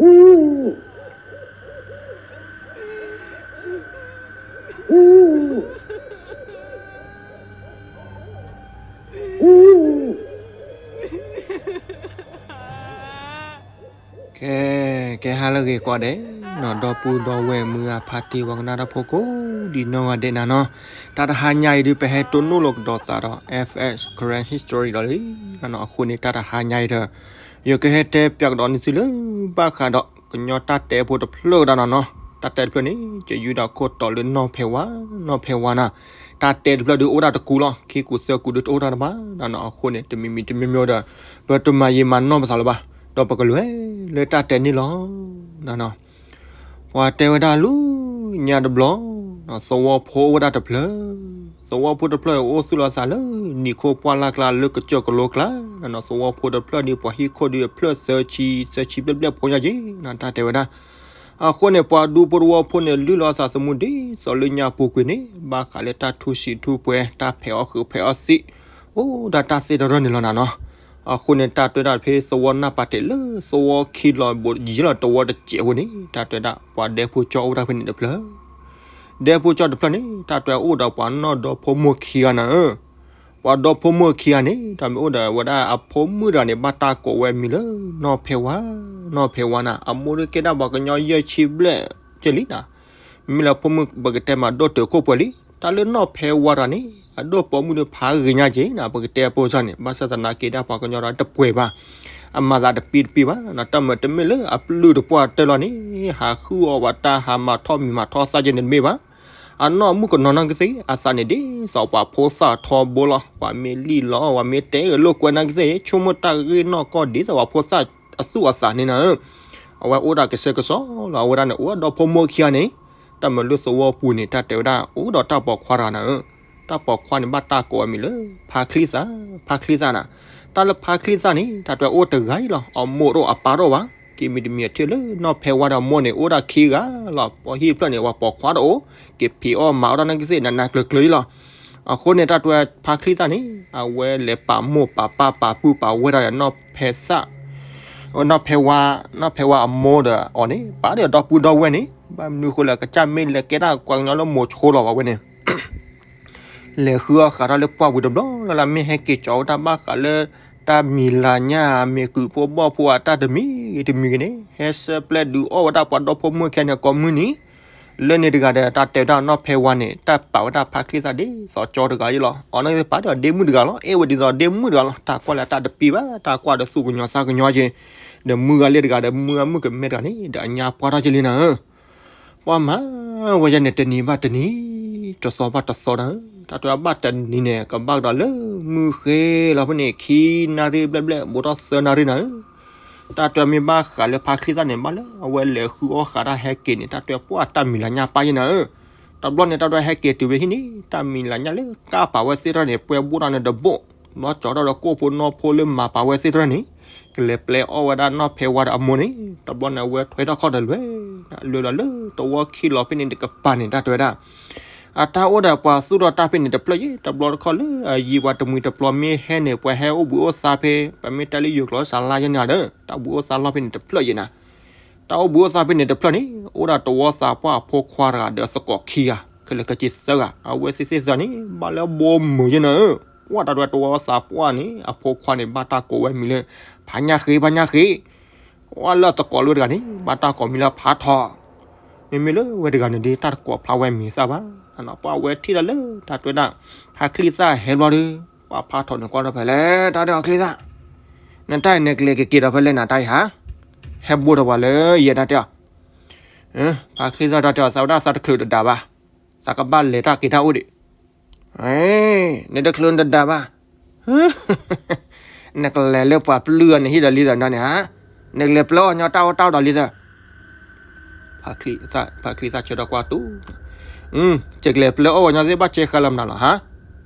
ကဲ, ကဲဟါလၢအဂ့ၤကိးဂၤဒဲး, နီၢ်ဒီပုၢ်ဒီဝဲၢ်မုၢ်ဂၢ်ဖါတံၢ်ဝဲကနၣ်တၢ်ဖိကိးဒံးနီၢ်ဂၤဒဲးနၤနီၤ, တၢ်တဟါညါအံၤဒုး ပဟဲတိၢ်နီၣ်လိာ်ကဒီးသးဒီး F X Karen History ဒီးလံ, အဃိန့ၣ် တၢ်တဟါညါအံၤဒီး ယကဟဲတဲပၠးကဒီးန့ၢ်သုလၢ ဘၣ်ဃးဒီးကညီတၢ်တဲဖိတဖျၢၣ်ကဒီးနၤနီၤ, တၢ်တဲတဖျၢၣ်န့ၣ် ကယူဒၤခိၣ်တီလၢနီၢ်ဖဲဝါ, နီၢ်ဖဲဝါနၤ, တၢ်တဲတဖျၢၣ်ဒုးအိၣ်ဒၣ်တကူလီၤ, ခံကူသၢကူဒုးတအိၣ်ဒၣ်တဘၣ်နၤနီၤ, အဃိန့ၣ် တမံၤမံၤတမံၤမံၤဒီး ပတမၤယံာ်မၤနီၢ်ပသးလၢၤဘၣ်, ဒီးပကလဲၤလၢတၢ်တဲန့ၣ်လီၤနၤနီၤ. ပှၤတဲဝဲဒၣ်လၢညါတဘျီ, သဝီဖိအိၣ်ဝဲဒၣ်တဖျၢၣ်, သဝီဖိတဖျၢၣ်အိၣ်သူၣ်လီၤသးလၢ နံၤခိၣ်ပှၢ်လၢ်ကျါလၢကစၢၢ်ကလိကျါ, သဝီဖိတဖျၢၣ်န့ၣ် ပှၤဟံၣ်ခိၣ်ဒုးအဖျၢၣ်သၢဆံ, သၢဆံဘျဲၣ်ဘျဲၣ်ဖိညါက့ၤနၤ တၢ်တဲဝဲဒၣ်. အဃိန့ၣ် ပှၤဒူဖိသဝီဖိန့ၣ် လုၢ်လီၤသးသမူဒ်သိးလၢညါပူၤကွံာ်န့ၣ် ဘၣ်ဃးလၢတၢ်ထူစံးထူပှဲၤ တၢ်ဖဲးအီၣ်ဃုာ်ဖဲးအီၣ်စံး, အိၣ်ဒၣ်တၢ်သ့တရၢၢ်န့ၣ်လီၤနၤနီၤ. အဃိန့ၣ် တၢ်တဲဝဲဒၣ်ဖဲသဝီနၢ်ပၤတဲာ်လၢသဝီခံလီၤဘိးယံၤလီၤတဝီတစဲးဖိန့ၣ် တၢ်တဲဝဲဒၣ် ပှၤဒဲဖိကၠီအိၣ်ဝဲဒၣ်ဖဲန့ၣ်တဖျၢၣ်, ဒဲဖိကၠီတဖျၢၣ်န့ၣ် တၢ်တဲဝဲဒၣ်အိၣ်ဒီးပှၤနီၢ်ဒီဖိမိၢ်ခံဂၤနၤဧၢ. ပှၤဒီဖိမိၢ်ခံဂၤန့ၣ် တၢ်မ့ၢ်အိၣ်ဒီးဝဲဒၣ်အဖိမုၣ်တဂၤန့ၣ် ဘၣ်တၢ်ကိးဝဲအမံၤလၢ နီၢ်ဖဲဝါ, နီၢ်ဖဲဝါနၤ, အမိၢ်ဒုးကဲဒၣ်ပှၤကညီယဲၢ်ဆံဘျဲၣ်ကဲလံနၤ. မ့မ့ၢ်လၢဖိမုၣ်ပကတဲမးဒိၣ်တုာ်ခိၣ်ပှဲၤလံ, တၢ်လၢနီၢ်ဖဲဝါတဂၤန့ၣ် အဒိၣ်ပိာ်မုၣ်ဒုးဖးဂ့ၤညါက့ၤနၤ, ပကတဲအပိစၢ်န့ၣ် ဘၣ်ဆၣ်သနာ်က့ဒၣ်ပှၤကညီဒီးတပှဲၤဘၣ်, အမၤသးတပံတပံဘၣ်, တၢ်မ့ၢ်တမ့ၢ်လၢအပျုၢ်တပှၢ်တၢၢ်လီၤန့ၣ် ဟးဃုအီၣ်ဘၣ်တၢ်ဟးမၤထီၣ်မံၤမၤထီၣ်သၣ်ကဲန့ၣ်တမ့ၢ်ဘၣ်. အနီၢ်မုၣ်ကနီၤနီၢ်ကသ့ၣ် အသးန့ၣ်ဒ်သိးပှၤဖိသၣ်ထီဘိလီၤ, ပှၤမ့ၢ်လံၣ်လီၤ ပှၤမ့ၢ်တဲဂ့ၤလိာ်ကွဲနီၢ်ကသ့ၣ် ဆိကမိၣ်တၢ်ဂ့ၢ်နီၢ်ကီၢ်ဒ်သိးပှၤဖိသၣ်အသူၣ်အသးန့ၣ်နၤဧၢ. အဝဲအိၣ်ဒၣ်ကစဲးကစီလီၤ, အဝဲဒၣ်န့ၣ် အိၣ်ဒီဖိမိၢ်ခံဂၤန့ၣ်, တၢ်မ့ၢ်လၢသဝီပူၤန့ၣ် တၢ်တဲဝဲဒၣ် အိၣ်ဒီးတၢ်ပိာ်ခွါတဂၤနၤဧၢ. တၢ်ပိာ်ခွါန့ၣ် ဘၣ်တၢ်ကိးအမံၤလၢ ဖါချံသၣ်, ဖါချံသၣ်နၤ. တၢ်လၢဖါချံသၣ်န့ၣ် တၢ်တဲအိၣ်တဂၤအံၤလီၤ, အမိၢ်တအိၣ်အပၢ်တအိၣ်ဘၣ်. က့ၤမံၤတမံၤအထံၣ်လၢနီၢ်ဖဲဝါဒီးအမိၢ်န့ၣ် အိၣ်ဒၣ်ခံဂၤလီၤ. ပှၤဟံၣ်ဖျၢၣ်န့ၣ် ပှၤပိာ်ခွါတအိၣ်, က့ၤဖံးအီၣ်မၤအီၣ်တၢ်နီၢ်ကသ့ၣ်နးနးကျၢၤကျၢၤအံၤလီၤ. အဃိန့ၣ် တၢ်တဲဖါချံသၣ်န့ၣ် အဝဲလဲၤပာ်မိၢ်ပာ်ပၢ်ပာ်ပုၢ်ပာ်ဝဲၢ်တၢ်ဒီးနီၢ်ဖဲသၣ်, နီၢ်ဖဲဝါ, နီၢ်ဖဲဝါအမိၢ်ဒီးအီၤန့ၣ် ပာ်ဒီးဒီပုၢ်ဒီဝဲၢ်န့ၣ် ဘၣ်မနုၤဃိလဲၣ် ကစၢ်မ့ၢ်လဲၤကဲဒၣ်ပှၤကညီလၢမိၤဆိလီၤဘၣ်ဝဲန့ၣ် လဲၤဃုအီၣ်ဃးတၢ်လၢပှၢ်ပူၤတဘျီလၢ်လၢ် မ့ၢ်ဟဲက့ၤကၠီဝဲတၢ်ဘၣ်ဃးလၢ တၢ်မံၤလၤညၣ် မ့ၢ်ကုၢ်ဖိဘီၣ်ဖိအတၢ်တမံၤတမံၤဂ့ၤန့ၣ် ဟဲဆၢပျဲဒုးအီၣ်ဝဲဒၣ်ပှၤဒီဖိမိၢ်ခံဂၤန့ၣ်ကိးမုၢ်နံၤ, လၢန့ၣ်တဂၤဒီး တၢ်တဲဝဲဒၣ်နီၢ်ဖဲဝါန့ၣ် တၢ်ပာ်ဝဲဒၣ်ဖါချံသၣ်ဒ်သိးကၠီတဂၤအံၤလီၤ. အီၤန့ၣ်ပာ်ဒီးဒ့မုၣ်တဂၤလီၤ, အဲၣ်ဝဲဒ်သိးဒ့မုၣ်တဂၤလီၤ, တၢ်ကွၢ်လၢတၢ်တပံၤဘၣ်, တၢ်ကွၢ်ဒီးသူၣ်ကညီၤသးကညီၤက့ၤ, ဒီးမုၢ်ဂၤလၢတဂၤဒီး မုၢ်ဂၤမုၣ်ကမဲတဂၤန့ၣ် ဒီးအညါပှၢ်ထီၣ်က့ၤလံနၤဧၢ. ပှၤမၤဝဲယဲန့ၣ် တနံၤဘၣ်တနံၤ, တသီဘၣ်တသီနၤဧၢ, တၢ်တဲဘၣ်တနံၤန့ၣ် ကဘၣ်ကဒီးလၢမုၢ်ဃ့လီၤဖဲန့ၣ် ခံနၣ်ရံၣ်ဘျဲၣ်ဘျဲၣ် ဘူးထီၣ်သၢနၣ်ရံၣ်နၤဧၢ. တၢ်တဲမ့ၢ်ဘၣ်ဃးလၢဖါချံသၣ်န့ၣ် ဘၣ်လၢအဝဲလဲၤဃုအီၣ်ဃးတၢ်ဟဲက့ၤန့ၣ် တၢ်တဲပှၢ်တၢ်မံၤလၤညၣ်ပၢ်ယဲနၤဧၢ. တဘျီန့ၣ် တၢ်တဲဟဲက့ၤတုၤဝဲဟံၣ်န့ၣ် တၢ်မံၤလၤညၣ်လၢကၢ်ပာ်ဝဲသ့ၣ်တဖၣ်န့ၣ် ပှဲၤဘူးဒီးန့ၣ်တဘိၣ်, ဘျီကၠီထီၣ်ဒီးကိၣ်ဖိနီၢ်ဖိလၢမၤပာ်ဝဲသ့ၣ်တဖၣ်န့ၣ် ကလဲၤပျဲအီၣ်ဝဲဒၣ်နီၢ်ဖဲဝါဒီးအမိၢ်န့ၣ်, တဘျီန့ၣ် အဝဲထွဲထီၣ်ခီၣ်ဒီးလွဲၢ်, လွဲၢ်လီၤလၢသဝီခံလီၤဖဲန့ၣ်တကပၤန့ၣ် တၢ်တဲဝဲဒၣ် အတၢ်အိၣ်ဒီးပှၤသူၣ်ထီၣ်တၢ်ဖဲန့ၣ်တဖျၢၣ်ယဲ, တဘျီတခီၣ်လၢအယံၤပှၤတမှံၤတပျီၤမ့ၢ်ဟဲန့ၣ် ပှၤဟဲအိၣ်ဘှံးအိၣ်သါဖဲ ပမ့ၢ်တဲလၢယိၤကျိာ်စၢလါယဲန့ၣ်ဒီး တၢ်ဘှံးအိၣ်သါလီၢ်ဖဲန့ၣ်တဖျၢၣ်ယဲနၤ. တၢ်အိၣ်ဘှံးအိၣ်သါဖဲန့ၣ်တဖျၢၣ်န့ၣ် အိၣ်ဒၣ်သဝီသးပှၢ်အဖိခွါတဂၤဒီးအသကိးခံဂၤ ခဲလၢာ်ခဲဆ့သၢဂၤ, အဝဲသ့ၣ်သ့ၣ်သၢန့ၣ် ဘၣ်လၢအဘိမုာ်ယဲနၤဧၢ. ပှၤတၢ်တဲသဝီသးပှၢ်န့ၣ် အဖိခွါန့ၣ် ဘၣ်တၢ်ကိးဝဲမံၤလၢ ဖါညၣ်ဃ့ ဖါညၣ်ဃ့ ပှၤလၢအသကိးလၢတဂၤန့ၣ် ဘၣ်တၢ်ကိးမံၤလၢဖါထီၣ်, မ့မ့ၢ်လၢဝဲတဂၤန့ၣ်ဒီး တၢ်တကိးဖျါဝဲမံၤသၣ်ဘၣ်. ပှၤဝဲထံၣ်ဒၣ်လၢတၢ်တဲဝဲဒၣ် ဖါချံသၣ်ဟဲဘျီဒီး ပှၤဖါထီၣ်န့ၣ်ကွၢ်ထီၣ်ဖဲလဲၣ် တၢ်တဲအီၤချံသၣ်, နတၢ်အံၤနကလဲၤကက့ၤဒီးဖဲလဲၣ်နတၢ်အံၤဧါ, ဟဲဘိတပှၤလၢယဲတၢ်တဲအီၤ, ဖါချံသၣ်တၢ်တဲအီၤ သးဝဲဒၣ်သးတချုးတဒါဘၣ်, သးကဘၣ်လဲၤတၢ်က့ၤတၢ်အိၣ်ဒံး နတချုးနတဒါဘၣ်, နကလဲၤလၢပှၤပျုၢ်အီၤန့ၣ်ဟံၣ်ဒီးလံသးနၤန့ၣ်ဧါ, နကလဲၤပျၢ်အီၣ်ညီတၢ်အီၣ်တၢ်အီဒီးလံသး, ဖါချံသၣ်ဆၢထီၣ်ကွၢ်တူၢ်, ယကလဲၤပျၢ်အီၣ်ဝဲညီသ့ၣ်ဘၣ်ဆဲးဃာ်လီၤမနုၤလီၤဧါ,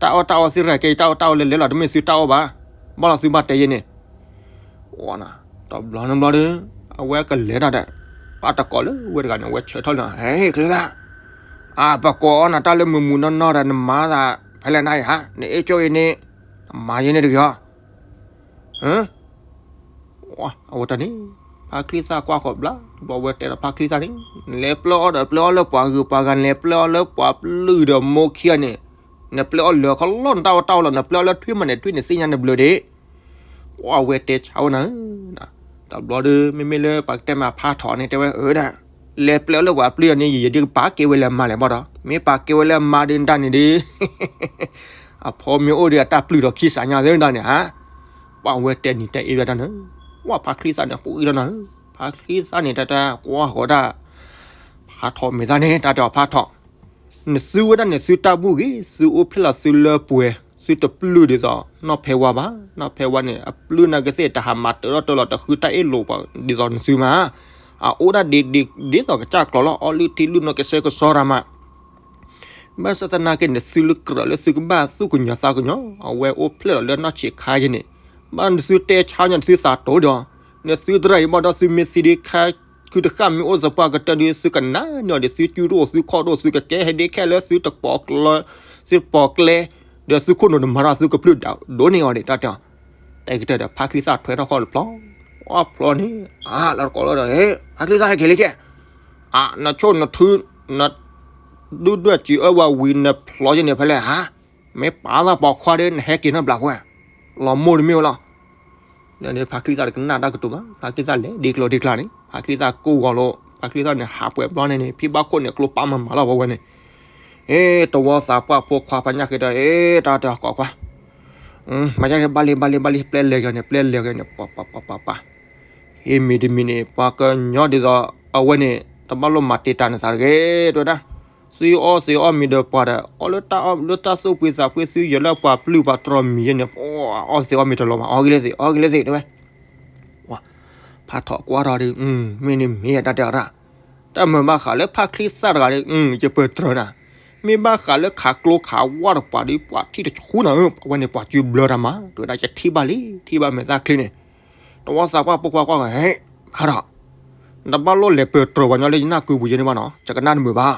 တၢ်အီၣ်တၢ်အီသ့ၣ်တဖၣ်ကဲယတၢ်အီၣ်တၢ်အီလဲၤလဲၤလီၤ တမ့ၢ်သုတၢ်အီၣ်ဘၣ်, ဘၣ်လီၤသုဘၣ်တဲယဲန့ၣ် တဘျီနဘျီဒီး အဝဲကလဲၤတၢ်ဒီး ပှၤတကိးလၢဝဲတဂၤန့ၣ် အဝဲဆၢထၢၣ်လီၤ ဟဲချံသၣ်, အါ ပကိးအီၤနၤတၢ်လၢမုာ်မုာ်နီၢ်နီၢ်ဒီး နမၤသးဖဲလဲၣ်နတၢ်အံၤဧါ, နအဲၣ်ကၠိအံၤန့ၣ် နမၤယဲန့ၣ်တဂ့ၤဧါ, အဝဲတၢ်န့ၣ် ဖါချံသၣ်ကွၢ်ဃီၤဘျါ, ဘျီဝဲတဲဒီးဖါချံသၣ်န့ၣ်, နလဲၤပျၢ်အီၣ်ဒီးပျၢ်အီၣ်လၢပှၤဂုၤပှၤဂၤ, နလဲၤပျၢ်အီၣ်လၢပှၤပျုၢ်ဒီးမိၢ်ခံဂၤန့ၣ်, နပျၢ်အီၣ်လၢာ်ခီလီၢ်နတၢ်အီၣ်တၢ်အီလီၤ, နပျၢ်အီၣ်လၢထွံၣ်မးန့ၣ် ထွံၣ်န့ၣ်သ့ၣ်ညါနဘျုးဒံး. ကွၢ်ဝဲတဲဆါဝဲနၤဧၢ, တဘျီဒီး မ့မ့ၢ်လၢပှၤကတဲမးဖါထီၣ်န့ၣ် တဲဝဲအၢဒၣ်, လဲၤပျၢ်အီၣ်လၢပှၤပျုၢ်အီၤန့ၣ် ယဒုးကပာ်ကဲဝဲလၢအမါလဲၣ်ဘၣ်ဒီး, မ့ၢ်ပာ်ကဲဝဲလၢအမါဒုးတၢ်န့ၣ်ဒုး အဖိမ့ၢ်အိၣ်ဒီးအတၢ်ပျုၢ်ဒီးခံစးညါသ့တၢ်န့ၣ်ဧါ. ပှၤဝဲတဲနံၤတဲအ့ၣ်ဝဲတၢ်န့ၣ်, ဝဲဖါချံသၣ်န့ၣ် ပူၤအံၤဒီးနၤဧၢ, ဖါချံသၣ်န့ၣ် တၢ်တၢ်ကွၢ်ဃီၤတၢ်, ဖါထီၣ်မ့ၢ်သၣ်န့ၣ် တၢ်တဲအီၤဖါထီၣ်, နသုဝဲဒၣ်န့ၣ် သုတၢ်ဘူၣ်ဂ့ၤ, သုအိၣ်ဖျဲၣ်လီၤသုလၢပှဲၤ, သုတပျုၢ်ဒ်သိးနီၢ်ဖဲဝါဘၣ်, နီၢ်ဖဲဝါန့ၣ် အပျုၢ်နာ်က့သ့ၣ် တဟးမၤတၢထီၣ်တၢလီၤ တဃုတၢ်အ့ၣ်လိာ်ပှၤဒ်သိးနသုမး, အအိၣ်ဒၣ်ဒ်သိးကစၢ်ကျီၤလီၤ အီၣ်လုၢ်ထံလုၢ်နီၢ်ကစဲကစီတၢ်မး ဘၣ်ဆၣ်သနာ်က့ နသုလၢကြၢးလၢသုကဘၣ်သူၣ်ကညီၤသးကညီၤ အဝဲအိၣ်ဖျဲၣ်လီၤလၢနီၢ်ဆံးခါယဲန့ၣ်, ဘၣ်နသုတဲဆါညီနသုသးတိၤဒီး, နသုတရၣ်အံၤဘၣ်ဒီးသုမ့ၢ်သံဒံးခါ, ခုတဃၣ်မ့ၢ်အိၣ်သပှၢ်ကတၢၢ်ဒီး သုကနၣ်န့ၢ်အီၤဒီး သုစုတအိၣ်သုခီၣ်တအိၣ် သုကကဲဟဲဒ့ခဲလၢသုတပိာ်ကျဲ, သုတပိာ်ကျဲ, ဒီးသုခိၣ်နူာ်တမၤတၢ်သုကပျုၢ်ဒိးန့ၢ်အီၤဒံးတၢ်တဲအီၤ, တဲကတၢၢ်ဒီးဖါချံသၣ်ထွဲထီၣ်ဃီတဖျီ, အဖျီန့ၣ်, အါလၢတကိးလီၤဒီး, ဖါချံသၣ်ဟဲက့ၤလံကဲ, အါ နဆိၣ်နထု, န ဒုၣ်ဒွဲၣ်စံးအၢဝဲဝံၤနဖျီယဲန့ၣ်ဖဲလဲၣ်ဧါ, မ့ၢ်ပာ်သးပိာ်ခွါဒီး နဟဲက့ၤနီတဘျီဝဲ, လီၤမိၢ်တမ့ၢ်ဝဲလီၤ. လၢန့ၣ်ဖါချံသၣ်တကနၣ်တၢ်ကတိၤဘၣ်, ဖါချံသၣ်လဲၤဒ့ကျိၤဒ့ကျါန့ၣ် ဖါချံသၣ်ကိၢ်ဂီၤလိာ်, ဖါချံသၣ်န့ၣ်ဟးပှဲၤဘျီန့ၣ်န့ၣ် ဖံဘၣ်ခိၣ်န့ၣ်ကျိပာ်မၤမၤလီၤဝဲဝဲန့ၣ်, အ့ တဝီသးပှၢ်ဖိခွါဖးညၣ်ဃ့ဒီး အ့ တၢ်တဲအီၤကိးခွါ, မၤယါန့ၣ် ဘၣ်လံဘၣ်လံဘၣ်လံ ပျဲလဲၤဂ့ၤန့ၣ် ပျဲလဲၤဂ့ၤန့ၣ် ပှၤပှၤပှၤပှၤပှၤ ဟ့ၣ်မံၤတမံၤန့ၣ် ပှၤကညီဒ်သိး အဝဲန့ၣ် တဘၣ်လိၣ်မၤတ့ၢ်တၢ်နသးတဂ့ၤ တဲဝဲဒၣ်, သုအီၣ်သ့အီၣ်မ့ၤဒီးပှၤဒီး အီၣ်လၢတၢ်အီၣ်လၢတၢ်သူၣ်ဖှံသးဖှံ သုယဲၤလၢပှၤပျုၢ်ပှၤတြီမံၤယဲန့ၣ် အီၣ်သ့အီၣ်မ့ၤတလီၤဘၣ် အီၣ်ဂ့ၤလၢသ့ အီၣ်ဂ့ၤလၢသ့ တဲဝဲ, ဖးထီၣ်ကွၢ်ထီၣ်ဒီး မ့ၢ်န့ၣ်မ့ၢ်တၢ်တဲအီၤတၢ်, တၢ်မၤဘၣ်ဃးလၢဖးချံသၣ်တဂၤဒီး ယပၢၢ်တြီနၤ, မ့ၢ်ဘၣ်ဃးလၢခးကျိခးဝါတပှၤဒီး ပှၤထံၣ်တဆူနၤဧၢ အဝဲန့ၣ် ပှၤစုဘျၢတၢ်မၤ တဲဝဲဒၣ် ယထံၣ်ဘၣ်လံ ထံၣ်ဘၣ်မဲာ်သၣ်ချ့န့ၣ်, တဝီသးပှၢ်ဖိခွါကွၢ် ဟဲ ဖးထီၣ်, နဘၣ်လိၣ်လဲၤပၢၢ်တြီပှၤညီလၢယနၢ်ကုပူၤယဲန့ၣ်ဘၣ်နီၤ ယကနၣ်တမုာ်ဘၣ်,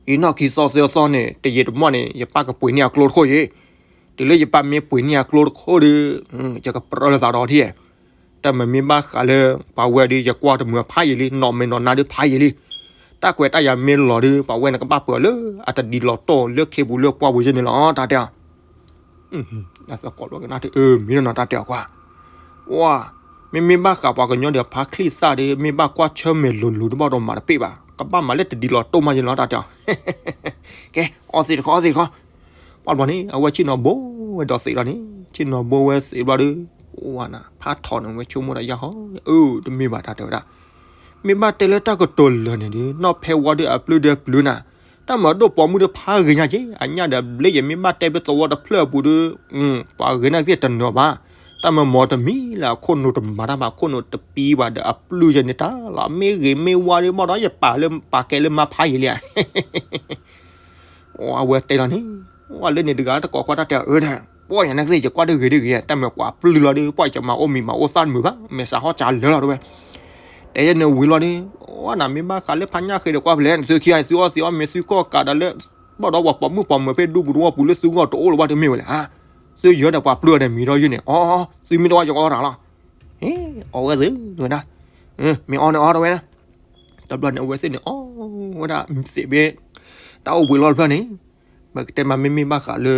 အံၤနီၢ်ခံသီသၢသီန့ၣ် တယံာ်တမီၢ်န့ၣ် ယပၢ်ကပှ့ၤန့ၢ်အကျိတခိၣ်ယဲ, တုၤလၢယပၢ်မ့ၢ်ပှ့ၤန့ၢ်အကျိတခိၣ်ဒီး ယကပြၢလၢသးဒီးထံၣ် တၢ်မၤမ့ၢ်ဘၣ်ဃးလၢ ပှၤဝဲဒီး ယကွၢ်တမုာ်ဖးယံာ်လံ နီၢ်မဲာ်နီၢ်နါဒီးဖးယံာ်လံ, တၢ်ခွဲးတၢ်ယာ်မ့ၢ်လီၤဒီး ပှၤဝဲန့ၣ်ကဘၣ်ပၢၢ်လၢအတဒ်လီၤတီၢ်လၢခ့ပူၤလၢပှၢ်ပူၤယဲန့ၣ်လီၤ တၢ်တဲအီၤ, အသကိးလီၤကနၣ်ထံၣ် အၢ မ့ၢ်နီၢ်တၢ်တဲအီၤကွၢ်, ဝါ, မ့မ့ၢ်ဘၣ်ဃးပှၤကညီဒီးဖးချံသၣ်ဒီး မ့ၢ်ဘၣ်ကွၢ်ဆၢမဲာ်လိၤလိၤတဘၣ်ဒီးမၤတပ့ၢ်ဘၣ်, ကဘၣ်မၤလၢတဒ်လီၤတီၢ်မးယဲလီၤ တၢ်တဲအီၤ ကဲ အီၣ်သ့တခီ အီၣ်သ့တခီ, ပှၤဘျီန့ၣ် အဝဲဆ့ၣ်နီၤဘိဝဲဒီးသံးလီၤန့ၣ် ဆ့ၣ်နီၤဘိဝဲသံးဘျီဒီး ဝါနၤ ဖးထီၣ်န့ၣ် ဝဲဆိကမိၣ်ဒီးယၤဟီ အၢ တမ့ၢ်ဘၣ်တၢ်တဲဝဲဒၣ်, မ့ၢ်ဘၣ်တဲလၢတၢ်ကတိၤလၢာ်န့ၣ်ဒီး နီၢ်ဖဲဝါဒီးအပျုၢ်ဒီးပျုၢ်နၤ, တၢ်မၤဒိၣ်ပိာ်မုၣ်ဒီးဖးဂ့ၤညါက့ အညၣ်ဒီးဘျ့ယမ့ၢ်ဘၣ်တဲဖဲသဝီတဖျၢၣ်အပူၤဒီး ပှၤဂ့ၤနာ်က့တနၢၤဘၣ်, တၢ်မၤမီၤတမံၤလၢအခိၣ်နူာ်တမၤတၢ်ဘၣ် အခိၣ်နူာ်တပံၤဘၣ်ဒီးအပျုၢ်ယဲန့ၣ်တၢ်လီၤ မ့ၢ်ဂ့ၤမ့ၢ်ဝါဒီးဘၣ်ဒီးယပာ်လၢပာ်ကဲလၢမါဖးယံာ်လံဧါ အဝဲတဲလီၤန့ၣ်, ဝဲလၢန့ၣ်တဂၤတကိးခွါတၢ်တဲအၢဒၣ်, ပှၤယၤနာ်က့ ယကွၢ်ဒ်ဂ့ၤဒ်ဂ့ၤ တၢ်မၤကွၢ်ပျုၢ်လီၤဒီး ပှၤယမၤအိၣ်မံၤမၤအိၣ်သၣ်တမုာ်ဘၣ် မဲာ်စးဟီၣ်စးလၢလီၤတဝဲ, တဲယဲန့ၣ်ဝံၤလီၤဒီး, ဝဲနၤမ့ၢ်ဘၣ်ဃးလၢဖးညၣ်ဃ့ဒီးကွၢ်ဖဲလဲၣ် သုခံဂၤသုအီၣ်သ့အီၣ်မ့ၤသုကီၢ်ကးဒီးလၢ, ဘၣ်ဒီးပှၤပိာ်မုၣ်ပိာ်မၢၤဖဲဒူပူၤတဝီပူၤလၢသုဂီၢ်တအိၣ်လၢၤဘၣ်တမ့ၢ်ဝဲလဲၣ်ဧါ, သုယၢၤဒီးပှၤပျုၢ်အီၤဒီးမံၤဒီးယုၢ်န့ၣ် အီ သုမ့ၢ်တအီၣ်ယကအီၣ်တၢ်လီၤ, အီဝဲသ့ၣ်ဝဲဒၣ်, မ့ၢ်အီန့ၣ်အီတဝဲဒၣ် တဘျီန့ၣ် အဝဲသ့ၣ်န့ၣ် အီဝဲဒၣ်သ့ၣ်ဘ့ၣ်, တၢ်အိၣ်ဘှံးလီၢ်တဖျၢၣ်န့ၣ်, ပကတဲမးမ့မ့ၢ်ဘၣ်ဃးလၢ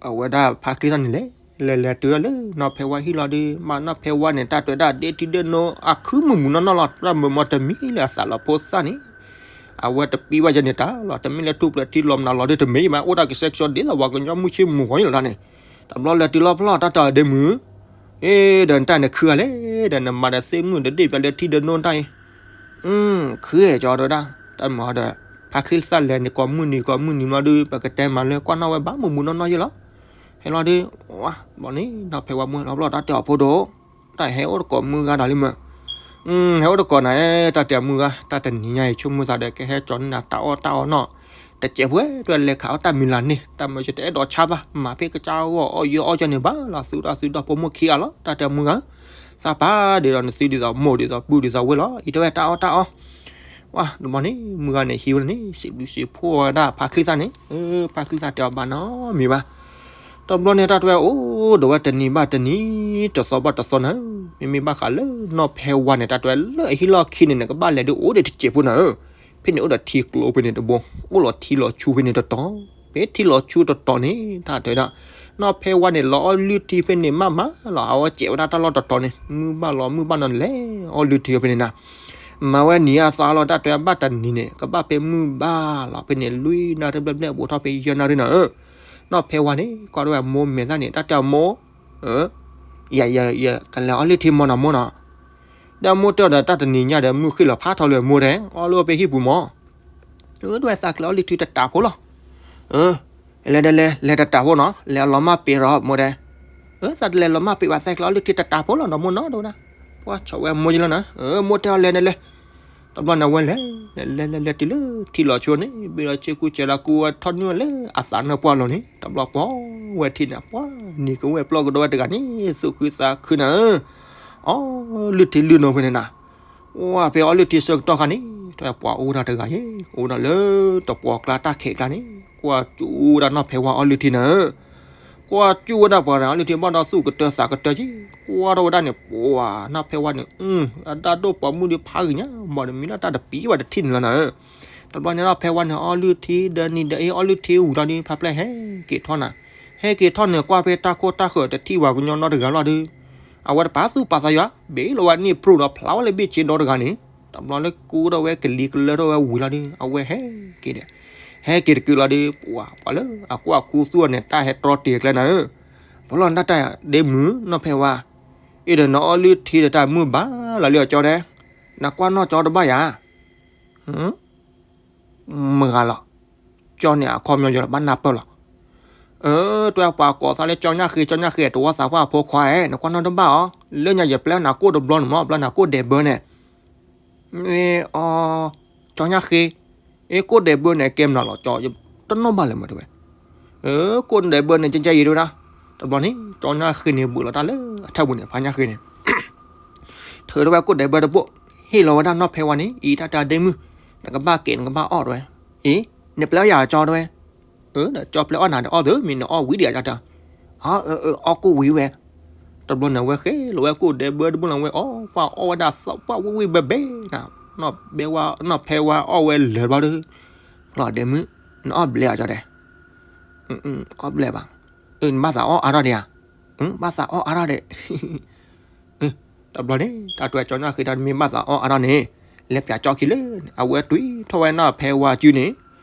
အဝဲဒၣ်ဖါချံသၣ်န့ၣ်လဲၣ်, လဲၤလဲၤတုၤလၢနီၢ်ဖဲဝါဟံၣ်လီၤဒီး မ့ၢ်နီၢ်ဖဲဝါန့ၣ် တၢ်တွဲဒၣ်ဒ့ထံဒ့နိ အခုမုၢ်မုၢ်နီၢ်နီၢ်လီၤ တၢ်မုာ်မီၤတမံၤလၢအသးလီၤဖိသၣ်န့ၣ်, အဝဲတပံၤဘၣ်ယဲန့ၣ်တၢ်လီၤ တမ့ၢ်လၢထူၣ်ဖျဲးထံလီၤမနုၤလီၤဒီးတမ့ၢ်ဘၣ် အိၣ်တၢ်ကဆှဲကဆှီဒ်သိးပှၤကညီမုၢ်ဆ့မုၢ်ဂီၤန့ၣ်လီၤန့ၣ်, တဘျီလဲၤတုၤလီၤဖျီၣ်တၢ်တၢ်ဒ့မုၢ် အ့ ဒီးနတၢ်န့ၣ်ခုဂၤလဲၣ်, ဒီးနမၤဒီးသ့ၣ်မုၣ်ဒီးဒ့ၣ်ပျဲလၢထံဒ့နိတၢ်အံၤ, ခုဂၤကီဒီးဒၣ်, တၢ်မၤဒီး, ဖါချံသၣ်လဲၤန့ၣ်ကိးမုၢ်နံၤကိးမုၢ်နံၤမးဒီး ပကတဲမးလၢကွၢ်နီၣ်ဝဲဘၣ်မုၢ်မုၢ်နီၢ်နီၢ်ယဲလီၤ, ဟဲလီၤဒီး, ဝါ, ဘၣ်န့ၣ် နီၢ်ဖဲဝါမုၢ်လီၤဖျီၣ်တၢ်တဲအီၤဖိဒိၣ်, တၢ်ဟဲအိၣ်တကိးမုၢ်ဂၤဒီးလံမး, ဟဲအိၣ်တကိးနၤ, တၢ်တဲမုၢ်ဂၤ တၢ်တနံၤညါအံၤဆိကမိၣ်သးဒီးကဟဲကၠီၤန့ၢ်နၤတၢ်အီၣ်တၢ်အီနီၢ်, တစဲးဖှဲးတွဲလဲၤခးအီၣ်တၢ်မံၤလၢ်န့ၣ် တၢ်မၤစၢၤတအဲၣ်ဒိးဆါဘၣ် မၤဖဲကစၢ်ဂီၢ်အီၣ်ယၢအီၣ်ကၢန့ၣ်ဘၣ်လီၤ သုတၢ်သုဒီဖိမိၢ်ခံဂၤလီၤ တၢ်တဲမုၢ်ဂၤ, သးပာ်ဒ်ဒီးနသုဒ်သိးမိၢ်ဒ်သိးပုၢ်ဒ်သိးဝဲလီၤ အံၤတဲဝဲတၢ်အီၣ်တၢ်အီ, ဝါ, တဘျီန့ၣ် မုၢ်ဂၤန့ၣ်ဟံးဝဲန့ၣ် စံးဘျုးစံးဖှိၣ်ဝဲဒၣ်ဖါချံသၣ်န့ၣ်, ဖါချံသၣ်တဲအီၤဘၣ်နီတမံၤဘၣ်, တဘျီန့ၣ်တၢ်တဲဝဲအိၣ်ဒီးဝဲတနံၤဘၣ်တနံၤ, တသီဘၣ်တသီနၤ မ့မ့ၢ်ဘၣ်ဃးလၢနီၢ်ဖဲဝါန့ၣ် တၢ်တဲလၢအဟံၣ်လီၢ်ခံန့ၣ် နကဘၣ်လဲၤဒုးအိၣ်ဒီးတစဲးဖိနၤဧၢ, ဖဲန့ၣ်အိၣ်ဒီးထံကျိဖဲန့ၣ်တဘိ, အိၣ်လီၤထံလီၤဆူဖဲန့ၣ်တတီၤ, ဖဲထံလီၤဆူတတီၤန့ၣ် တၢ်တဲဒၣ် နီၢ်ဖဲဝါန့ၣ် လီၤအီၣ်လုၢ်ထံဖဲန့ၣ်မးမးလီၤ, အဝဲစဲးဝဲဒၣ်တၢ်လီၢ်တတီၤန့ၣ် မုၢ်ဘၣ်လီၤမုၢ်ဘၣ်နီၤလဲၤအီၣ်လုၢ်ထံဖဲန့ၣ်နၤ, မၤဝဲနံၤအသီလီၤ တၢ်တဲဘၣ်တနံၤန့ၣ် ကဘၣ်ဖဲမုၢ်ဘၣ်လီၤ ဖဲန့ၣ်လွံၢ်နၣ်ရံၣ်ဘျဲၣ်ဘျဲၣ် ဘူးထီၣ်ဖဲယဲၢ်နၣ်ရံၣ်နၤဧၢ, နီၢ်ဖဲဝါန့ၣ် ကွၢ်ထီၣ်ဝဲအမိၢ်မဲာ်သၣ်န့ၣ် တၢ်တဲအမိၢ် ယ ယ ယကလဲၤအီၣ်လုၢ်ထံမီၢ်နီၤမိၢ်နီၤ, ဒီးမိၢ်တဲအီၤဒီးတၢ်တနံၤညါဒီးမုၢ်ဃ့ၢ်လီၤဖးထီလၢမိၢ်တဲ, အီၣ်လၢဖဲဟံၣ်ပူၤမီၢ်, အၢ ဒွဲၣ်သးကလဲၤအီၣ်လုၢ်ထံတတးဖိလီၤ, လဲၤဒီးလဲၤ လဲၤတတးဖိနီၤ လဲၤအလီၤမၢ်ပ့ၤဒီးမိၢ်တဲ, အၢ သးတလဲၤလီၤမၢ်ပ့ၤဘၣ် သးကလဲၤအီၣ်လုၢ်ထံတတးဖိလီၤနီၤမိၢ်နီၤ တဲဝဲဒၣ်, ပှၤဆီၣ်ဝဲအမိၢ်ယလီၤနၤ, အၢ မိၢ်တဲအီၤလဲၤန့ၣ်လဲၤ, တဘျီန့ၣ်အဝဲလဲၤ, လဲၤလဲၤလဲၤလဲၤတုၤလၢထံလီၤဆူန့ၣ် ဘ့ၣ်ဒီးဆ့ကူစဲးဒီးကူဝဲထီၣ်နုာ်ဝဲလၢအသးနၢ်ပှၢ်လီၤန့ၣ် တဘျီပှၤဝဲထံန့ၣ် ပှၤနံၤကဝဲၢ်ပျီၢ်ကဒီးဝဲတဂၤန့ၣ် သူၣ်ခုသးခုနၤဧၢ, အီၣ်လုၢ်ထံလုၢ်နိဖဲန့ၣ်နၤ, ဝဲဖဲအီၣ်လုၢ်ထံဆၢကတီၢ်ခါန့ၣ် တၢ်ပှၤအိၣ်ဒၣ်တဂၤယဲ အိၣ်ဒၣ်လၢတပှီၢ်ကျါတၢ်ခဲးကျါန့ၣ် ကွၢ်ကၠူၣ်ဝဲဒၣ်နီၢ်ဖဲဝါအီၣ်လုၢ်ထံနၤဧၢ, ကွၢ်ကၠူၣ်ဝဲဒၣ်ပှၤအီၣ်လုၢ်ထံဘၣ်ဒီးသူၣ်ကတၢၢ်သးကတၢၢ်က့, ကွၢ်ထီၣ်ဝဲဒၣ်န့ၣ် ပှၤနီၢ်ဖဲဝါန့ၣ် အတၢ်ဒိၣ်ပိာ်မုၣ်ဒုးဖးဂ့ၤညါ ဘၣ်ဒီးမံၤလၢတၢ်တပံၤဘၣ်တထံၣ်န့ၣ်လီၤနၤဧၢ, တဘျီန့ၣ်နီၢ်ဖဲဝါန့ၣ် အီၣ်လုၢ်ထံဒီးနံၤဒီးအ့ၣ် အီၣ်လုၢ်ထံဝံၤလီၤဒုး ဖါပျဲၢ်ဟဲက့ၤထီၣ်နၤ, ဟဲက့ၤထီၣ်န့ၣ် ကွၢ်ဖဲတၢ်ခိၣ်တၢ်ဃၢၤတထံၣ်ပှၤကညီနီတဂၤလီၤဒုး, အဝဲတပာ်သူၣ်ပာ်သးယွၤ ဘ့ၣ်လီၤဝဲန့ၢ်ဖျိဒီးဖျါဝဲလၢဘ့ၣ်ဆ့ဒီတဂၤန့ၣ်, တဘျီလၢကူထီၣ်ဝဲကလံၤကလၢထီၣ်ဝဲဝံၤလီၤဒုး အဝဲဟဲက့ၤဒီး ဟဲက့ၤတကုာ်လီၤဒုး ပှၤ ပှၤလၢအကွၢ်ခူသူၣ်အီၤန့ၣ် တၢ်ဟဲတြီတ့ၤကျဲနၤဧၢ, ပလီၢ်နတၢ်ဒ့မုၢ်နီၢ်ဖဲဝါ, အ့ၣ်ဒီးနအီၣ်လုၢ်ထံဒီးတၢ်မုၢ်ဘၣ်လီၤလံအကၠီတဲ, နကွၢ်နီၢ်ကၠီတဘၣ်ယၤ မုၢ်ဂၤလီၤ, ကၠီန့ၣ်အခီပညီယလီၤဘၣ်နၢ်ပၢၢ်လီၤ, အၢ တွဲပှၤကိးသးလၢကၠီညၣ်ဃ့ ကၠီညၣ်ဃ့ တဝီသးပှၢ်အဖိခွါဧၢ နကွၢ်နီၢ်တဘၣ်အီၤ, လၢညါယပျဲနၤကိၣ်တဘျီန့ၣ်မ့ၢ် ပျဲနၤကိၣ်ဒဲးဘၢန့ၣ် အီ ကၠီညၣ်ဃ့, အ့ ကိၣ်ဒဲးဘၢန့ၣ် ကဲမနုၤလီၤကၠီ, တနီၣ်ဘၣ်လၢၤမးတဲဝဲ, အၢ ကိၣ်ဒဲးဘၢန့ၣ် ကဲကဲအံၤတဲဝဲဒၣ်, တဘျီန့ၣ် ကၠီညၣ်ဃ့န့ၣ် ဘူးလီၤတၢ်လၢအထၢၣ်ပူၤန့ၣ် ဖါညၣ်ဃ့န့ၣ် ထုးထီၣ်ဝဲကိၣ်ဒဲးဘၢတဘိ, ဟ့ၣ်လီၤဝဲဒၣ်နီၢ်ဖဲဝါန့ၣ် အံၤတၢ်တၢ်ဒ့မုၢ်, နကဘၣ်က့ၤနကဘၣ်အီၣ်တဲဝဲ, အံၤ နပျဲအီၣ်ယၤကၠီတဲဝဲ, အၢ ဒီးကၠီပျဲအီၣ်နၤဒီးအီၣ်သ့ မ့ၢ်နအီၣ်ဝံၤဒံးယၤကၠီတဲ, အၢ အၢ အီၣ်ကိၣ်ဝံၤဝဲ, တဘျီန့ၣ် အဝဲဃ့လီၤဝဲကိၣ်ဒဲးဘၢတဘိန့ၣ် အဝဲအီၣ်ပှၢ်အီၣ်ဝဲဒၣ်သီပှၢ်ဝ့ၢ်ဝ့ၢ်ဘဲဘဲနၤ, နီၢ်ဖဲဝါအီၣ်ဝဲလၢာ်ဘျီဒီး, လီၤဒဲမုၢ်, နအီၣ်ဘျဲးအီၤကၠီတဲ, အီၣ်ဘျဲးဘၣ်, နဘၣ်သးအီၣ်အါထီၣ်ဒံးဧါ, ဘၣ်သးအီၣ်အါထီၣ်ဒံး တဘျီန့ၣ် တၢ်တွဲကၠီညၣ်ဃ့တၢ်တမ့ၢ်ဘၣ်သးအီၣ်အါထီၣ်န့ၣ်, လဲၤပၠးကၠီခံလၢာ်န့ၣ် အဝဲတွံၢ်ထီၣ်ဝဲနီၢ်ဖဲဝါစုန့ၣ်,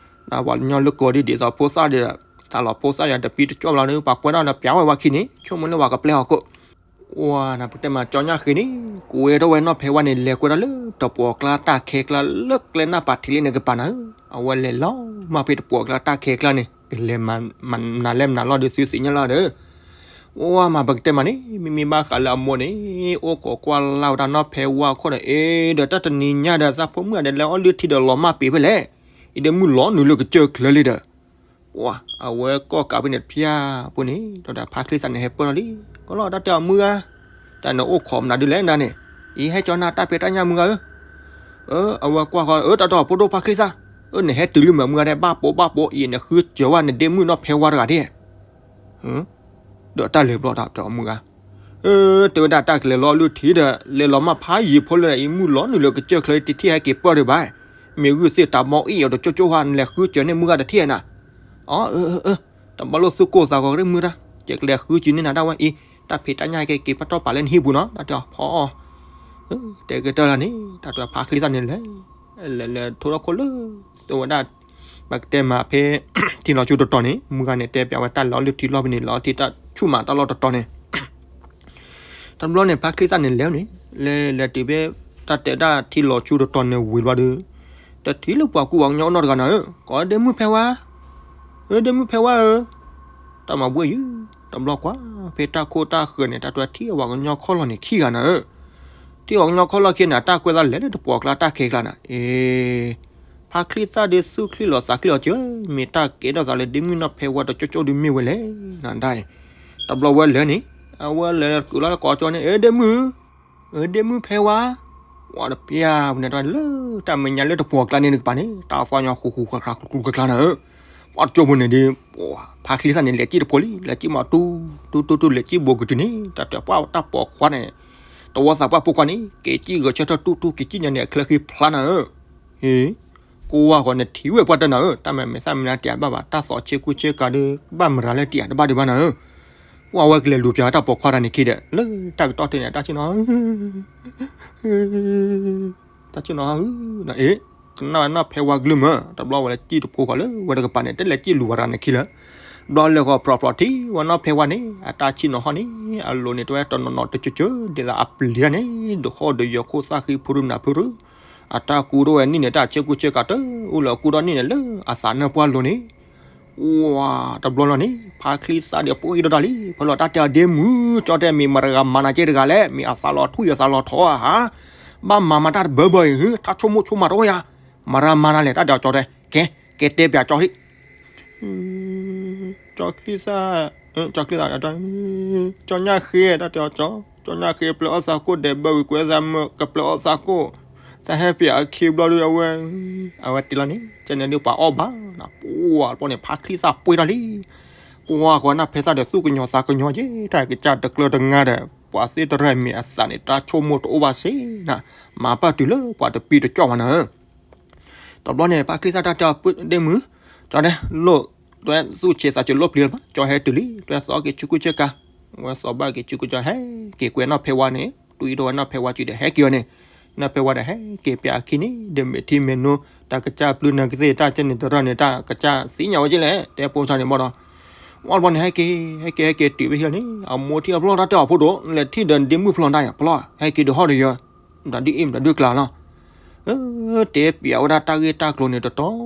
ဒီးပှၤကညီလၢကီၢ်ဒ်ဒ်သိးဖိသၣ်ဒီး, တၢ်လီၤဖိသၣ်ယၤတပံတကၠီၣ်ဘျီဒီး ပှၤကွဲးထီၣ်လၢပၠးဝဲဝါခံန့ၣ် ဆိကမိၣ်လၢဝၤကပျဲအီၤကိး, ဝၤနပတဲမးကၠီညၣ်ဃ့န့ၣ်, ကွဲးထီၣ်ဝဲနီၢ်ဖဲဝါန့ၣ် လဲၤကွဲးထီၣ်လၢတပှီၢ်ကျါတၢ်ခဲကျါလၢကျဲနၢ်ပာ်ထံးလံန့ၣ်ကပၤနၤဧၢ, အဝဲလဲၤလီၤမၢ်ဖဲတပှီၢ်ကျါတၢ်ခဲကျါန့ၣ် ကလဲၤမၤနၤလဲၣ်မၤနၤလီၤဒီးသုသ့ၣ်ညါလီၤဒီး ဝၤမၤပကတဲမးန့ၣ် မ့မ့ၢ်ဘၣ်ဃးလၢအမိၢ်န့ၣ် အိၣ်ခိးကွၢ်လၢ်ဝဲဒၣ်နီၢ်ဖဲဝါအခိၣ်န့ၣ် အ့ ဒီးတၢ်တနံၤညါဒီးသးဖိမုၣ်အဒဲး လဲၤအီၣ်လုၢ်ထံဒီးလီၤမၢ်ပ့ၤဖဲလဲၣ်, အံၤဒီးမုၢ်လီၤနုာ်လၢကစၢၢ်ချၢလံဒီး, ဝၤ အဝဲကိးကးဖဲန့ၣ်တဖျၢၣ်ဖိန့ၣ် ဒီးဖါချံသၣ်န့ၣ်ဟဲပၢၢ်လီၤလံ, အိၣ်လီၤတၢ်တဲအီၤမုၢ်ဂၤ, တၢ်နအိၣ်ခိးမနုၤဒ်လဲၣ်နၤန့ၣ်, အံၤဟဲကၠီနၤတၢ်ဖံးတၢ်ညၣ်မုၢ်ဂၤဧၢ, အဝဲကွၢ်ဃီ အၢ တၢ်တီၢ်ဖိဒိၣ်ဖါချံသၣ်, အၢ နဟဲတုၤလံမုၢ်ဂၤဒဲး ဘၣ်ပိာ်ဘၣ်ပိာ် အံၤနဃုစၢၤဝဲနဒ့မုၣ်နီၢ်ဖဲဝါတဂၤဒၣ် ဒီးတၢ်လဲၤဘျီတၢ်တဲအီၤမုၢ်ဂၤ, အၢ တဲဝဲဒၣ်တၢ်ကလဲၤလီၤလုၢ်ထံဒီး လဲၤလီၤမၢ်ဖးယံာ်ဖိလၢ အံၤမုၢ်လီၤနုာ်လၢကစၢၢ်ချၢတထံၣ်ဟဲက့ၤပၢၢ်ဒံးဘၣ်, မ့ၢ်ဂုၢ်သ့ၣ်တၢ်ဘီအံၣ်အီၤတကၠိကၠိဟါ နလဲၤဃုစၢၤန့ၢ်မုၢ်ဂၤတထံၣ်နၤ, အၢ အၢ အၢ တဘျီလိာ်သူၣ်ကိၢ်သးဂီၤကရၢမုၢ်တၢ်, ယကလဲၤဃုစၢၤန့ၢ်နၤဒၣ်ဝဲအံၤ, တၢ်ဖံးတၢ်ညၣ်က့ၤက့ၤပၢ်တီၢ်ပာ်လၢနဟံၣ်ပူၤနီၤ တၢ်တဲအီၤဖီအီၤ တဲကတၢၢ်လၢန့ၣ် တၢ်တဲဖါချံသၣ်န့ၣ်လဲၤ, လဲၤလဲၤထိထီၣ်ခိၣ်လၢ, တဲဝဲဒၣ်, ပကတဲမးဖဲ, ထံလီၤဆူတတီၤန့ၣ် မုၢ်ဂၤန့ၣ်တဲပၠးဝဲတၢ်လီၤလုၢ်ထံလီၤဖဲန့ၣ် လီၤထံတၢ်ဆူၣ်မးတၢ်လီၢ်တတီၤန့ၣ် တဘျီန့ၣ် ဖါချံသၣ်န့ၣ်လဲၤန့ၣ်, လဲၤလဲၤတုၤဖဲ, တၢ်တဲဒၣ်ထံလီၤဆူတတီၤန့ၣ်ဝံၤဘျီဒီး, တထံၣ်လၢပှၤကူပှၤကညီအိၣ်နီတဂၤနၤဧၢ, ကိးဒ့မုၣ်ဖဲဝါ, အၢ ဒ့မုၣ်ဖဲဝါဧၢ, တၢ်မၤဘှံးယုၢ်, တဘျီကွၢ်, ဖဲတၢ်ခိၣ်တၢ်ဃၢၤန့ၣ် တၢ်တဲထံၣ်အဝဲကညီခီၣ်လီၢ်န့ၣ်ခံဂၤနၤဧၢ, ထံၣ်အဝဲကညီခီၣ်လီၢ်ခံန့ၣ် တၢ်ကွဲးသးလဲၤလၢတပှီၢ်ကျါတၢ်ခဲကျါနၤ, အ့ ဖါချံသၣ်ဒုးသူၣ်ချံလီၤသးချံလီၤစၢၤ, မ့ၢ်တၢ်ကဲထီၣ်သးလၢဒ့မုၣ်နီၢ်ဖဲဝါတကၠိကၠိဒုးမ့ၢ်ဝဲလဲၣ်, နဒၣ်အံၤ, တဘျီဝဲလဲၤန့ၣ်, အဝဲလဲၤကုာ်လီၤလၢကိးကၠီန့ၣ် အၢ ဒ့မုၣ်, အၢ ဒ့မုၣ်ဖဲဝါ, ဝၤတပျၢ်ပူၤန့ၣ် တၢ်လၢတၢ်မဲာ်ညါလၢတပှီၢ်ကျါန့ၣ်တကပၤန့ၣ် တၢ်သီညါဃူဃူဃၣ်ဃၣ်ကျူကျူကျါကျါနၤဧၢ, ပှၤတကၠိဖိန့ၣ်ဒီး, ဖါချံသၣ်န့ၣ် လဲၤစံၣ်တဖိလံ, လဲၤစံၣ်မးတူတူတူတူလဲၤစံၣ်ဘိးကတုၤန့ၣ် တၢ်တဲပှၤတၢ်ပိာ်ခွါန့ၣ် တဝီသးပှၢ်ဖိခွါန့ၣ် က့ၤစံၣ်ဂဲၤဆၢထၢၣ်တူၢ်တူၢ် က့ၤစံၣ်ညါန့ၣ် အချၢဃံဖျါနၤဧၢ. ဟ့, ကိးဝါဃီန့ၣ်ထံၣ်ဝဲပှၢ်တၢ်နၤဧၢ, တၢ်မဲာ်မဲာ်သၣ်မံၤနၤတၢ်ဘၣ်ဘၣ် တၢ်သီဆ့ကူဆ့ကၤဒီး ကဘၣ်မရၤလၢတံာ်အတဘၣ်ဒံးဘၣ်နၤဧၢ. ဝဲအဝဲကလဲၤလူၤပၠးတၢ်ပိာ်ခွါတၢ်န့ၣ်ခံဒီး လၢတၢ်ကတီၢ်တၢ်န့ၣ် တၢ်ဆ့ၣ်နီၤ တၢ်ဆ့ၣ်နီၤဧၢ, အ့, ကနၣ်ဝဲနီၢ်ဖဲဝါကလုၢ်မၢ်, တဘျီဝဲလၢစံၣ်တဖိဃီလၢဝဲတကပၤန့ၣ် တလဲၤစံၣ်လူၤဝဲတၢ်န့ၣ်ခံလၢာ်, ဘျီလဲၤဃီၤပြီပြီထံၣ်ဝဲနီၢ်ဖဲဝါန့ၣ် အတၢ်ဆ့ၣ်နီၤဟီၣ်န့ၣ် အလိၤန့ၣ် တဝဲတနီၤနီၤတကၠိကၠိ ဒ်သိးအပျံၤတၢ်န့ၣ် ဒုးဟီၣ်ဒုးယၢၤခိၣ်သၣ်ဃံဖုရူနၤဖုရူ, အတၢ်ကူထီၣ်ဝဲနံၣ်န့ၣ် တၢ်ဆ့ကူဆ့ကၤတၢ် အိၣ်လၢအကူထီၣ်နံၣ်န့ၣ်လၢအသးနၢ်ပှၢ်လိၤန့ၣ် ဝါ, တဘျီလီၤန့ၣ် ဖါချံသၣ်ဒီးပှ့ၤဒီးတၢ်လံ, ဖဲလီၤတၢ်တဲအီၤဒ့မုၣ် ကၠီတဲမ့ၢ်မတၤတဂၤမၤနၤက့တဂၤလဲၣ်, မ့ၢ်အသးလီၤထွံၣ်အသးလီၤထီဧါ, ဘၣ်မၤမၤတၢ်တဘၢဘၢအံၤ တၢ်ဆိကမိၣ်ဆိကမးတအိၣ်ယၤ, မတၤမၤနၤလဲၣ် တၢ်တဲအီၤကၠီတဲ, ကဲ, ကဲတဲပၠးကၠီဟံၣ် ကၠီချံသၣ်, ကၠီချံသၣ်, ကၠီညၣ်ဃ့ တၢ်တဲအီၤကၠီ, ကၠီညၣ်ဃ့ပျဲအီၣ်သးကိၣ်ဒဲးဘၢဝံၤကွဲးသးမၢကပျဲအီၣ်သးကိၣ်, သးဟဲပၠးအခံဘျီဒုးအဝဲ, အဝဲတ့လီၤန့ၣ် ကဲန့ၣ်ဒုးပှၤအီၣ်ဘၣ်နၤ ပှၤတဘျီန့ၣ် ဖါချံသၣ်ပှ့ၤတၢ်လံ, ကွၢ်ဃီနီၢ်ဖဲသၣ်ဒီးသူၣ်ကညီၤသးကညီၤက့ၤ တၢ်ကစၢ်တကျၢၤတငါဒီး ပှၤသ့ၣ်တရၢၢ်မ့ၢ်အသးန့ၣ် တၢ်ဆိကမိၣ်တအိၣ်ဘၣ်စ့ၢ်နၤ, မၤပာ်တုၤလၢပှၤတပံတကၠီၣ်ဘၣ်နၤဧၢ တဘျီန့ၣ် ဖါချံသၣ်တၢ်တဲအီၤဒ့မုၣ်, ကၠီဒဲး လိၣ်, တွဲသူၣ်ဆံးသးဆံးလိၣ်ပျံၤလၢၤဘၣ်, ကၠီဟဲတုၤလံ တွဲသီက့ၤဆူကူဆဲကၤ, ဝဲသီဘၣ်က့ၤဆူကူဆဲ ဟဲက့ၤကွဲးနီၢ်ဖဲဝါန့ၣ် တွံၢ်ထီၣ်ဝဲနီၢ်ဖဲဝါစုဒီး ဟဲက့ၤအီၤန့ၣ်, နီၢ်ဖဲဝါဒီးဟဲက့ၤပၠးအခံန့ၣ် ဒီးမဲာ်ထံမဲာ်နိ တၢ်ကစၢ်ပျုၢ်နၤကသ့ၣ် တၢ်ကဲန့ၣ်တရၢၢ်န့ၣ် တၢ်ကစၢ်သ့ၣ်ညါဝဲက့လဲၣ် တဲဖိဆါန့ၣ်ဘၣ်ဒီး, ဝံၤတဘျီန့ၣ် ဟဲက့ၤ ဟဲက့ၤ ဟဲက့ၤတုၤဖဲဟံၣ်လီၤန့ၣ် အမိၢ်ထံၣ်အဖျီၣ်တၢ်တဲအီၤဖိဒိၣ် လဲၤထံၣ်ဒီးဒ့မုၣ်ဖျီၣ်တၢ်ယၤ ဖျီၣ် ဟဲက့ၤဒီးဟီၣ်ဒီးယၢၤ မတၤဒုးအ့ၣ်မတၤဒုးကျါလီၤ တဲပၠးဝဲဒၣ်တၢ်ဂ့ၢ်တၢ်ကျိၤန့ၣ် တတီၤ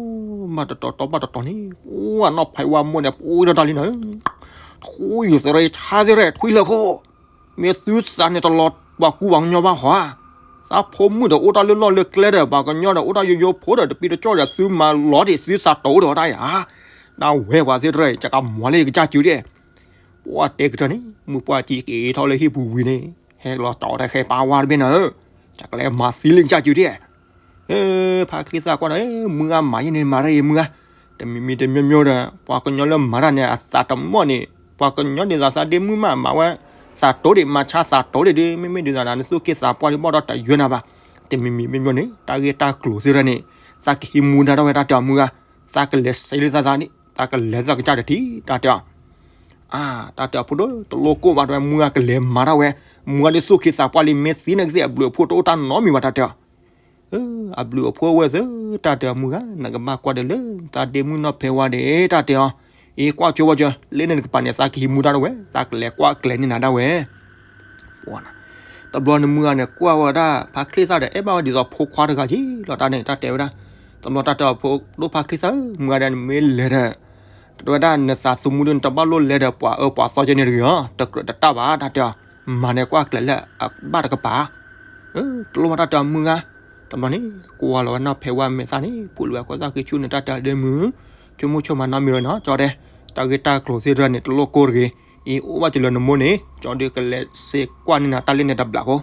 ဘၣ်တတီၤ တီၤဘၣ်တတီၤန့ၣ်, ပှၤနီၢ်ဖဲဝါမိၢ်န့ၣ် ပှ့ၤဒီးတၢ်လံနၤ, ထွံၣ်ယသရ့ဆါသ့ရဲၣ် ထွံၣ်လၢခိၣ်, မ့ၢ်သုသးန့ၣ်တလီၤပှၤကူပှၤကညီဘၣ်ဟီဧါ, သးဖိမုၣ်ဒီးအိၣ်တၢ်လၢလီၢ်လၢကျဲဒီး ပှၤကညီဒီးအိၣ်တၢ်ယိယိဖိဒီး တပံတကၠီၣ်ဒီး သုမၤလီၤဒံးသုသးတိၤဒီးတၢ်ယၤ, တၢ်ဝဲပှၤသ့တရဲၣ် ယကမၤလၢယကစၢ်စုဒဲး ပှၤတဲကတၢၢ်န့ၣ် မုၢ်ပှၢ်ကံက့ၤထီၣ်လၢဟံၣ်ပူၤဝံၤန့ၣ် ဟဲလီၤတီၤတၢ်ဃဲပာ်ဝါတဘ့ၣ်နၤဧၢ, ယကလဲၤမၤသံလၢယကစၢ်စုဒဲး, ဖါချံသၣ်ကွၢ်ဒီး မုၢ်ဂၤမၤယဲန့ၣ် မၤတၢ်ယဲမုၢ်ဂၤ, တမံၤမံၤတမံၤမံၤဒီး ပှၤကညီလၢမၤတၢ်န့ၣ် အသးတမီၣ်န့ၣ် ပှၤကညီဒ်သိးသးဒ့မုၣ်မး မၤဝဲ သးတိၤဒံး မၤဆါသးတိၤဒံးဒုး မ့မ့ၢ်ဒ်သိးနသူၣ်က့သးပှၢ်ဒံးဘၣ်ဒီးတယွဲနၤဘၣ်, တမံၤမံၤမံၤမံၤန့ၣ် တၢ်ဂ့ၢ်တၢ်ကျိၤသ့တရဲၣ်န့ၣ် သးကဟံးမူဒါတၢ်ဝဲတၢ်တဲအီၤမုၢ်ဂၤ, သးကလဲၤစဲးလၢသးသးန့ၣ် သးကလဲၤသးကစၢ်တထံၣ် တၢ်တဲအီၤ အါ, တၢ်တဲအီၤဖိဒိၣ် တလိၣ်ကိၢ်ဘၣ်တဲဝဲ မုၢ်ဂၤကလဲၤမၤတၢ်ဝဲ, မုၢ်ဂၤဒ်သိးသူၣ်က့သးပှၢ်လံ မ့ၢ်သံန့ၣ်ကသ့ၣ် အဘျုးအဖှိၣ်တအိၣ်တၢ်နီတမံၤဘၣ် တၢ်တဲအီၤ, အဘျုးအဖှိၣ်ဝဲသ့ တၢ်တဲအီၤမုၢ်ဂၤ နကဘၣ်ကွၢ်ဒီးလၢ သးဒ့မုၣ်နီၢ်ဖဲဝါဒဲး တၢ်တဲအီၤ, အ့ ကွၢ်ကၠိဝဲကၠိ လၢန့ၣ်တကပၤန့ၣ် သးကဟံးမူဒါတဝဲ သးကလဲၤကွၢ်ကျဲၤန့ၢ်နၤဒၣ်ဝဲ တဘျီန့ၣ်မုၢ်ဂၤန့ၣ် ကွၢ်ဝဲဒၣ်ဖါချံသၣ်ဒီး အဲၣ်ဘၣ်ဝဲဒ်သိးဖိခွါတဂၤက့လီၤ တၢ်န့ၣ် တၢ်တဲဝဲဒၣ်, တဘျီတၢ်တဲအီၤဖိဒိၣ်ဖါချံသၣ်ဧၢ မုၢ်ဂၤဒဲးန့ၣ်မ့ၢ်လဲၤဒီး တဝဲဒၣ်နသးသမူဒ်နတဘၣ်လိၣ်လဲၤဒီးပှၤအၢပှၤသီကဲန့ၣ်တဂ့ၤအီၤ တကြၢးတတၢ်ဘၣ် တၢ်တဲအီၤ, မၤန့ၣ်ကွၢ်ကျဲၤလၢအဘၣ်တကပၤ တလိၣ်ဘၣ် တၢ်တဲအီၤမုၢ်ဂၤ, တဘျီန့ၣ် ကွၢ်လီၤဝဲနီၢ်ဖဲဝါမဲာ်သၣ်န့ၣ် ဖူးလီၤဝဲခိၣ်သၣ်ဃံဆူၣ်န့ၣ် တၢ်တဲအီၤဒ့မုၣ်, ဆိကမိၣ်ဆိကမးနီတမံၤလီၤနီၤ ကၠီဒဲး, တၢ်ဂ့ၢ်တၢ်ကျိၤသ့တရဲၣ်န့ၣ် တလိၣ်ကိၢ်တဂ့ၤ, အံၤအိၣ်ဘၣ်စၢၤလၢနမိၢ်န့ၣ် ကၠီဒုးကလဲၤစ့ကွၢ်န့ၢ်နၤတၢ်လၢန့ၣ်တဘျးဖိ,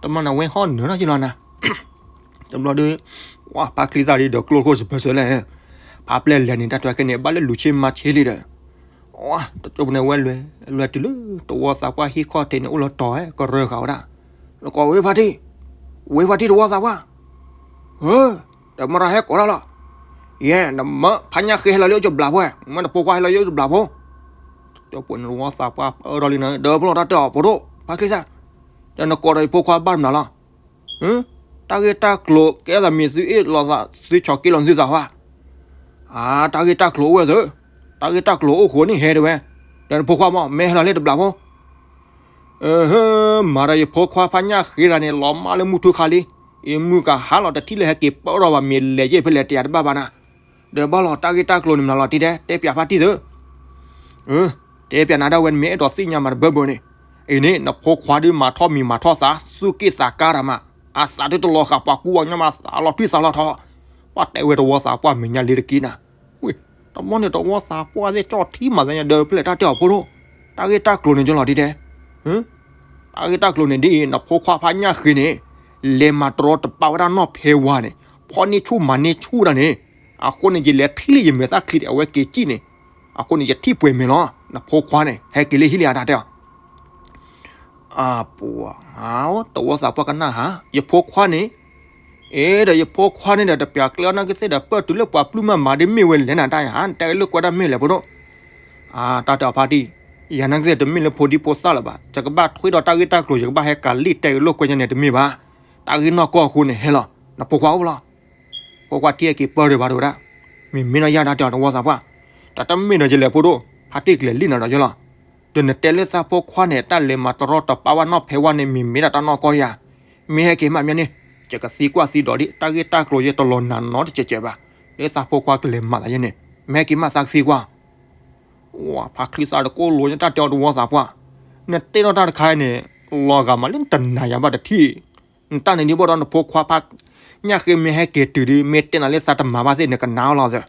တဘျီန့ၣ် ဝဲဟီၣ်နၢၤထီၣ်ယလီၤနၤ တဘျီဒီး ဝဲဖါချံသၣ်ဒီးကျိၣ်ခိၣ်စပၢၤစၢၤလဲၣ်, ဖးပျဲၢ်လဲၤန့ၣ် တၢ်တဲအီၤကဲန့ၣ် ဘၣ်လၢလူၤဆ့မၤဆ့လံဒီး, တကၠိပူၤန့ၣ်ဝဲလဲၤ လဲၤတုၤလၢတဝီသးပှၢ်ဟံၣ်ခီၣ်ထံးန့ၣ် အိၣ်လီၤတီၤဝဲ ကရၢဃာ်ဝဲဒၣ်, နကိးဝဲဖါတံၢ်, ဝဲဖါတံၢ်တဝီသးပှၢ်, ဧၢ, ဒီးမတၤဟဲကိးတၢ်လီၤ, ယဲ နမၢဖးညၣ်ဃ့ဟဲလီၤလၢယအိၣ်တဘျးဖိ, မၢနဖိခွါဟဲလီၤယအိၣ်တဘျးဖိ, တကၠိပူၤန့ၣ်တဝီသးပှၢ်အၢၣ်ထီၣ်လံနၤ ဒီးပလီၢ်တၢ်တဲအီၤဖိဒိၣ် ဖါချံသၣ်, ဒီးနကိးဒီးယဖိခွါဘၣ်မနုၤလီၤ တၢ်ဂ့ၢ်တၢ်ကျိၤကဲသးမံၤသုအ့ၣ်လိာ်သး သုဆီၣ်က့လိာ်သုသးဟါ, အါ တၢ်ဂ့ၢ်တၢ်ကျိၤအိၣ်ဝဲသ့, တၢ်ဂ့ၢ်တၢ်ကျိၤအိၣ်ဃိန့ၣ်ဟဲတဲဝဲ, ဒီးနဖိခွါမ့ၢ် မ့ၢ်ဟဲလီၤလၢတဘျးဖိ, မၤဒီးယဖိခွါဖးညၣ်ဃ့တဂၤန့ၣ် လီၤမၢ်လၢမုၢ်ထူခါလံ, အံၤမုၢ်ကဟါလီၤတထံၣ်လၢဟဲက့ၤပၢၢ်ထီၣ်ဘၣ်မ့ၢ်လဲၤယဲၢ်ဖဲလဲၣ်တယၤတဘၣ်ဘၣ်နၤ, ဒီးဘၣ်လီၤတၢ်ဂ့ၢ်တၢ်ကျိၤန့ၣ်မနုၤလီၤတံၢ်တဲ တဲပၠးဖါတံၢ်သ့ တဲပၠးနၤဒၣ်ဝဲ နမ့ၢ်အဲၣ်ဒိးသ့ၣ်ညါမးတဘၢဘၢန့ၣ်, အံၤန့ၣ် နဖိခွါဒုးမၤထီၣ်မံၤမၤထီၣ်သး သူၣ်က့ၣ်သးကါတၢ်မး, အသးဒုးတလီၤဃာ်ပှၤကူပှၤကညီမး သးလီၤထွံၣ်သးလီၤထီ, ပှၤတဲဝဲတဝီသးပှၢ်မဲာ်ညါလံတက့ၢ်နၤ, ဝံၤ တဘျီန့ၣ် တဝီသးပှၢ်သ့ၣ်ကၠီၣ်ထံမးသးညါဒီးဖဲလဲၣ်တၢ်တဲအီၤဖိဒိၣ်, တၢ်ဂ့ၢ်တၢ်ကျိၤန့ၣ်ကလီၤတံၢ်တဲ တၢ်ဂ့ၢ်တၢ်ကျိၤန့ၣ်ဒ်အံၤ နဖိခွါဖးညၣ်ဃ့န့ၣ် လဲၤမၤတရီတပါဝဲဒၣ်နီၢ်ဖဲဝါန့ၣ် ဖီၣ်န့ၢ်ဆူၣ်မၤန့ၢ်ဆူၣ်ဒၣ်န့ၣ်, အဃိန့ၣ် ယလဲၤထံၣ်လံယမဲာ်သၣ်ချံဒီး အဝဲက့ၤစံၣ်န့ၣ်, အဃိန့ၣ် ယထံၣ်ပှဲၤမဲာ်လီၤ, နဖိခွါန့ၣ် ဟဲက့ၤလၢဟံၣ်လံအတၢ်တဲအီၤ အပှၤ တဝီသးပှၢ်ကနၣ်ဟါ ယဖိခွါန့ၣ်, အဲ ဒီးယဖိခွါန့ၣ်ဒီး တပျးကျဲအီၤနာ်က့သ့ၣ်ဒီး ပၢၢ်တုၤလၢပှၤပျုၢ်မၤမၤဒ်မ့ၢ်ဝဲလဲၣ်နတၢ်ယၤ နတဲအလိာ်ကွဲတၢ်မ့ၢ်လဲၣ်ဖိဒိၣ်. တၢ်တဲအီၤဖါတံၢ်, ယၤနာ်က့သ့ၣ်တမ့ၢ်လၢဖိဒံဖိသၣ်လၢၤဘၣ်, ယကဘၣ်ထွံဒီးတၢ်ဂ့ၢ်တၢ်ကျိၤ ယကဘၣ်ဟဲကၤလံၣ်တဲအလိာ်ကွဲယဲန့ၣ်တမ့ၢ်ဘၣ်. တၢ်ဂ့ၢ်နီၢ်ကီၢ်အဃိန့ၣ်ဟဲလီၤ, နဖိခွါအိၣ်လီၤ. ဖိခွါထံၣ်က့ၤပၢၢ်ဒံးဘၣ်တဝဲဒၣ်, မ့မ့ၢ်နီၢ်ယၤတၢ်တဲအီၤတဝီသးပှၢ်, တၢ်တမ့ၢ်ဒီးယလဲၤဖိဒိၣ်, ဖါတံၢ်ကလဲၤလံၣ်နၤဒီးယလီၤ. ဒီးနတဲလၢသးဖိခွါန့ၣ် တၢ်လဲၤမၤတရီတပါဝဲနီၢ်ဖဲဝဲန့ၣ် မ့မ့ၢ်ဒၣ်တၢ်နီၢ်ကီၢ်ယၤ, မ့ၢ်ဟဲက့ၤမးမ့ၢ်န့ၣ်, ယကသံကွၢ်သံဒိးဒံး တၢ်ဂ့ၢ်တၢ်ကျိၤယဲတလီၤနၤနီတစဲးစဲးဘၣ်, လၢသးဖိခွါကလဲၤမၤသးယဲန့ၣ်, မ့ၢ်ဟဲက့ၤမးသးကသံကွၢ် ဝဲ ဖါချံသၣ်တကိၢ်လိာ်ညါတၢ်တဲအီၤတဝီသးပှၢ်, နတဲထီၣ်တၢ်တခါအံၤန့ၣ်, လီၤဂာ်မးလၢနတနာ်ယၤဘၣ်တထံၣ်, နတၢ်န့ၣ်ဒ်ဘၣ်ဒီးနဖိခွါဖါ, ညၣ်ဃ့မ့ၢ်ဟဲက့ၤတုၤဒီး မ့ၢ်တဲနၤလၢသးတမၤဘၣ်သ့ၣ် နကနာ်အီၤလီၤသၢ,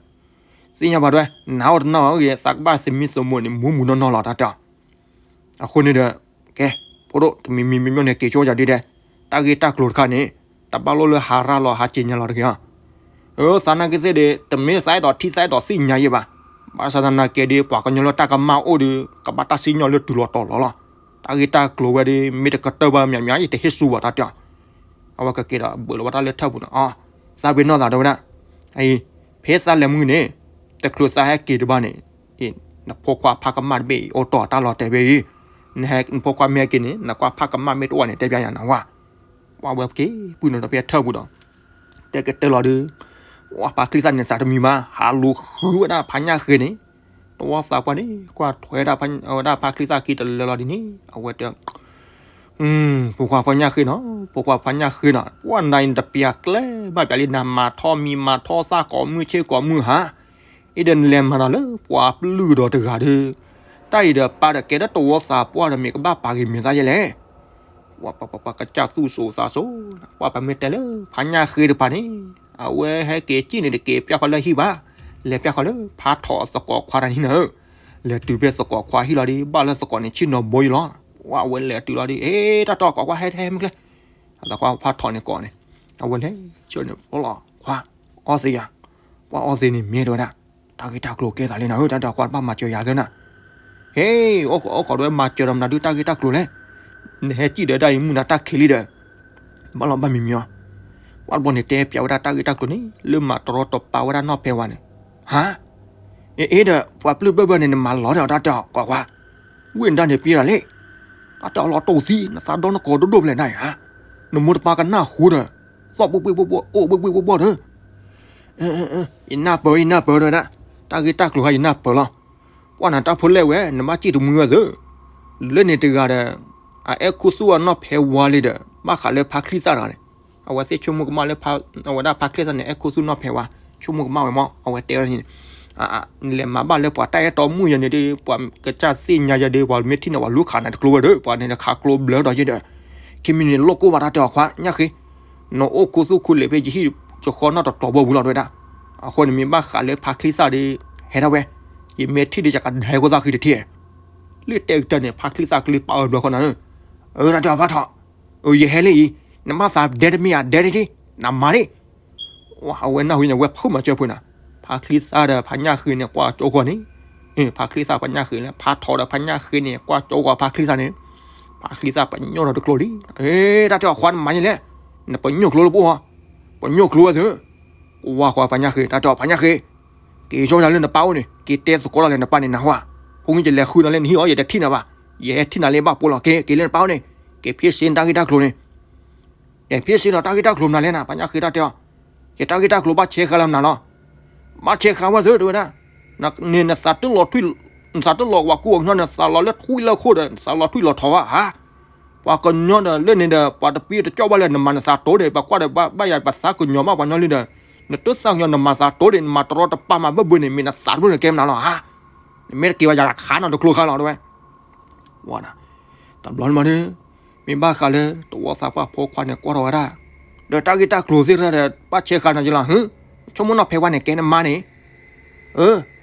သ့ၣ်ညါဘၣ်ဒွဲ, နာ်အီၤတနာ်အီၤဂ့ၤ သးကဘၣ်သမံသမိးန့ၣ် မူမူနီၢ်နီၢ်လီၤတၢ်တဲအီၤ အဃိန့ၣ်ဒီး, ကဲ, ဖိဒိၣ် တမံၤမံၤမံၤမံၤန့ၣ် က့ၤဆိယၤဒ်ဒဲး, တၢ်ဂ့ၢ်တၢ်ကျိၤတခါန့ၣ်, တဘၣ်လိၣ်လၢဟးရၣ်လီၤဟးက့ၤညါလီၤတဂ့ၤအီၤ, အၢ သးနာ်က့သ့ၣ်ဒီး တမ့ၢ်သးအဲၣ်ဒိးထံၣ်သးအဲၣ်ဒိးသ့ၣ်ညါယဲဘၣ်, ဘၣ်ဆၣ်သနာ်က့ဒီး ပှၤကညီလၢတၢ်ကမၣ်အိၣ်ဒီး ကဘၣ်တၢ်စံၣ်ညီၣ်လၢတုၤလီၤတီၤလီၤလီၤ, တၢ်ဂ့ၢ်တၢ်ကျိၤဝဲဒီး မ့ၢ်တကတၢၢ်ဘၣ်မးမး ယတဟ့ၣ်စူၤဘၣ်တၢ်တဲအီၤ, အဝဲကက့ၤဒီးဘၣ်လီၤဘၣ်တၢ်လၢထၢၣ်ပူၤန့ၣ်အီၤ, သးပ့ၤနီၣ်သးတဝဲဒၣ်, အံၤ, ဖဲသးလဲၤမုၢ်န့ၣ်, တချုးသးဟဲက့ၤတဘၣ်န့ၣ် နဖိခွါဖးကမၣ်တဘ့ၣ်အံၤ အိၣ်တီၢ်တၢ်လီၤတဲာ်ဖဲအံၤ, နဖိခွါမ့ၢ်ဟဲက့ၤန့ၣ် နကွၢ်ဖးကမၣ်မ့ၢ်တအိၣ်န့ၣ် တဲပျးယၤနဝဲ, ပှၤဝဲက့ၤပုၢ်နီၤဒီးဖဲထၢၣ်ပူၤဒီး, တဲကတဲလီၤဒုး, ဝဲဖါချံသၣ်န့ၣ်သးတမံၤမး ဟးလူၤဃုဝဲဒၣ်ဖးညၣ်ဃ့န့ၣ်, တဝီသးပှၢ်န့ၣ် ကွၢ်ထွဲဒၣ်ဝဲဒၣ်ဖါချံသၣ်ခံတလၢလီၤဒ်န့ၣ် အဝဲတဲ ဖိခွါဖးညၣ်ဃ့နီၤ, ဖိခွါဖးညၣ်ဃ့နီၤ, ပှၤနၤအံၤနတပျးကျဲဘၣ်ပျးလံ နမၤထီၣ်မံၤမၤထီၣ်သၣ်ကိးမုၢ်ဆ့ၣ်ကိးမုၢ်ဟါ, အံၤဒီးနလဲၤမၤတၢ်လၢပှၤပျုၢ်ဒီးတဂၤဒီး, တၢ်အံၤဒီးပၢ်ဒီးကဲဒီးတဝီသးပှၢ်ဒီး မ့ၢ်ကဘၣ်ပာ်ဂ့ၤမ့ၢ်သးယဲလဲၣ်. ပှၤပှၤပှၤကစၢ်သူၣ်စိၤသးစိၤ, ပှၤပမ့ၢ်တဲလၢဖးညၣ်ဃ့တပၤန့ၣ်, အဝဲဟဲက့ၤစံၣ်န့ၣ်တက့ၤပျၢ်ဃီလၢဟံၣ်ဘၣ်, လဲၤပျၢ်ဃီလၢဖးထီၣ်သကိးခွါတၢ်န့ၣ်နၤဧၢ, လဲၤတုၤဖဲသကိးခွါဟံၣ်လီၤဒီး ဘၣ်လၢသကိးန့ၣ်ဆ့ၣ်နီၤဘိအံၤလီၤ, ပှၤအဝဲလဲၤတုၤလီၤဒီး အ့ တၢ်တဲအီၤ ကိးခွါဟဲတဟဲမုၢ်ကျဲ သကိးဖးထီၣ်န့ၣ်ကိးန့ၣ်, အဝဲလဲၤဆၢန့ၣ် အိၣ်လီၤခွါ, အီသံးယၤ, ပှၤအီသံးန့ၣ်မ့ၢ်တဝဲဒၣ်, တၢ်ဂ့ၢ်တၢ်ကျိၤကဲသးလံနၤဧၢ, တၢ်တဲအီၤ ခွါတဘၣ်မၤစၢၤယၤသၢနၤ, ဟ့ၣ်, အိၣ်ခိးဒီးမၤစၢၤဒီးမနုၤဒုးတၢ်ဂ့ၢ်တၢ်ကျိၤလဲၣ်, နဟဲစံၣ်ဒီးဒၣ်အံၤမုၢ်နၤတၢ်ခံးလံဒီး, ဘၣ်လီၤဘၣ်မံၤမံၤအီၤ, ပှၤတဘျီန့ၣ်တဲပျးဝဲဒၣ်တၢ်ဂ့ၢ်တၢ်ကျိၤန့ၣ် လၢမၤတရီတပါဝဲဒၣ်နီၢ်ဖဲဝါန့ၣ်, ဟါ အ့ဒီး ပှၤပျုၢ်ဘၢၣ်ဘၢၣ်န့ၣ် နမၤလီၤဒီးတၢ်တဲအီၤ ကွၢ်ကွၢ်, ဝ့ၢ်နတၢ်န့ၣ်ပျဲဒၣ်လဲၣ်, တၢ်တဲအီၤလီၤတိၢ်သံ နသးဒီနကိးဒိၣ်ဒိၣ်ဖျဲၣ်နၤဧါ, နမိၢ်တပၢ်ကနၣ်ဃိဒီး, သီၣ်ဘှ့ၣ်ဘှ့ၣ်ဘှီၣ်ဘှီၣ် အိၣ်ဘှ့ၣ်ဘှ့ၣ်ဘှီၣ်ဘှီၣ်ဒီး, ယနၢ်ပၢၢ် ယနၢ်ပၢၢ်တဲဝဲဒၣ်, တၢ်ဂ့ၢ်တၢ်ကျိၤဟါယနၢ်ပၢၢ်လီၤ, ပှၢ်နၤတၢ်ဖိလဲၣ်ဝဲ နဘၣ်စံၣ်တမှံဝဲသၢ, လၢန့ၣ်တဂၤဒီး, အအဲၣ်ခူသူၣ်အနီၢ်ဖဲဝါလံဒီး ဘၣ်ဃးလၢဖါချံသၣ်တဂၤန့ၣ်, အဝဲသ့ၣ်ဆိကမိၣ်ကမၣ်လၢ အဝဲဒၣ်ဖါချံသၣ်န့ၣ် အဲၣ်ခူသူၣ်နီၢ်ဖဲဝါ, ဆိကမိၣ်ကမၣ်ဝဲမး အဝဲတဲဝဲန့ၣ်, နလဲၤမၤဘၣ်လၢပှၤတၢ်အဲၣ်တီမုၣ်ယၤန့ၣ်ဒီး ပှၤကစၢ်သ့ၣ်ညါယၤဒီး ပှၤမ့ၢ်ထံၣ်န့ၣ် ပှၤလူၤခးနၤတကျိဝဲဒီး ပှၤန့ၣ်ခးကျိဘျၢဒီးယဲဒီး, ခံမံၤန့ၣ်လိၣ်ကိၢ်ဘၣ်တၢ်တဲအီၤခွါညၣ်ဃ့, နအိၣ်ခူသူၣ်ခူလံာ်ဖဲယဟံၣ်ကဃီနီၣ်တတီၤဘီပူၤလီၤတဲဝဲဒၣ်, အဃိန့ၣ်မ့ၢ်ဘၣ်ဃးလၢဖါချံသၣ်ဒီး, ဟဲထီၣ်ဝဲ, ယမ့ၢ်ထံၣ်ဒီးယကဒဲကီသၣ်ဃံတထံၣ်, လၢတဲကတၢၢ်န့ၣ် ဖါချံသၣ်ကလံပာ်အၢဘျီဃီနၤဧၢ, အၢတၢ်တဲအီၤဖးထီၣ်, အၢယဟဲလၢအံၤ, နဘၣ်သးဒဲတမ့ၢ်ဧါ ဒဲတထံၣ်, နမၤန့ၣ် ဝဲအဝဲနၢ်ဟူန့ၣ် ဝဲဖိမၤစၢၤဖိနၤ, ဖါချံသၣ်ဒီးဖါညၣ်ဃ့န့ၣ် ကွၢ်ကၠိဃီန့ၣ်, ဖါချံသၣ်ဖါညၣ်ဃ့လၢ ဖးထီၣ်ဒီးဖါညၣ်ဃ့န့ၣ် ကွၢ်ကၠိဃီဖါချံသၣ်န့ၣ်, ဖါချံသၣ်ပညိၣ်ထီၣ်တကျိလံ, တၢ်တဲအီၤခွါနမၤယဲလဲၣ်, နပညိၣ်ကျိလၢပအိၣ်, ပညိၣ်ကျိဝဲသၢ, ကွၢ်ဃီဖါညၣ်ဃ့ တၢ်တဲအီၤဖါညၣ်ဃ့ က့ၤဆိယၤလၢနပၢ်အိၣ်န့ၣ် က့ၤတဲသကိးတၢ်လၢနပၢ်န့ၣ်နၢ်ဟူဧါ, ဖိမုၣ်ယလဲၤဃုနၤလၢနဟံၣ်အီၤ ယတထံၣ်နၤဘၣ်, ယဟဲထံၣ်နၤလၢဘၣ်ပိလီၤ က့ၤက့ၤလၢနပၢ်အိၣ်န့ၣ်, က့ၤဖံးစ့နတၢ်ဂ့ၢ်တၢ်ကျိၤန့ၣ် က့ၤဖံးစ့ဒီးတၢ်ဂ့ၢ်တၢ်ကျိၤမနုၤလဲၣ်နၤ ဖါညၣ်ဃ့တၢ်တဲအီၤ, ယတၢ်ဂ့ၢ်တၢ်ကျိၤဘၣ်ဆဲးဃာ်လၢမနုၤလီၤ, ဘၣ်ဆဲးဃာ်ဝဲသၢတဲဝဲဒၣ်, နသးတလီၤထွံၣ်, နသးတလီၤဝၤကူဝၤကညီ နသးလီၤလၢထွံၣ်လၢခိၣ်ဒီး နသးလီၤထွံၣ်လီၤထီဝဲဧါ, ပှၤကညီဒီးလၢန့ၣ်ဒီး ပှၤတပံတကၠီၣ်ဘၣ်လၢနမၤနသးတိၤန့ၣ် ပှၤကွၢ်ဒီးဘၣ်ယၤ ပသးကညီၤဘၣ်ပှၤကညီလံဒီး, နတသးကညီၤ နမၤသးတိၤန့ၣ် နမၤတရီတပါမၤဘၢၣ်ဘၢၣ်န့ၣ် မ့ၢ်နသးတဘျီန့ၣ်ကဲမနုၤလီၤဧါ, နမ့ၢ်တက့ၤဘၣ်ယၤခးနီၤတကျိခါလီၤတဲဝဲ ဝဲဒၣ်, တဘျီန့ၣ်မးဒီး, မ့ၢ်ဘၣ်ဃးလၢ တဝီသးပှၢ်ဖိခွါန့ၣ်ကွၢ်ထီၣ်ဝဲဒၣ်, ဒီးတၢ်ဂ့ၢ်တၢ်ကျိၤသ့ၣ်တဖၣ်ဒီး ဘၣ်ဆဲးဃာ်နီၤက့လီၤ, ဆိကမိၣ်နီၢ်ဖဲဝါန့ၣ် ကဲနမါန့ၣ်, အၢ,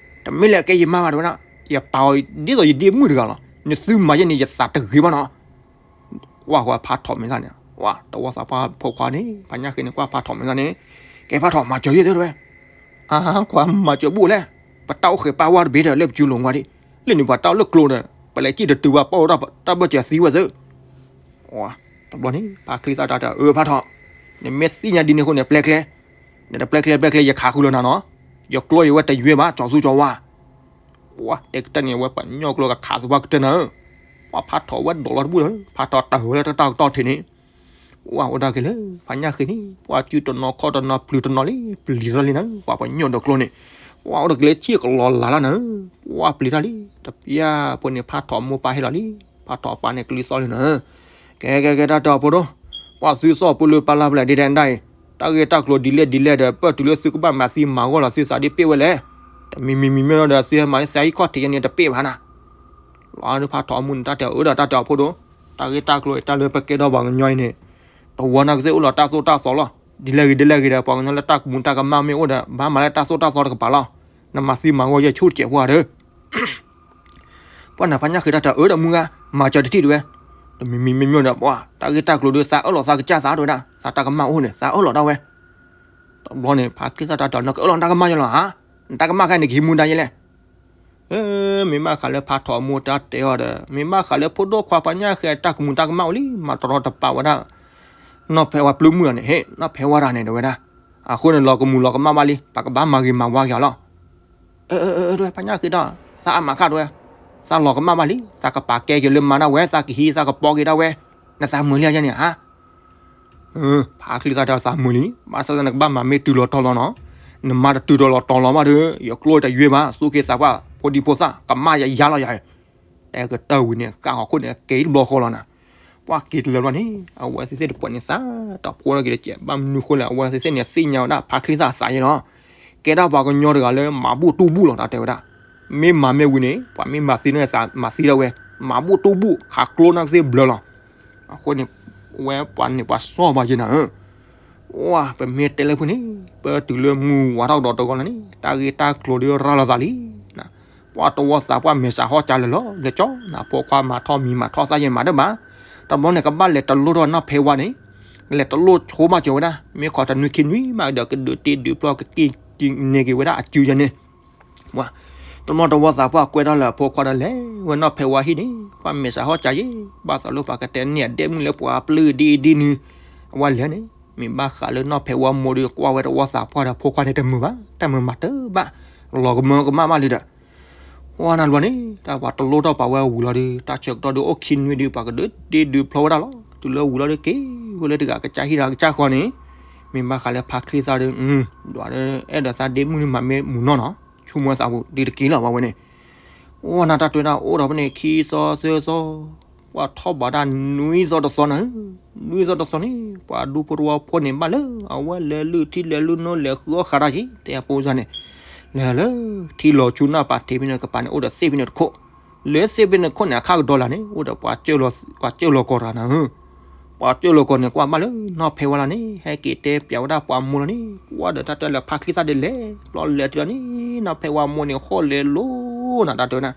တမ့ၢ်လၢကဲယမါဘၣ်တဲဝဲဒၣ်, ယပာ်အီၤဒ်သိးယဒ့မုၣ်တဂၤလီၤ, နသုမၤယဲန့ၣ် ယသးတဂ့ၤဘၣ်နီၤ ကွၢ်ဃီဖးထီၣ်မဲာ်သၣ်န့ၣ်, ဝဲ တဝီသးပှၢ်ဖိခွါန့ၣ် ဖါညၣ်ဃ့န့ၣ် ကွၢ်ဖးထီၣ်မဲာ်သၣ်န့ၣ်, ကဲဖးထီၣ်မၤစၢၤယဲသ့ၣ်တဲဝဲ, အါ ကွၢ်မၤစၢၤဘူၣ်လဲၣ်, ပတၢ်အိၣ်ဃဲၤပာ်ဝါတဘ့ၣ်ဒီး လၢပစုလိၤဝါဒံး, လၢန့ၣ်ပှၤတၢ်အိၣ်လၢကျိၤဒီး ပလဲၤစံၣ်တတုၤဘၣ် ပီၣ်ဝဲဒၣ်တၢ်ဘၢၣ်စၢၤသံဝဲသ့ၣ်, တဘျီန့ၣ် ဖါချံသၣ်တၢ်တဲအၢ ဖးထီၣ်, နမ့ၢ်သ့ၣ်ညါဒ်န့ၣ်အဃိန့ၣ် ပျဲကျဲ, နတပျဲကျဲပျဲကျဲ ယခးဃုာ်လီၤနၤနီၤ, ယကျိယဝဲတယွဲဘၣ် ကၠီၤသူကၠီၤဝါ. ပှၤတဲကတၢၢ်န့ၣ် အဝဲပှၤကညီကျိကခးသူပှၤကတၢၢ်နၤဧၢ, ပှၤဖးထီၣ်ဝဲဒိးလီၤတဘူၣ်ဒီး ဖးထီၣ်တၢ်ဟၢလၢတၢ်ကတီၢ်ထံးန့ၣ် ပှၤအိၣ်ဒၣ်က့ၤလၢ ဖါညၣ်ဃ့န့ၣ် ပှၤစုတနီၤခီၣ်တနီၤပျုၤတနီၤလံ ပျံၤထီၣ်လံနၤ, ပှၤပှၤကညီဒီးကျိန့ၣ် ပှၤအိၣ်ဒၣ်က့ၤလၢဆ့ၣ်ကလီၤလၤလၢနၤ, ပှၤပျံၤထီၣ်လံ, တပျၢ်ဖိန့ၣ် ဖးထီၣ်မိၢ်ပၢ်ဟဲလီၤလံ, ဖးထီၣ်ပၢ်န့ၣ်ကလုၢ်သီၣ်လံနၤ. ကဲကဲကဲ တၢ်တဲအီၤဖိဒိၣ်, ပှၤသုသီၣ်ပူၤလၢပၢ်လၢ်ဖဲလဲၣ်ဒ်ဒဲဒၣ်အံၤ, တၢ်ဂ့ၢ်တၢ်ကျိၤဒ်လဲၣ်ဒ်လဲၣ်ဒီး ပၢၢ်တုၤလၢသုကဘၣ်မၤသံမၤဂီၢ်လီၤသုသးဒ်ပ့ၢ်ဝဲလဲၣ်, တမံၤမံၤမံၤမ့ၢ်ဒီး သုဟဲမၤလၢသးဟံၣ်ခီၣ်ထံးယဲန့ၣ်တပ့ၢ်ဘၣ်နၤ. လီၤဖးထီၣ်အမူန့ၣ် တၢ်တဲအၢဒီးတၢ်တဲအီၤဖိဒိၣ်, တၢ်ဂ့ၢ်တၢ်ကျိၤအံၤ တၢ်လၢပကဲထီၣ်ပှၤကညီအံၤန့ၣ် တဝီနၤကသ့ၣ်အိၣ်လီၤတၢ်သိၣ်တၢ်သီလီၤ, ဒ်လဲၣ်ဂ့ၤဒ်လဲၣ်ဂ့ၤဒီး ပှၤကညီလၢတၢ်ကမူၤတၢ်ကမၣ်မ့ၢ်အိၣ်ဒီး ဘၣ်မၤလၢတၢ်သိၣ်တၢ်သီတကပၤလီၤ, နမၤသံမၤဂီၢ်ယဲၢ်ဆူၣ်တစဲးဖိဧါဒီး ပှၤနဖါညၣ်ဃ့တၢ်တဲအၢဒီးမုၢ်ဂၤ, မၤစၢၤတထံၣ်တဝဲ, တမံၤမံၤမ့ၢ်မ့ၢ်ဒီး ပှၤတၢ်ဂ့ၢ်တၢ်ကျိၤဒီး သးအၢၣ်လီၤသးကစၢ်သးတဝဲဒၣ်, သးတၢ်ကမၣ်အိၣ်န့ၣ် သးအၢၣ်လီၤဒၣ်ဝဲ. တဘျီန့ၣ် ဖါချံသၣ်တၢ်တဲအီၤ နကအၢၣ်လီၤနတၢ်ကမၣ်ယဲလီၤဧါ, နတၢ်ကမၣ်ခဲအံၤန့ၣ် ကဟံးမူဒါယဲလဲၣ်. မ့ၢ်ဘၣ်ဃးလၢဖးထီၣ်အမိၢ်တၢ်တဲအီၤဒီး မ့ၢ်ဘၣ်ဃးလၢဖိဒိၣ်ခွါဖါညၣ်ဃ့တၢ်ကမူၤတၢ်ကမၣ်အိၣ်လံ မၤတရီတပါဝဲဒၣ် နီၢ်ဖဲဝါပျုၢ်မုၣ်အီၤန့ၣ် ဟ့ၣ် နီၢ်ဖဲဝါတၢ်န့ၣ် တဲဝဲဒၣ်. အဃိန့ၣ် လီၤကမူၤလီၤကမၣ်ဘၣ်လံ ပကဘၣ်မၤဂ့ၤမၤဝါက့ၤအီၤလီၤ. အၢ အၢ အၢ တဲဝဲ ဖါညၣ်ဃ့ဒီး သးအမၤခၣ်တဲဝဲ, သးလီၤကမၣ်ဘၣ်လံ သးကပာ်ကဲက့ၤလၢမါဒၣ်ဝဲ သးကဟံးသးကပီက့ၤဒၣ်ဝဲ, နသးမုာ်လံယဲန့ၣ်ဧါ. ဖါချံသၣ်တဲသးမုာ်လံ, ဘၣ်ဆၣ်သနာ်က့ နကဘၣ်မၤမ့ၢ်တုၤလီၤတီၤလီၤနီၤ, နမါတတုၤဒီးလီၤတီၤလီၤဘၣ်ဒီး ယကျိတယွဲဘၣ် သူၣ်က့သးပှၢ်ဖိဒံဖိသၣ် ကမၣ်ယယါလီၤယၤ. တဲကတၢၢ်ဝံၤန့ၣ် ဃၣ်ဟီၣ်ခိၣ်န့ၣ် က့ၤတဘျီဃီလီၤနၤ. ပှၤက့ၤတလၢဘျီန့ၣ် အဝဲသ့ၣ်သ့ၣ်တပှဲၤန့ၣ် သးတဖိထီၣ်က့ၤတကဲး ဘၣ်မနုၤဃိလဲၣ် အဝဲသ့ၣ်သ့ၣ်န့ၣ် သ့ၣ်ညါဝဲဒၣ်ဖါချံသၣ်အသးယဲနီၤ, ကဲဒၣ်ပှၤကညီတဂၤလၢမၤဘူၣ်တူၢ်ဘူၣ်လီၤ တၢ်တဲဝဲဒၣ်. မ့ၢ်မၤမ့ၢ်ဝံၤန့ၣ် ပှၤမ့ၢ်မၤသံန့ၣ် သးမၤသံဒၣ်ဝဲ, မၤဘူၣ်တူၢ်ဘူၣ် ခးကျိနၢ်ကသ့ၣ်ဘျၢလီၤ. အဃိန့ၣ် ဝဲပှၤန့ၣ်ပှၤစီၣ်ဘၣ်ယဲနၤဧၢ. ဝဲ ပမ့ၢ်တဲလၢဖုန့ၣ် ပတုၤလၢမုၢ်ဝါထီၣ်ကဒီးတဂီၤလၢ်န့ၣ် တၢ်ဂ့ၢ်တၢ်ကျိၤဒီးရၤလီၤသးလံ. ပှၤတဝီသးပှၢ်မဲာ်ဆှးဟီၣ်ကၢလၢာ်လီၤ လဲၤကၠီနၤ ဖိခွါမၤထီၣ်မံၤမၤထီၣ်သၣ်ယဲမၤတဘၣ်. တဘျီန့ၣ် ကဘၣ်လဲၤတလိၣ်ထီၣ်နီၢ်ဖဲဝါန့ၣ်, လဲၤတလိၣ်ဆိမးစၢၤဝဲဒၣ် မ့ၢ်ခီတနွံခံနွံမးဒီး ကဒုးတ့ဒုးဖျီကက့ၤက့ၤန့ၢ်က့ၤဝဲဒၣ်အစုယဲန့ၣ်. ဝဲ တဘျီတဝီသးပှၢ်ကွဲထီၣ်လၢအဖိခွါဒီးလဲၤဝဲနီၢ်ဖဲဝါဟံၣ်န့ၣ် ပှၤမဲာ်ဆှးဟီၣ်ကၢယဲ, ဘၣ်သးလၢပှၤကတဲန့ၢ်အဒဲမုၣ်လၢပှၤပျုၢ်ဒ်အံၤဒ်နုၤ, အဝဲလဲၤန့ၣ် မ့ၢ်ဘၣ်ဃးလၢနီၢ်ဖဲဝါမိၢ်ဒီး ကွၢ်ဝဲတဝီသးပှၢ်ဒီးဖိခွါန့ၣ်တမုာ်ဘၣ်, တၢ်မုာ်မၤတဘၣ်, လီၤကမၢကမၣ်ဘၣ်လံဒီး ဝဲနၤတဘျီန့ၣ် တၢ်ပှၤတလိၣ်ထီၣ်ပာ်ဝဲဝံၤလီၤဒီး တၢ်ဆၢကတီၢ်ဒီးအိၣ်ခံနွံဒီး ပှၤကဒုးတ့ဒုးဖျီဝဲဒၣ်လီၤ. တုၤလၢဝံၤလီၤဒီးက့ၤဝဲလၢတဂၤကစၢ်ဟံၣ်ဒီးကစၢ်ဃီန့ၣ်, မ့ၢ်ဘၣ်ဃးလၢဖါချံသၣ်ဒီး ဒွးဒီးအဲၣ်ဒိးသးဒ့မုၣ်န့ၣ် မၤမ့ၢ်မုာ်နီၢ်နီၤ ဆိကမိၣ်သးပူၤဒ်တက့ၢ်လီၤ ပှၤဝဲန့ၣ်. ဝဲနၤတၢ်တဲဝဲဒၣ် အိၣ်ဒီးဖဲန့ၣ် ခံသီသၢသီ, ပှၤထီၣ်ဘးဒၣ်နွံသီတသီနၤ, နွံသီတသီန့ၣ် ပှၤဒူဖိတဝီဖိန့ၣ် ဘၣ်လၢအဝဲလဲၤလုၢ်ထံလဲၤလုၢ်နိလဲၤဃုအီၣ်ဃးတၢ်က့ၤ တဲအဖိစၢ်န့ၣ်, လဲၤလၢထံလီၤဆူနၢ်ပၤထံးဖဲန့ၣ် ကပၤန့ၣ် အိၣ်ဒီးသ့ၣ်ဖဲန့ၣ်တခိၣ်, လၢသ့ၣ်ဖဲန့ၣ်တခိၣ်န့ၣ် အခၣ်ကဒီးလၢ်န့ၣ် အိၣ်ဒီးပှၤစၢၢ်လီၤကီၢ်တဂၤနၤဧၢ. ပှၤစၢၢ်လီၤကီၢ်န့ၣ် ကွၢ်ဘၣ်လၢနီၢ်ဖဲဝါလီၤန့ၣ် ဟဲက့ၤတဲပျးဝဲဒၣ်ပှၤမိၢ်လီၤန့ၣ် ကွၢ်ဒီးတၢ်တဲလၢဖါချံသၣ်ဒ်လဲၣ် ဘျီလဲၤတုၤလီၤန့ၣ် နီၢ်ဖဲဝါမိၢ်န့ၣ် ဟီၣ်လဲၤလိၤနၤ တၢ်တဲဝဲဒၣ်,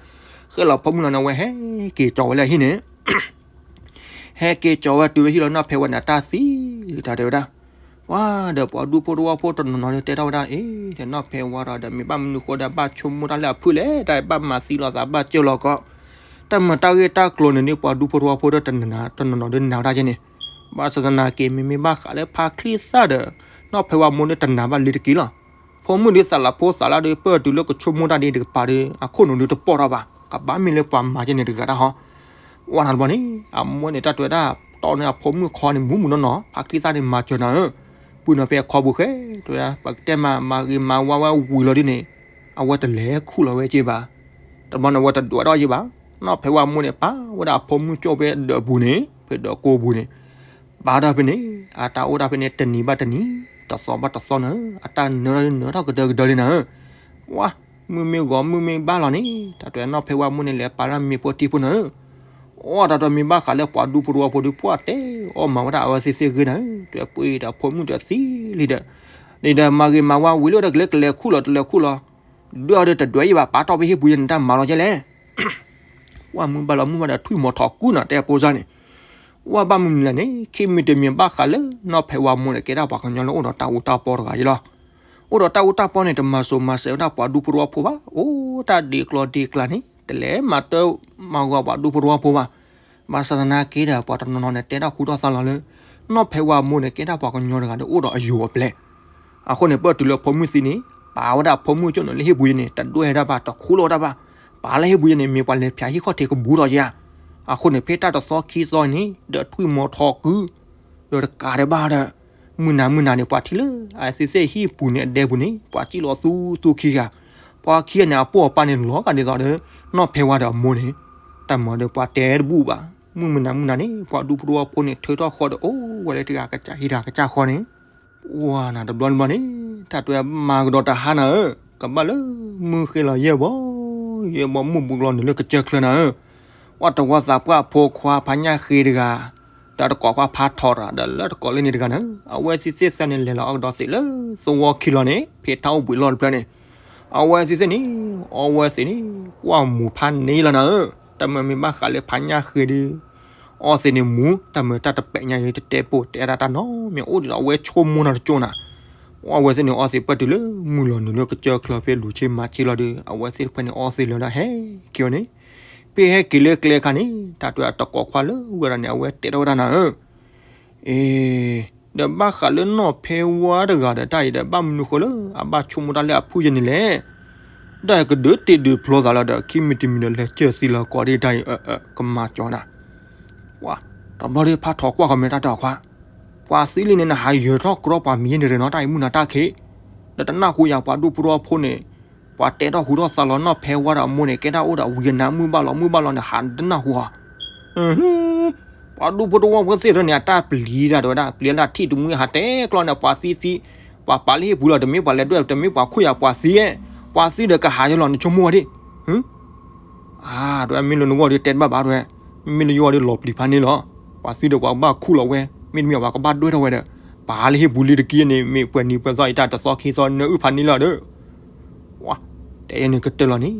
ဃဲလီၤဖိမုၣ်လီၤန့ၣ် အဝဲဟဲက့ၤကၠီၤဝဲလၢအဟံၣ်န့ၣ် ဟဲက့ၤကၠီၤဝဲတုၤလၢဟံၣ်လီၤ နီၢ်ဖဲဝါန့ၣ် တၢ်သံလံ တၢ်တဲဝဲဒၣ်. ပှၤဒီးပှၤဒူဖိတဝီဖိတနီၤနီၤဒီးတဲထီၣ်ဝဲဒၣ် အ့ ဒီးနီၢ်ဖဲဝါဒီး ဒီးမ့ၢ်ဘၣ်မနုၤဃိဒီး ဘၣ်ဆိကမိၣ်တၢ်လၢအဖုၣ်လဲၣ် တၢ်ဘၣ်မၤသံလီၤသးဘၣ်စၢၢ်လီၤကီၢ်, တၢ်မၤတၢ်ဂ့ၢ်တၢ်ကျိၤန့ၣ်ဒီး ပှၤဒူဖိတဝီဖိဒီးတနီၤနီၤဒီးနာ်ဝဲဒၣ်ကဲန့ၣ်, ဘၣ်ဆၣ်သနာ်က့ မ့မ့ၢ်ဘၣ်ဃးလၢဖါချံသၣ်ဒီး နီၢ်ဖဲဝါမိၢ်န့ၣ်တနာ်ဘၣ်လံတက့ၢ်လီၤ. ဖိမုၣ်ဒီးသးလၤဖိသးလၤဒီး ပၢၢ်တုၤလၢကဆိကမိၣ်တၢ်ဒ်တကပၤဒီး အခိၣ်နူာ်ဒီးတပီၢ်ထီၣ်ဘၣ်, ကဘၣ်မ့ၢ်လၢပှၤမၤကဲန့ၣ်တဂၤတၢ်ဟီ, ဝဲနၤတဘျီန့ၣ် အမိၢ်န့ၣ်တၢ်တဲဝဲဒၣ် တီၢ်န့ၢ်အဖိမုၣ်ခီန့ၣ် မူးမူးနီၢ်နီၢ် ဖါချံသၣ်န့ၣ် မၤစၢၤနၤဧၢ, ပုၢ်နီၤဖဲအခီပူၤဃဲ တဲဝဲဒၣ် ပကတဲမၤမၤဂ့ၤမၤဝါဝဲဝံၤလီၤဒ်န့ၣ် အဝဲတလဲၤခူၣ်လီၤဝဲက့ဘၣ်. တဘျီန့ၣ် အဝဲတဒွးထီၣ်က့ဘၣ်. နီၢ်ဖဲဝါမိၢ်န့ၣ် ပာ်ဝဲဒၣ်အဖိမုၣ်ကၠိၣ်ဖဲဒၢးပူၤန့ၣ် ဖဲဒၢးကိပူၤန့ၣ် ပာ်ထီၣ်ဖဲန့ၣ် အတၢ်အိၣ်တၢ်ဖဲန့ၣ် တနံၤဘၣ်တနံၤ တသီဘၣ်တသီနၤဧၢ, အတၢ်နၢထီၣ်နၢထီၣ်ကဒၢကဒၢလံနၤဧၢ. ဝါ မုၢ်မ့ၢ်ဂီၤမုၢ်မ့ၢ်ဘၣ်လီၤန့ၣ် တၢ်တဲနီၢ်ဖဲဝါမိၢ်န့ၣ် လဲၤပာ်လၢမ့ၤဖိထံဖိနၤဧၢ. အိၣ်တၢ်တဲ မ့ၢ်ဘၣ်ဃးလၢပှၤဒူဖိတဝီဖိဒီး ပှၤတဲအီၣ်မၤဝဲဒၣ်အဝဲသ့ၣ်သ့ၣ်ဂ့ၤနၤဧၢ, တဲပှ့ၤဒီးဖိမုၣ်ဒီးသံလံဒီး န့ၣ်ဒီးမၤဂ့ၤမၤဝါဝံၤလၢဒီးကလဲၤကလဲၤခူၣ်လီၤတလဲၤခူၣ်လီၤ, ဒွးဒီးတဒွးအံၤဘၣ် ပာ်ထီၣ်ဖဲဟံၣ်ပူၤယဲန့ၣ် တၢ်မၤလီၤကဲလဲၣ်. ဝဲမုၢ်ဘၣ်လီၤမုၢ်ဘၣ်ဒီးထွံၣ်မီၤထီၣ်ကူနၤ တဲအဖိစၢ်န့ၣ် ဝဲဘၣ်မနုၤလဲၣ်န့ၣ် ခံမံၤတမံၤဘၣ်ဃးလၢ နီၢ်ဖဲဝါမိၢ်န့ၣ် ကဲဒၣ်ပှၤကညီလၢအိၣ်ဒီးတၢ်အူတၢ်ပီတဂၤအံၤလီၤ. အိၣ်ဒီးတၢ်အူတၢ်ပီန့ၣ် တမၤစိၤမၤစဲးဝဲဒၣ်ပှၤဒူဖိတဝီဖိဘၣ်, အိၣ်တၢ်ဒ့ကျီဒ့ကျါန့ၣ် တလဲၤမၤတၢ်မၤဂီၤပှၤဒူဖိတဝီဖိဘၣ်. ဘၣ်ဆၣ်သနာ်က့ဒီး ပှၤတနီၤနီၤန့ၣ် တဲတၢ်ဃူထီၣ်သးလီၤလၢ နီၢ်ဖဲဝါအမိၢ်န့ၣ် ကဲဒၣ်ပှၤကညီတဂၤဒီး အိၣ်ဒီးအယိၤအပျဲၢ်. အဃိန့ၣ် ပၢၢ်တုၤလၢဖိမုၣ်သံန့ၣ် ပာ်ဝဲဒၣ်ဖိမုၣ်ကၠိၣ်န့ၣ် လၢဟံၣ်ပူၤယဲန့ၣ် တဒွဲၣ်ဝဲဒၣ်ဘၣ် တခူလိာ်ဝဲဒၣ်ဘၣ်. ပာ်လၢဟံၣ်ပူၤယဲန့ၣ် မ့ၢ်ပှၤလဲၤဖၠးဟံၣ်ခီၣ်ထံးကဘူးထီၣ်ယဲဧါ. အဃိန့ၣ် ဖဲတၢ်တသီခံသီန့ၣ် ဒီးထွံၣ်မီၤထီၣ်ကု ဒီးတကးဒံးဘၣ်ဒီး မုၢ်နၤမုၢ်နၤန့ၣ် ပှၤထံၣ်လၢအဝဲသ့ၣ်ဟံၣ်ပူၤန့ၣ် အဒဲပူၤန့ၣ် ပှၤစံၣ်လီၤသူသူခံဂၤ, ပှၤခံဂၤန့ၣ် အပိၢ်အပၢ်န့ၣ် လီၤဂာ်ဒ်သိးဒီး နီၢ်ဖဲဝါဒီးအမိၢ်န့ၣ်, တၢ်မၤဒီးပှၤတဲတဘူၣ်ဘၣ်. မုၢ်မုၢ်နၤမုၢ်နၤန့ၣ် ပှၤဒူဖိတဝီဖိန့ၣ် ထုးထီၣ်ဃီဒီး အိၣ်ဝဲလၢတဂၤကစၢ်ဟံၣ်တဂၤကစၢ်ဃီန့ၣ် ဝါနၤတဘျီတဘျီန့ၣ် တၢ်တွဲမၤကဒီးတဟါနၤဧၢ, ကဘၣ်လၢမုၢ်ဃ့လီၤယဲၢ်ဘီ, ယဲၢ်ဘီမုၢ်ဘူးကလီၤနုာ်လၢကစၢၢ်ချၢနၤဧၢ. ဝဲတဝီသးပှၢ်ဖိခွါဖါညၣ်ဃ့တဂၤ, ဒီးတကိးခွါဖါထီၣ်တဂၤ ဒီးလၢတကိးလၢန့ၣ်တဂၤနၤဧၢ, အဝဲသ့ၣ်သ့ၣ်စဲန့ၣ် လဲၤလီၤအီၣ်ကဒီးသ့ၣ်လၢသဝီခံလီၤန့ၣ် ဖဲထါအိၣ်ဘှံးလီၢ်တဖျၢၣ်န့ၣ်, အဝဲသ့ၣ်သ့ၣ်န့ၣ် အီဝဲသ့ၣ်န့ၣ် ပှၢ်မူၤဖးန့ၢ်လီၤနၤဧၢ, တၢ်မၤမ့ၢ်ဘၣ်ဃးလၢဖါညၣ်ဃ့ဒီး အီသ့ၣ်န့ၣ်မူၤ, တၢ်မၤတၢ်တပဲာ်ညါအံၤ တတဲပိာ်တဲဒၣ်တၢ်နီတမံၤ အိၣ်ဒံးဒီးအဝဲဆိကမိၣ်နၤတကၠိနၤ. အီဝဲသ့ၣ်န့ၣ် အီသ့ၣ်ပၢၢ်တုၤလၢမုၢ်လီၤနုာ်လၢကစၢၢ်ချၢဖဲလူၤဆ့မၤဆ့လီၤဒီး အဝဲသ့ၣ်တဖၣ်န့ၣ် အီသ့ၣ်လၢၤဒီးဟဲက့ၤအီၤန့ၣ်, ဖဲဟဲက့ၤလၢကျဲအခါန့ၣ် တၢ်တဲအတကိးခွါလၢဝဲဒၣ်န့ၣ် အဝဲတဲထီၣ်ဝဲဒၣ်နၤဧၢ အ့ ဒီးဘၣ်ဃးလၢနီၢ်ဖဲဝါတဂၤဒီး တၢ်အံၤဒီး ဘၣ်မနုၤဃိလၢအဘၣ်ဆိကမိၣ်တၢ်လၢအဖုၣ်ယဲၢ်န့ၣ်လဲၣ်. တၢ်အံၤကဒုးတ့ၢ်ဒုးဖျီသးလီၤဒီး ခံမံၤတမံၤဒီး လဲၤစၢၢ်သံလီၤကီးဒ်တၢ်အံၤ ကမၤကၠီနၤ. ပှၤ တဘျီဒီးဖးထီၣ်ကွၢ်ဃီၤမ့ၢ်တၢ်တဲအီၤခွါ, ပှၤသံလံန့ၣ် နဟးယၢၤထီၣ်ကြီပှၤမံၤယဲၢ်န့ၣ်ရ့နီၤ တၢ်အံၤမုၢ်နၤတၢ်ခံး, ဒီးတနၢ်ဟူယၤပှၤဒူဖိတဝီဖိန့ၣ် ပှၤတဲထီၣ်ဟူထီၣ်သးလီၤနီၢ်ဖဲဝါဒီးအမိၢ်န့ၣ် ကဲဒၣ်အိၣ်ဒီးဝံၤကနါမုၢ်ဘၣ်လီၤမုၢ်ဘၣ်လီၤန့ၣ် ဟးတနၢ်ဟူဧါ. ပှၤဒူဖိတဝီဖိသ့ၣ်တဖၣ်န့ၣ် အတၢ်ပျံၤတၢ်တဲဝဲဒၣ် ပျံၤလၢထံၣ်တမှံဟးတဲကျီန့ၣ် ပှၤသံသံ, ပှၤပာ်လၢဟံၣ်ပူၤလီၤ တမ့ၢ်ပှၤလဲၤဒွဲၣ် တမ့ၢ်ပှၤခိၣ်ယၤပှၤသံ, ပှၤသံဒီးကဟးယလီၤ နဆိကမိၣ်ဝဲဒၣ် အါ တဝဲမ့ၢ်လၢနဂီၢ်ဒီးတဲတဘၣ်ဘၣ်တဝဲ, မ့ၢ်လၢယဂီၢ်ဒီးလီၤပျံၤဖးန့ၣ်လီၤ. ပှၤသံဒီးပှၤကဘၣ်ခူၣ်လီၤဝဲ, မ့တမ့ၢ်ပှၤကဘၣ်ဒွဲၣ်ထီၣ်ဝဲဒီး, ပာ်လၢဟံၣ်ပူၤလံတက့ၢ်န့ၣ် မ့ၢ်ပှဲၤနံၤပှဲၤသီအံၤတၢ်တသီခံသီနၢအုၣ်ဖးန့ၣ်လီၤဒီး, တဲယဲန့ၣ်ကတၢၢ်လီၤန့ၣ်,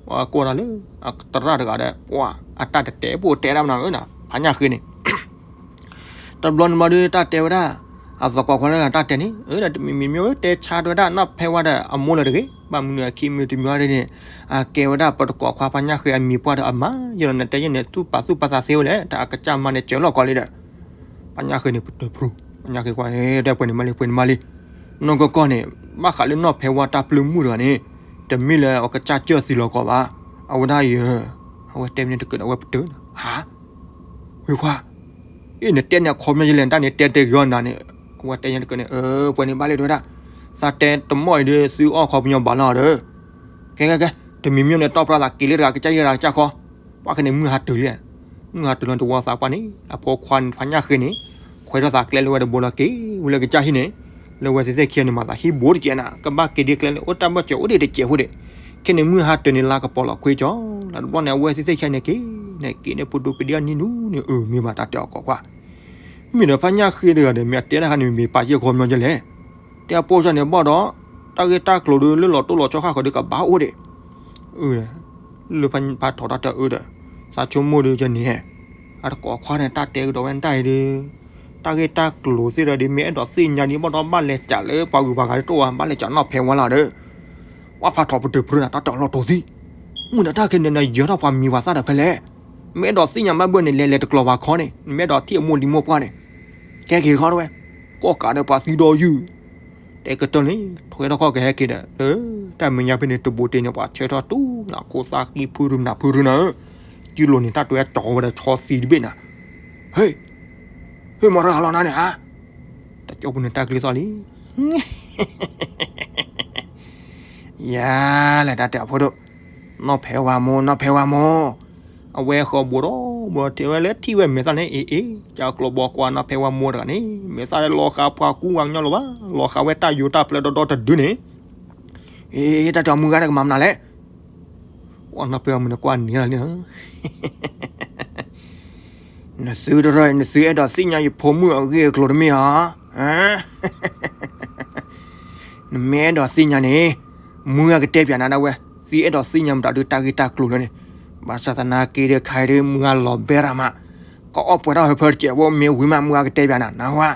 ပှၤကွၢ်တၢ်လၢ အသရၣ်တဂၤဒီး ပှၤအတၢ်တတဲပိာ်တဲဒၣ်မနုၤဧၢနၤ ဖးညၣ်ဃ့န့ၣ် တဘျီန့ၣ်ဘျီဒီး တၢ်တဲဝဲဒၣ်, အသကိးခွါလၢတၢ်တဲန့ၣ် အၢ ဒီးတမံၤမံၤမ့ၢ်တဲဆါတဝဲဒၣ် နီၢ်ဖဲဝါဒီးအမိၢ်လၢတဂ့ၤ, ဘၣ်မနုၤအခံမံၤတမံၤဝဲဒၣ်န့ၣ်, အကဲဝဲဒၣ်ပတကိးခွါဖးညၣ်ဃ့အမံၤပှၢ်ဒီးအမါ ယဲလီၤနတဲယဲန့ၣ် သူၣ်ပာ်သူၣ်ပာ်သးသ့ဝဲလဲၣ် တၢ်အကစၢ်မါန့ၣ် စၢၤလီၤကီးလံဒီး, ဖးညၣ်ဃ့န့ၣ် ပတုာ်ဖရူ, ဖးညၣ်ဃ့ကွၢ် တဲပှဲၤန့ၣ်မးလံ ပှဲၤန့ၣ်မးလံ, နီၢ်ကီၢ်ကီၢ်န့ၣ် ဘၣ်ဃးလၢနီၢ်ဖဲဝါတၢ်ပျုၢ်မုၣ်တဂၤန့ၣ်, တမ့ၢ်လၢအကစၢ်စၢၤသံလီၤကီးဘၣ်, အဝဲဒၣ်ယဲ, အဝဲတဲမ့ၢ်တကၢးဒီး အဝဲပတုာ်, ဟါ ဝ့ခွါ, အ့ၣ် နတဲန့ၣ်အခီပညီယလဲၣ် တၢ်န့ၣ်တဲတဂ့ၤအီၤနၤန့ၣ်, အဝဲတဲညါတကၢးန့ၣ် အၢ ပှဲၤန့ၣ်ဘၣ်လံ တဲဝဲဒၣ်, သးတဲတမီၢ်အံၤဒီး သုအီၣ်ခီပညီဘၣ်လီၤဒီး, ကဲကဲကဲ, တမံၤမံၤန့ၣ် တီၢ်ပြၢသးက့ၤလၢတဂၤကစၢ်ယဲၢ်တဂၤကစၢ်ဃီ, ပှၤခဲန့ၣ်မုၢ်ဟါတုၤလံ, မုၢ်ဟါတုၤလီၤတဝီသးပှၢ်န့ၣ် အဖိခွါဖးညၣ်ဃ့န့ၣ်, ခွဲးထီၣ်သးကျဲလၢဝဲတဘိလီၤက့ၤဝဲလၢကစၢ်ဟံၣ်န့ၣ်, လၢဝဲသ့ၣ်သ့ၣ်ခံဂၤန့ၣ် မၤသးဟံၣ်ဘိတကဲးနၤ ကဘၣ်က့ၤဒ်ကျဲလၢအိၣ်တၢ်ဘၢၣ်စၢၤအိၣ်ဒံးတစဲးဖိဒံး, ခဲန့ၣ်မုၢ်ဟါတုၤန့ၣ် လါကပီၤလီၤခွ့ကၠီ, လၢတဘျီန့ၣ် အဝဲသ့ၣ်သ့ၣ်ခံဂၤန့ၣ်က့ၤ, န့ၣ်က့ၤန့ၣ်ပဒိပဒ့အနံၣ်နူန့ၣ် အၢ မ့ၢ်ဘၣ်တၢ်တဲအီၤကီးကွၢ်, မ့ၢ်ဒီးဖးညၣ်ဃ့တဂၤဒီး မ့ၢ်အတဲတၢ်ခါန့ၣ်မ့ၢ်ပာ်ယဲၢ်ခီပညီယလဲၣ်, တဲအပိာ်စၢ်န့ၣ်ဘၣ်ဒီး, တၢ်ဂ့ၢ်တၢ်ကျိၤဒီးလၢလီၤတိၢ်လီၤဆီခါဃီဒီးကဘၣ်အိၣ်ဒံး အၢ, လၢဖးထီၣ်တၢ်တအၢဒီး, သးဆိကမိၣ်ဒီးယန့ၣ်, အတကိးခွါန့ၣ် တၢ်တဲကဒီးဝဲတၢ်အံၤဒီး, တၢ်ဂ့ၢ်တၢ်ကျိၤသ့ၣ်ဒီး မ့ၢ်အဲၣ်ဒိးသ့ၣ်ညါဒံးဘၣ်ဒီး ဘၣ်လဲၤစးလၢပှၤဂုၤပှၤဂၤတအိၣ်ဘၣ် ဘၣ်လဲၤစးနီၢ်ဖဲဝါလီၤဒီး, ပှၤဖးထီၣ်ပတုာ်ဖုးနၤ တၢ်တၢ်လီၤတိၤသံ, မုၢ်နၤတၢ်ခဲန့ၣ် နယၢၤထီၣ်ပှၤမံၤပှၤသၣ်ဒီးဖဲလဲၣ်, မ့ၢ်အဲၣ်ဒိးသ့ၣ်ညါဘၣ်ဘၣ်န့ၣ် လဲၤလဲၤတကျိၤပှၤခီန့ၣ် နမ့ၢ်အဲၣ်ဒိးထံၣ်အမိၢ်လံၤမိၢ်ပှၢ်န့ၣ်, ကဲက့ၤခီတဝဲ, ကိးကးဒီးပှၤသံဒီးယုၢ် တဲကတၢၢ်န့ၣ် ထွဲထီၣ်ခီၣ်ကဟဲက့ၤဒီး လၢတၢ်မဲာ်ညါဖဲန့ၣ် တဘိတ့ၢ်န့ၣ် ပှၤဆၢထီၣ်တူၢ်နၤ ခိၣ်သၣ်ဃံဖုရူနၤဖုရူနၤဧၢ, စုလိၤန့ၣ်တၢ်တွဲကၠီဝဲဒီးဆီသံတဘ့ၣ်နၤ, ဟ့ၣ်, ဟ့ၣ်မၤရၤလီၤနၤန့ၣ်ဧါ, တကၠိပူၤန့ၣ်တၢ်ကလုၢ်သီၣ်လံ ယၤလဲၣ်တၢ်တဲအဖိဒိၣ်, နီၢ်ဖဲဝါမိၢ် နီၢ်ဖဲဝါမိၢ်, အဝဲဃီဘိးဒီးဘိးတဲဝဲလၢထံၣ်ဝဲမဲာ်သၣ်န့ၣ် အ့ၣ်အ့ၣ် ကၢ်ကျိၤဘီကွၢ်နီၢ်ဖဲဝါမိၢ်တဂၤန့ၣ် မဲာ်သၣ်လၢလီၤဃာ်ပှၤကူပှၤကညီလၢၤဘၣ် လီၤဃာ်ဝဲတၢ်ယိၤတၢ်ပျၢၤဒီဒီတဒုန့ၣ်, အ့ၣ် တၢ်တဲအီၤမုၢ်ဂၤန့ၣ်ကမၤမနုၤလဲၣ် အနီၢ်ဖဲဝါမိၢ်န့ၣ်ကွၢ်န့ၢ်လီၤလံ နသုတရၢၢ် နသုအဲၣ်ဒိးသ့ၣ်ညါယဖိမုၣ်အဂ့ၢ်အကျိၤတမ့ၢ်ဧါ, နမ့ၢ်အဲၣ်ဒိးသ့ၣ်ညါန့ၣ် မုၢ်ဂၤကတဲပၠးနၤဒၣ်ဝဲ, သုအဲၣ်ဒိးသ့ၣ်ညါမတၤဒုးတၢ်ဂ့ၢ်တၢ်ကျိၤလၢန့ၣ်, ဘၣ်ဆၣ်သနာ်က့ဒီးခါအံၤဒုး မုၢ်ဂၤလီၤဘဲရၤမး, ကအီၣ်ပှဲၤထီၣ်ဟၢဖၢတစဲးဖိမ့ၢ်ဝံၤမး မုၢ်ဂၤကတဲပၠးနၤ နၢ်ဟူဧါ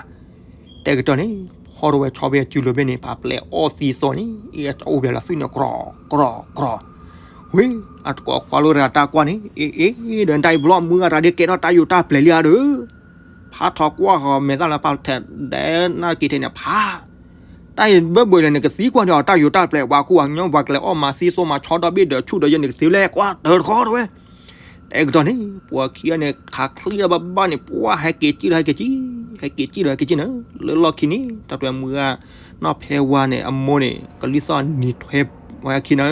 တဲကတၢၢ်န့ၣ် ဖီထီၣ်ဝဲဆီဘ့ၣ်စုလိၤဘ့ၣ်န့ၣ် ဖးပျဲအီၣ်သံသီန့ၣ် အ့ၣ်အအိၣ်ဘၣ်လီၤသွံၣ်န့ၣ် ကြီၢ်ကြီၢ်ကြီၢ်, ဝ့ၢ် အတကိးခွါလိတဂၤတၢ်ကွၢ်န့ၣ် အ့ အ့ ဒီးတၢ်အံၤဘျီမုၢ်ဂၤတဂၤဒ်ကဲထီၣ်တၢ်ယိၤတၢ်ပျဲၤလံဧါဒီး ဖးထီၣ်ကွၢ်ဃီၤမဲာ်သၣ်လၢဖးထဲးဒဲးနၢ်က့ၤထဲန့ၣ်ဖး တၢ်အံၤဘၢဘၢလဲၣ်န့ၣ် ကသံကွၢ်န့ၢ်အီၤတၢ်ယိၤတၢ်ပျဲၤ ပှၤကူပှၤကညီ ပှၤကလဲၤအီၣ်မၤသံသိမၤဆီဒီဘ့ၣ်ဒီးဆူၣ်ဒီးယဲန့ၣ်ကသ့လဲၣ် ကွၢ်တၢၢ်တခီတဲဝဲ တဲကတီၢ်န့ၣ် ပှၤခံဂၤန့ၣ် ခးချံဒီးဘၣ်ဘၣ်န့ၣ် ပှၤဟဲက့ၤစံၣ်ဒီးဟဲက့ၤစံၣ် ဟဲက့ၤစံၣ်ဒီးဟဲက့ၤစံၣ်နၤ လၢလီၢ်ခံန့ၣ် တၢ်တဲမုၢ်ဂၤ နီၢ်ဖဲဝါန့ၣ် အမိၢ်န့ၣ် ကလံၣ်သီၣ်နံၤထွဲဝဲခံနၤ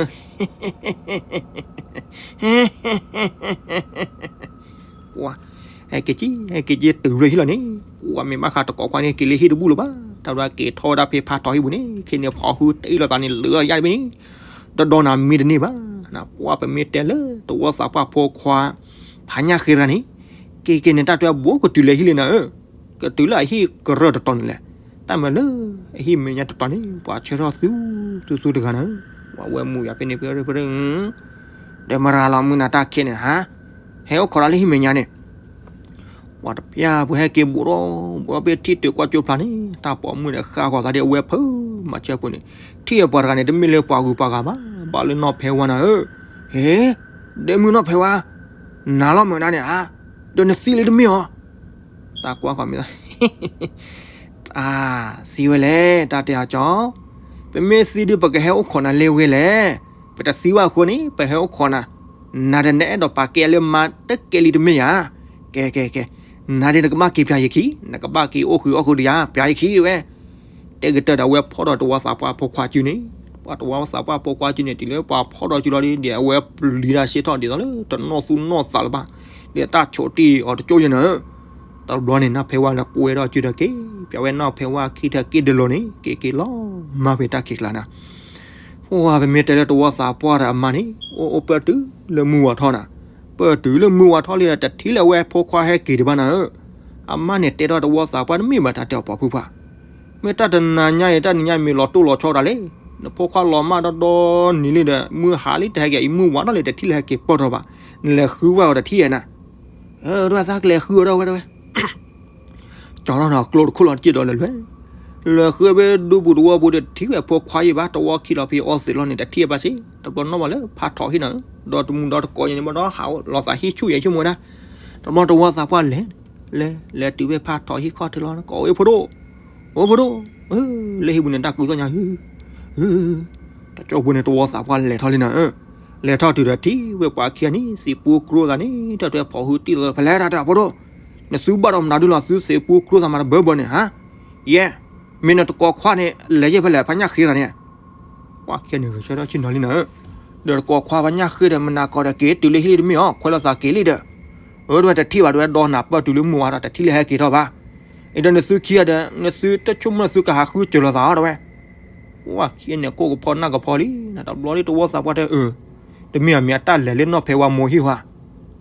ပှၤ ဟဲက့ၤက့ၤ ဟဲက့ၤက့ၤတုၤလၢဟံၣ်လီၤန့ၣ် ပှၤမ့ၢ်ဘၣ်ဃးတကိးခွါန့ၣ် က့ၤလၢဟံၣ်တဘူၣ်လၢၤဘၣ် တၢ်ဝဲက့ၤထီၣ်ဝဲဒၣ်ဖဲဖးထီၢ်ဟံၣ်ပူၤန့ၣ် ခဲန့ၣ်ဖီၣ်ဟုတအ့ၣ်လိာ်သးန့ၣ် လၢယါတဘ့ၣ်န့ၣ် ဒီဒီနၤမံတန့ၢ်ဘၣ် ပှၤပမ့ၢ်တဲလၢတဝီသးပှၢ်ဖိခွါ ဖးညၣ်ဃ့တဂၤန့ၣ် က့ၤက့ၤန့ၣ် တၢ်တဲဘိကတုၤလၢဟံၣ်လံနၤဧၢ ကတုၤလၢအဟံၣ်ကရၢၢ်တတီၤန့ၣ်လဲၣ် တၢ်မၤလၢအဟံၣ်မဲာ်ညါတတီၤန့ၣ် ပှၤဆၢထၢၣ်သူသူသူတဂၤနၤဧၢ ပှၤဝဲမူယၤဖဲန့ၣ်ဖဲဖဲ ဒီးမရၤလီၤမုၢ်နၤတၢ်ခဲန့ၣ်ဟါ ဟဲအိၣ်ခိးတၢ်လၢဟံၣ်မဲာ်ညါန့ၣ် ပှၤတပျၢ်ပှၤဟဲက့ၤဘူးထီၣ်ဘူးထီၣ်ဖဲထံၣ်တုၤကွၢ်ကၠိဖျါန့ၣ် တၢ်ပိာ်မုၣ်ဒီးဃၣ်ဃီၤသးဒ်အဝဲဖုမၤဆၢပူၤန့ၣ် ထံၣ်အပှၤတဂၤန့ၣ် တမ့ၢ်လၢပှၤဂုၤပှၤဂၤဘၣ် ဘၣ်လၢနီၢ်ဖဲဝါနၤဧၢ ဟ့ ဒဲမုၢ်နီၢ်ဖဲဝါ နၤလီၤမုၢ်နၤန့ၣ်ဧါ ဒီးနသံလံတမ့ၢ်အီၤ တၢ်ကွၢ်ဃီၤမ့ၢ် အါ သံဝဲလဲၣ် တၢ်တဲအီၤကၠီ ပမ့ၢ်သံဒုး ပကဟဲအိၣ်ခိးနၤလၢဝဲလဲၣ် ပတသံဘၣ်အဃိန့ၣ် ပဟဲအိၣ်ခိးနၤ နၤဒီးနအဲၣ်ဒိးပာ်ကဲလၢမါတကဲလံတမ့ၢ်ဧါ ကဲကဲကဲ နၤဒ်နကဘၣ်က့ၤပျၢ်ယခံ နကဘၣ်က့ၤအိၣ်ဃုာ်အီၣ်ဃုာ်ဒီးယၤ ပျၢ်ယခံတဝဲ တဲကတၢၢ်ဒီးအဝဲဖီၣ်ဒီးတဝီသးပှၢ်ဖိခွါစုန့ၣ် ပှၤတဝီသးပှၢ်ဖိခွါစုန့ၣ် တုၤလၢပှၤဖီၣ်ဒီးစုလီၤဒီး အဝဲပျံၤတၢ်ဆ့ထီၣ်ဒ်သိးလၢတနီၢ်သူၣ်နီၢ်သးလၢၤဘၣ် ဒီးတၢ်ဆိးတံၢ်အီၤတကၠိယဲၢ်နၤဧၢ တဘျီန့ၣ် နီၢ်ဖဲဝါလၢကွဲထီၣ်စုဒီးက့ၤ ပျၢ်ဝဲနီၢ်ဖဲဝါခံထၢၣ်က့ၤဒၢလီၤန့ၣ် က့ၤက့ၤလီၤမၢ်ဖဲတၢ်ခံးကျါနၤ ပှၤပမ့ၢ်တဲလၢတဝီသးပှၢ်ဒီးအမါန့ၣ် အိၣ်အိၣ်ပၢၢ်တုၤလၢမုၢ်ဝါထီၣ်နၤ ပၢၢ်တုၤလၢမုၢ်ဝါထီၣ်လံဒီး တထံၣ်လၢအဝဲဖိခွါဟဲက့ၤဒံးဘၣ်နၤဧၢ အမါန့ၣ်တဲထီၣ်တဝီသးပှၢ်တမ့ၢ်ဘၣ်တၢ်တဲအီၤပိာ်ဖုပှၢ် မ့ၢ်တၢ်တနၤညါအံၤ တၢ်နံၤညါမ့ၢ်လီၤတိၢ်လီၤဆီတၢ်လဲၣ် နဖိခွါလီၤမၢ်ဒီဒီနံၤလံဒီး မုၢ်ဟါလံတဟဲက့ၤ အံၤမုၢ်ဝါထီၣ်လံ တထံၣ်လၢဟဲက့ၤပၢၢ်ထီၣ်ဘၣ် နလဲၤဃုဝဲအီၤတထံၣ်ဧါနၤ ဒွဲသးကလဲၤဃုအီၤဒီးဝဲတဝဲ ကၠီထီၣ်ဒီးကျိတခိၣ်လီၤတက့ၢ်ဒီးလဲၤလွဲ လဲၤဃုဝဲဒူပူၤတဝီပူၤဒီး တထံၣ်ဝဲဖိခွါယံၤဘၣ် တဝီခံလီၤဖဲအီသံးလီၤန့ၣ် တထံၣ်ဘၣ်စ့ၢ် တဘျီနီၣ်ဘၣ်လၢဖးထီၣ်ဟံၣ်နၤဧၢ ဒီးတမူဒီးတကိးယဲၢ်န့ၣ် ဘၣ်ဒီးဟးလီၤသးဟံၣ်ဆူၣ်ယဲၢ်ဆူၣ်မူဒါ တဘျီတဝီသးပှၢ်လဲၤ လဲၤ လဲၤတုၤဖဲဖးထီၣ်ဟံၣ်ခီၣ်ထံးလီၤ ကိးဝဲဖိဒိၣ် အိၣ်ဖိဒိၣ် လၢဟံၣ်ပူၤန့ၣ်တၢ်ကူသိၣ်ညါ တကၠိပူၤန့ၣ်တဝီသးပှၢ်လဲၤထီၣ်လံနၤဧၢ လဲၤထီၣ်တုၤဒီးထံၣ်ဝဲပှၤခံဂၤန့ၣ် သံးပူၤကျိသးန့ၣ် တၢ်တဲဖီၣ်ဟုတံၢ်လီၤ ဖဲလဲၣ်တၢ်တဲအဖိဒိၣ် နသုဘၣ်ဒီးမနုၤဒုလီၤ သုသံးပူၤကျိသးမးတဘၢဘၢန့ၣ်ဟါ ယဲ မ့ၢ်နတကိးခွါန့ၣ် လဲၤယဲၢ်ဖဲလဲၣ် ဖးညၣ်ဃ့တဂၤန့ၣ် ပှၤခံဂၤန့ၣ်ဂဲၤဆၢထၢၣ်ဆ့ၣ်နီၤလံနၤဧၢ ဒီးတကိးခွါဖးညၣ်ဃ့ဒီး မနၤကိးဒီးက့ၤတုၤလၢဟံၣ်လံတမ့ၢ်အီၤ ခွဲးလိာ်သးက့ၤလံဒီး အၢ တဝဲတထံၣ်ဘၣ် တဝဲဒီးနၤပၢၢ်တုၤလၢမုၢ်ဝါဒီး တထံၣ်လၢဟဲက့ၤထီၣ်ဘၣ် အံၤဒီးနသုခံဂၤဒီး နသုတဆိကမိၣ်နသုကဟးဃုစၢၤလိာ်သးအီၤတဝဲ ပှၤခံဂၤန့ၣ် ကိၣ်ကဖီနၢ်ကဖီလံ နတဘျီလံတဝီသးပှၢ်တဲအၢ တမ့ၢ်အမ့ၢ်အတၢ်လဲၤလၢနီၢ်ဖဲဝါမိၢ်ဟံၣ်ဟါ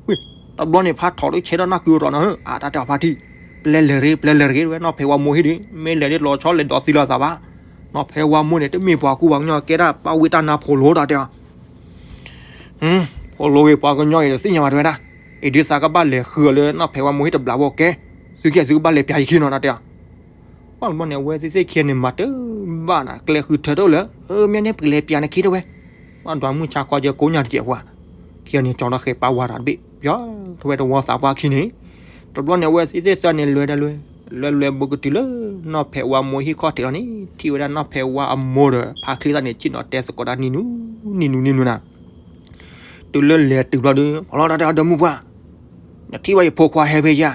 ဝ့ၢ် တဘျီန့ၣ်ဖးထီၣ်တဆဲးဒီးနၢ်ကုၤထီၣ်နၤဧၢ အတၢ်တဲအီၤဖါတံၢ် ပျဲလဲၤရ့ ပျဲလဲၤရ့တဝဲ နီၢ်ဖဲဝါမိၢ်ဟံၣ်ဒီး မ့ၢ်လဲၤဒ်လီၤဆီလဲၤဒီးသံလီၤသးဘၣ် နီၢ်ဖဲဝါမိၢ်န့ၣ် တမ့ၢ်ပှၤကူပှၤကညီကဲဒၣ်ပၢ်ဝံတၢ်နါဖိလိၤတၢ်တဲအီၤ ဖိလိၤဂ့ၤပှၤကညီဂ့ၤဒီးသ့ၣ်ညါဘၣ်တဝဲဒၣ် အံၤဒ်သးကဘၣ်လဲၤဃုအီၤလၢနီၢ်ဖဲဝါမိၢ်ဟံၣ်တဘျီဘၣ်ကဲ သုခံဂၤသုကဘၣ်လဲၤပျၢ်ယခံနီၤတၢ်တဲအီၤ ပှၤတဘျီန့ၣ် အဝဲသ့ၣ်သ့ၣ်ခံဂၤန့ၣ်မၤတဘၣ်နၤ ကျဲဃုထၢတအိၣ်လၢ အၢ မ့ၢ်န့ၣ်ပကလဲၤပျၢ်နခံတဝဲ ပှၤဒွးမုၢ်ဆါခီကဲကိးညါတကဲးပှၤ ခံဂၤန့ၣ်ကၠီထီၣ်ဃဲၤပာ်ဝါတၢ်တဘ့ၣ် ပျီ ထဝဲတဝီသးပှၢ်ခံန့ၣ် တဘျီန့ၣ်အဝဲသ့ၣ်သ့ၣ်သၢန့ၣ်လဲၤဒၣ်လဲၤ လဲၤလဲၤဘူးကတုၤလၢ နီၢ်ဖဲဝါမိၢ်ဟံၣ်ခီၣ်ထံးလီၤန့ၣ် ထံၣ်ဝဲဒၣ်နီၢ်ဖဲဝါအမိၢ်ဒီး ဖါချံသၣ်န့ၣ် ဆ့ၣ်နီၤတဲသကိးတၢ်နံၤနူ နံၤနူ နံၤနူနၤ တုၤလၢလဲၤတုၤဘျီဒီး ဖီလီၤတၢ်တဲအီၤဒီးမုၢ်ပှၢ် နထံၣ်ဘၣ်ယဖိခွါဟဲဖဲယၤ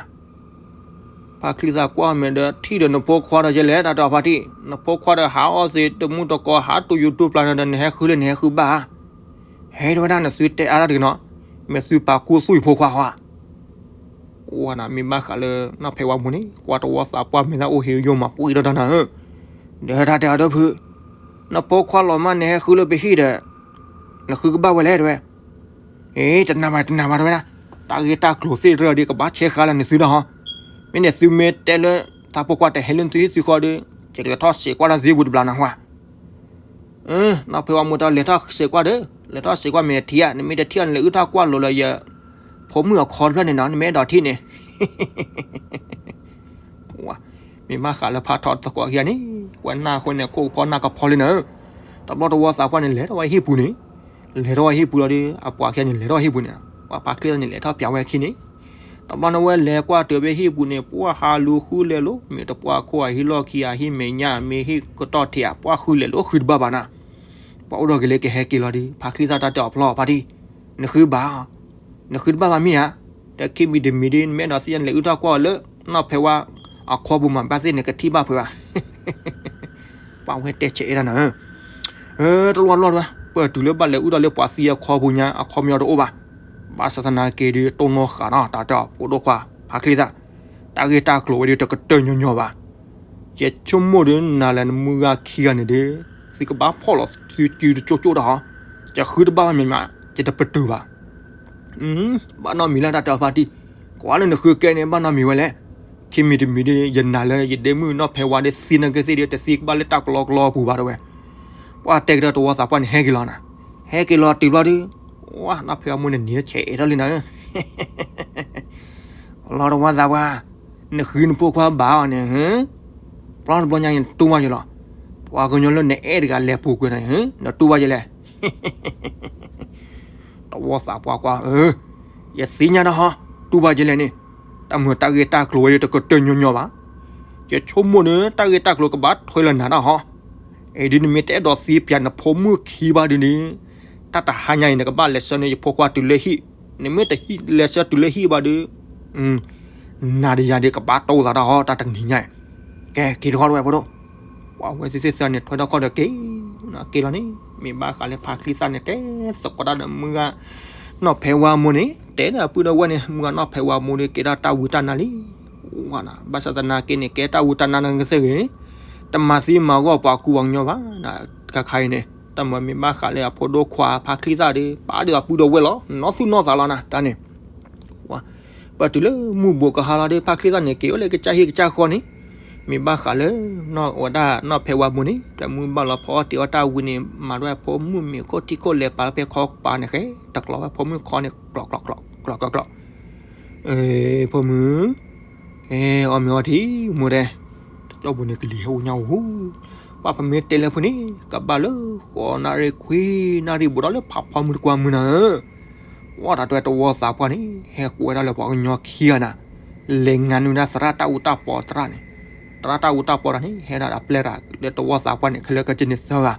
ဖါချံသၣ်ကွၢ်မဲာ်ဒီး ထံၣ်ဒီးနဖိခွါဒီးယဲလဲၣ် တၢ်တဲအီၤဖါတံၢ် နဖိခွါဒီးဟးအီၣ်သ့တမူတကိး ဟးတူၢ်ယူၤတူၢ်ပျၢ်န့ၣ်ဒီး နဟဲဃုလၢနဟဲဃုဘၣ်ဧါ ဟဲတဝဲဒၣ် နသုတဲအါတၢ်တဂ့ၤနီၤ မ့ၢ်သုပာ်ခူသူၣ်ယဖိခွါဃီဧါ ဝဲန့ၣ် မ့ၢ်ဘၣ်ဃးလၢနီၢ်ဖဲဝါမိၢ်န့ၣ် ကွၢ်တဝီသးပှၢ်မဲာ်သၣ်အိၣ်ဟ့ၣ်ယိာ်မးပှံၢ်ဒီးတၢ်နၤဧၢ ဒီးတၢ်တဲအီၤဒီးဖု နဖိခွါလီၤမၢ်နဟဲဃုလၢပဟံၣ်ဒီး နဃုကဘၣ်ဝဲလဲၣ်တဝဲ အ့ တနာ်ဘၣ်တနာ်ဘၣ်တဝဲဒၣ် တၢ်ဂ့ၢ်တၢ်ကျိၤသ့ၣ်တဖၣ်ဒီး ကဘၣ်ဆဲးဃာ်လၢနသုဒီးဟီ မ့ၢ်န့ၣ်သုမ့ၢ်တဲလၢ တၢ်ဖိခွါတဟဲလၢနသုဟံၣ်သုဃီဒီး ယကလဲၤထီၣ်စံးကွၢ်တၢ်သ့ပူၤတဘျီနၤဟါ နီၢ်ဖဲဝါမိၢ်တၢ်လဲၤထီၣ်စံးကွၢ်ဒီး လဲၤထီၣ်စံးကွၢ်မ့ၢ်နထံၣ်ဧါ နမ့ၢ်တထံၣ်အီၤ နလဲၤအုၣ်ထီၣ်ကွၢ်လိာ်လၢယ ဖိမုၣ်အခီတဖျၢၣ်န့ၣ်နီၤ နမ့ၢ်အဲၣ်ဒိးထံၣ်န့ၣ် မ့ၢ်ဘၣ်ဃးလၢဖးထီၣ်သကိးခံဂၤန့ၣ် ဝဲနၢ်အဃိန့ၣ် ခိၣ်ကဖီနၢ်ကဖီလံနၤဧၢ တဘျီတဝီသးပှၢ်န့ၣ် လဲၤထီၣ်ဝဲဟံၣ်ပူၤန့ၣ် လဲၤထီၣ်ဝဲဟံၣ်ပူၤလီၤဒီး အပှၤခံဂၤန့ၣ် လဲၤထီၣ်ဟံၣ်ပူၤန့ၣ်, ပှၤဖါချံသၣ်န့ၣ် လဲၤထီၣ်ပျးဝဲခံန့ၣ်, တဘျီန့ၣ်ဝဲလဲၤကွၢ်တုၤဖဲဟံၣ်ပူၤန့ၣ် ပှၢ်ဟးလူၤဃုလဲၤလိၤ မ့ၢ်တပှၢ်ခိၣ်အဟံၣ်လီၢ်ခံ အဟံၣ်မဲာ်ညါ မ့ၢ်ဟံၣ်ကတီၢ်ထံးဧါ ပှၢ်ဃုလဲၤလိၤ ဃုတဘၣ်ဘၣ်နၤ. ပှၤအိၣ်ဒီးက့ၤလၢကဟဲက့ၤလီၤဒီး ဖါချံသၣ်တၢ်တဲအီၤ ဖျီဖါတံၢ်, နဃုဘၣ်, နဃုတဘၣ်ဘၣ်မ့ၢ်ဧါ, ဒီးခံမံၤတမံၤဒီး နမ့ၢ်အဲၣ်ဒိးသံယၤန့ၣ် လဲၤအုၣ်ထီၣ်ကွၢ်အီၤလၢ နီၢ်ဖဲဝါအခီပူၤမး ဘၣ်သ့ၣ်န့ၣ် ကထံၣ်ဘၣ်ဖုးဘၣ်. ပှၤဝဲတဲဆဲးအဲၣ်ဒၣ်နၤ, တလီၢ်တလီၢ်တဝဲ ပတုၤလၢဘၣ်လဲၤအုၣ်ဒီးလၢပှၤသံအခီပူၤညါ အခီပညီတအိၣ်ဘၣ်. ဘၣ်ဆၣ်သနာ်က့ဒီး တိၢ်နီၣ်ဃာ်နီၤ တၢ်တဲအီၤ ဖိဒိၣ်ခွါ ဖါချံသၣ်, တၢ်ဂ့ၢ်တၢ်ကျိၤဝဲဒီး တကတၢၢ်ညီညီဘၣ်. ယဆိကမိၣ်ဒီး နၤလၢနမုၢ်ဂၤခံဂၤန့ၣ်ဒီး သုကဘၣ်ဖီၣ်လီၤသုစုတကၠိကၠိတၢ်ဟီ, ယဃုတဘၣ်ဘၣ်မ့ၢ်မး ယတပတုာ်ဘၣ်. ဘၣ်နီတမံၤလၢတၢ်တဲအီၤဖါတံၢ်, ကွၢ်လၢနဃုကဲန့ၣ် ဘၣ်နီတမံၤဝဲလဲၣ်. ခံမံၤတမံၤဒီး ယနာ်လၢယဒ့မုၣ်နီၢ်ဖဲဝါဒီး သံနၢ်က့သ့ၣ်ဒီး တသံကဘၣ်လၢတၢ်ကလီကလီအပူၤဘၣ်တဝဲ. ပှၤတဲကဒီးတဝီသးပှၢ်န့ၣ် ဟဲက့ၤလီၤနၤ, ဟဲက့ၤလီၤတုၤဘျီဒီး, ဝါ နီၢ်ဖဲဝါမိၢ်န့ၣ် နံၤဆဲးအဲၣ်ထီၣ်လံနၤ လီၤတဝီသးပှၢ်, နဃုနဖိခွါဘၣ်အီၤန့ၣ်, ပျီတဘျီညါအံၤ နတူၢ်ဘၣ်ယဲလီၤ. ပှၤကညီလၢနအဲၣ်တဂၤလဲၤပူၤကွံာ်နၤန့ၣ် နတူၢ်ဘၣ်ယဲလဲၣ်. တဝီသးပှၢ်ကွၢ်, ယသ့ၣ်ညါဒီးဟီ, တူၢ်ဘၣ်ယဲလဲၣ်န့ၣ်, တၢ်မုာ်တၢ်ဂ့ၢ်တၢ်ကျိၤဝဲဒီး တကတၢၢ်ညီညီဘၣ်. ယဆိကမိၣ်န့ၣ် တၢ်ဂ့ၢ်တၢ်ကျိၤကဘၣ်ထွဲလၢနၤတၢ်ဟီ. အံၤဒ်နမ့ၢ်တအဲၣ်ဒိးသံပၠးနဖိမုၣ်ခံဘၣ်ဒ်န့ၣ်, တၢ်တဟါညါအံၤ နကဘၣ်လဲၤဆှၢန့ၢ်ယဖိခွါတုၤလၢဟံၣ်, နမ့ၢ်တဟံးလဲၤဆှၢတုၤလၢဟံၣ်ဘၣ်ဒီး နၤဒီးယၤဒီးကဘၣ်တိၢ်သးတၢ်ဟီ တၢ်တနံၤညါအံၤ. ကဲ က့ၤထီၣ်ဝဲဖိဒိၣ်, ပှၤဝဲသ့ၣ်သ့ၣ်သၢန့ၣ် ထွဲထီၣ်ခီၣ်ဒီးက့ၤ, က့ၤလီၤန့ၣ် မ့ၢ်ဘၣ်ဃးလၢဖါချံသၣ်န့ၣ် တဲသကိးတၢ်ဒီးမုၢ်ဂၤနီၢ်ဖဲဝါမိၢ်န့ၣ်, တဲဒီးအပုၢ်ဒီးဝဲၢ်န့ၣ် မုၢ်ဂၤနီၢ်ဖဲဝါမိၢ်ဒီး ကဲဒၣ်တၢ်ဝံတၢ်နါလံ. ဝါနၤ ဘၣ်ဆၣ်သနာ်က့န့ၣ် ကဲတၢ်ဝံတၢ်နါနကသ့ၣ်ဂ့ၤ, တမၤသံမၤဂီၢ်ပှၤကူပှၤကညီဘၣ်နၤ, ခါခါအံၤန့ၣ် တၢ်မၤမ့ၢ်ဘၣ်ဃးလၢအဖိဒိၣ်ခွါဖါချံသၣ်ဒီး ပာ်ဒီးအပုၢ်ဒီးဝဲၢ်လီၤ နီၢ်သူၣ်နီၢ်သးလီၤနၤ တၢ်န့ၣ် ပတုၤလၢမုၢ်ဘူးကဟါလီၤဒီး ဖါချံသၣ်န့ၣ် က့ၤအိၣ်လၢကစၢ်ဟံၣ်ကစၢ်ဃီန့ၣ်, မ့ၢ်ဘၣ်ဃးလၢ ဝဲဒၣ်နီၢ်ဖဲဝါမိၢ်န့ၣ် တၢ်မုၢ်ဘၣ်လီၤဖီအီၣ်တ့ၤအီၣ်တၢ်ဝံၤန့ၣ် မၤဒွဲၣ်ဖိမုၣ်မ့ၤခိၣ်ထံခိၣ်လဲၤပာ်လၢဖဲခီပၤန့ၣ်ဃဲ, တကျိးဝဲဖိမုၣ်ခီန့ၣ် ကျီးကျီးကျီးကျီးကျီးကျီး, ဖိမုၣ် ကဲ အီၣ်မ့ၤအီထံ မိၢ်တဲ, တကၠီၢ်ပူၤန့ၣ် ကလံၤဟဲအိၣ်ညါအိၣ်ဟူ, ပှၤပမ့ၢ်တဲလၢဖိန့ၣ် ကဘၣ်လၢ ဃိးနၣ်ရံၣ်ခွံနၣ်ရံၣ် ဘူးဒီးလၢဖးဖီမုၢ်တကွၢ်မုၢ်နၤဧၢ, ဝဲတၢ်တဲတဝီသးပှၢ်န့ၣ် ဟဲကိးဝဲဒၣ်လၢပှၤကညီခံဂၤနၤ, လဲၤငါနုာ်ဒၣ်သရၣ်တၢ်အူတၢ်ပီးသရၣ်န့ၣ်, သရၣ်တၢ်အူတၢ်ပီးတၢ်န့ၣ် ဟဲဒၣ်အပျဲၢ်တၢ်လၢတဝီသးပှၢ်န့ၣ် ခဲလၢာ်ကစၢ်န့ၣ်သၢဂၤ,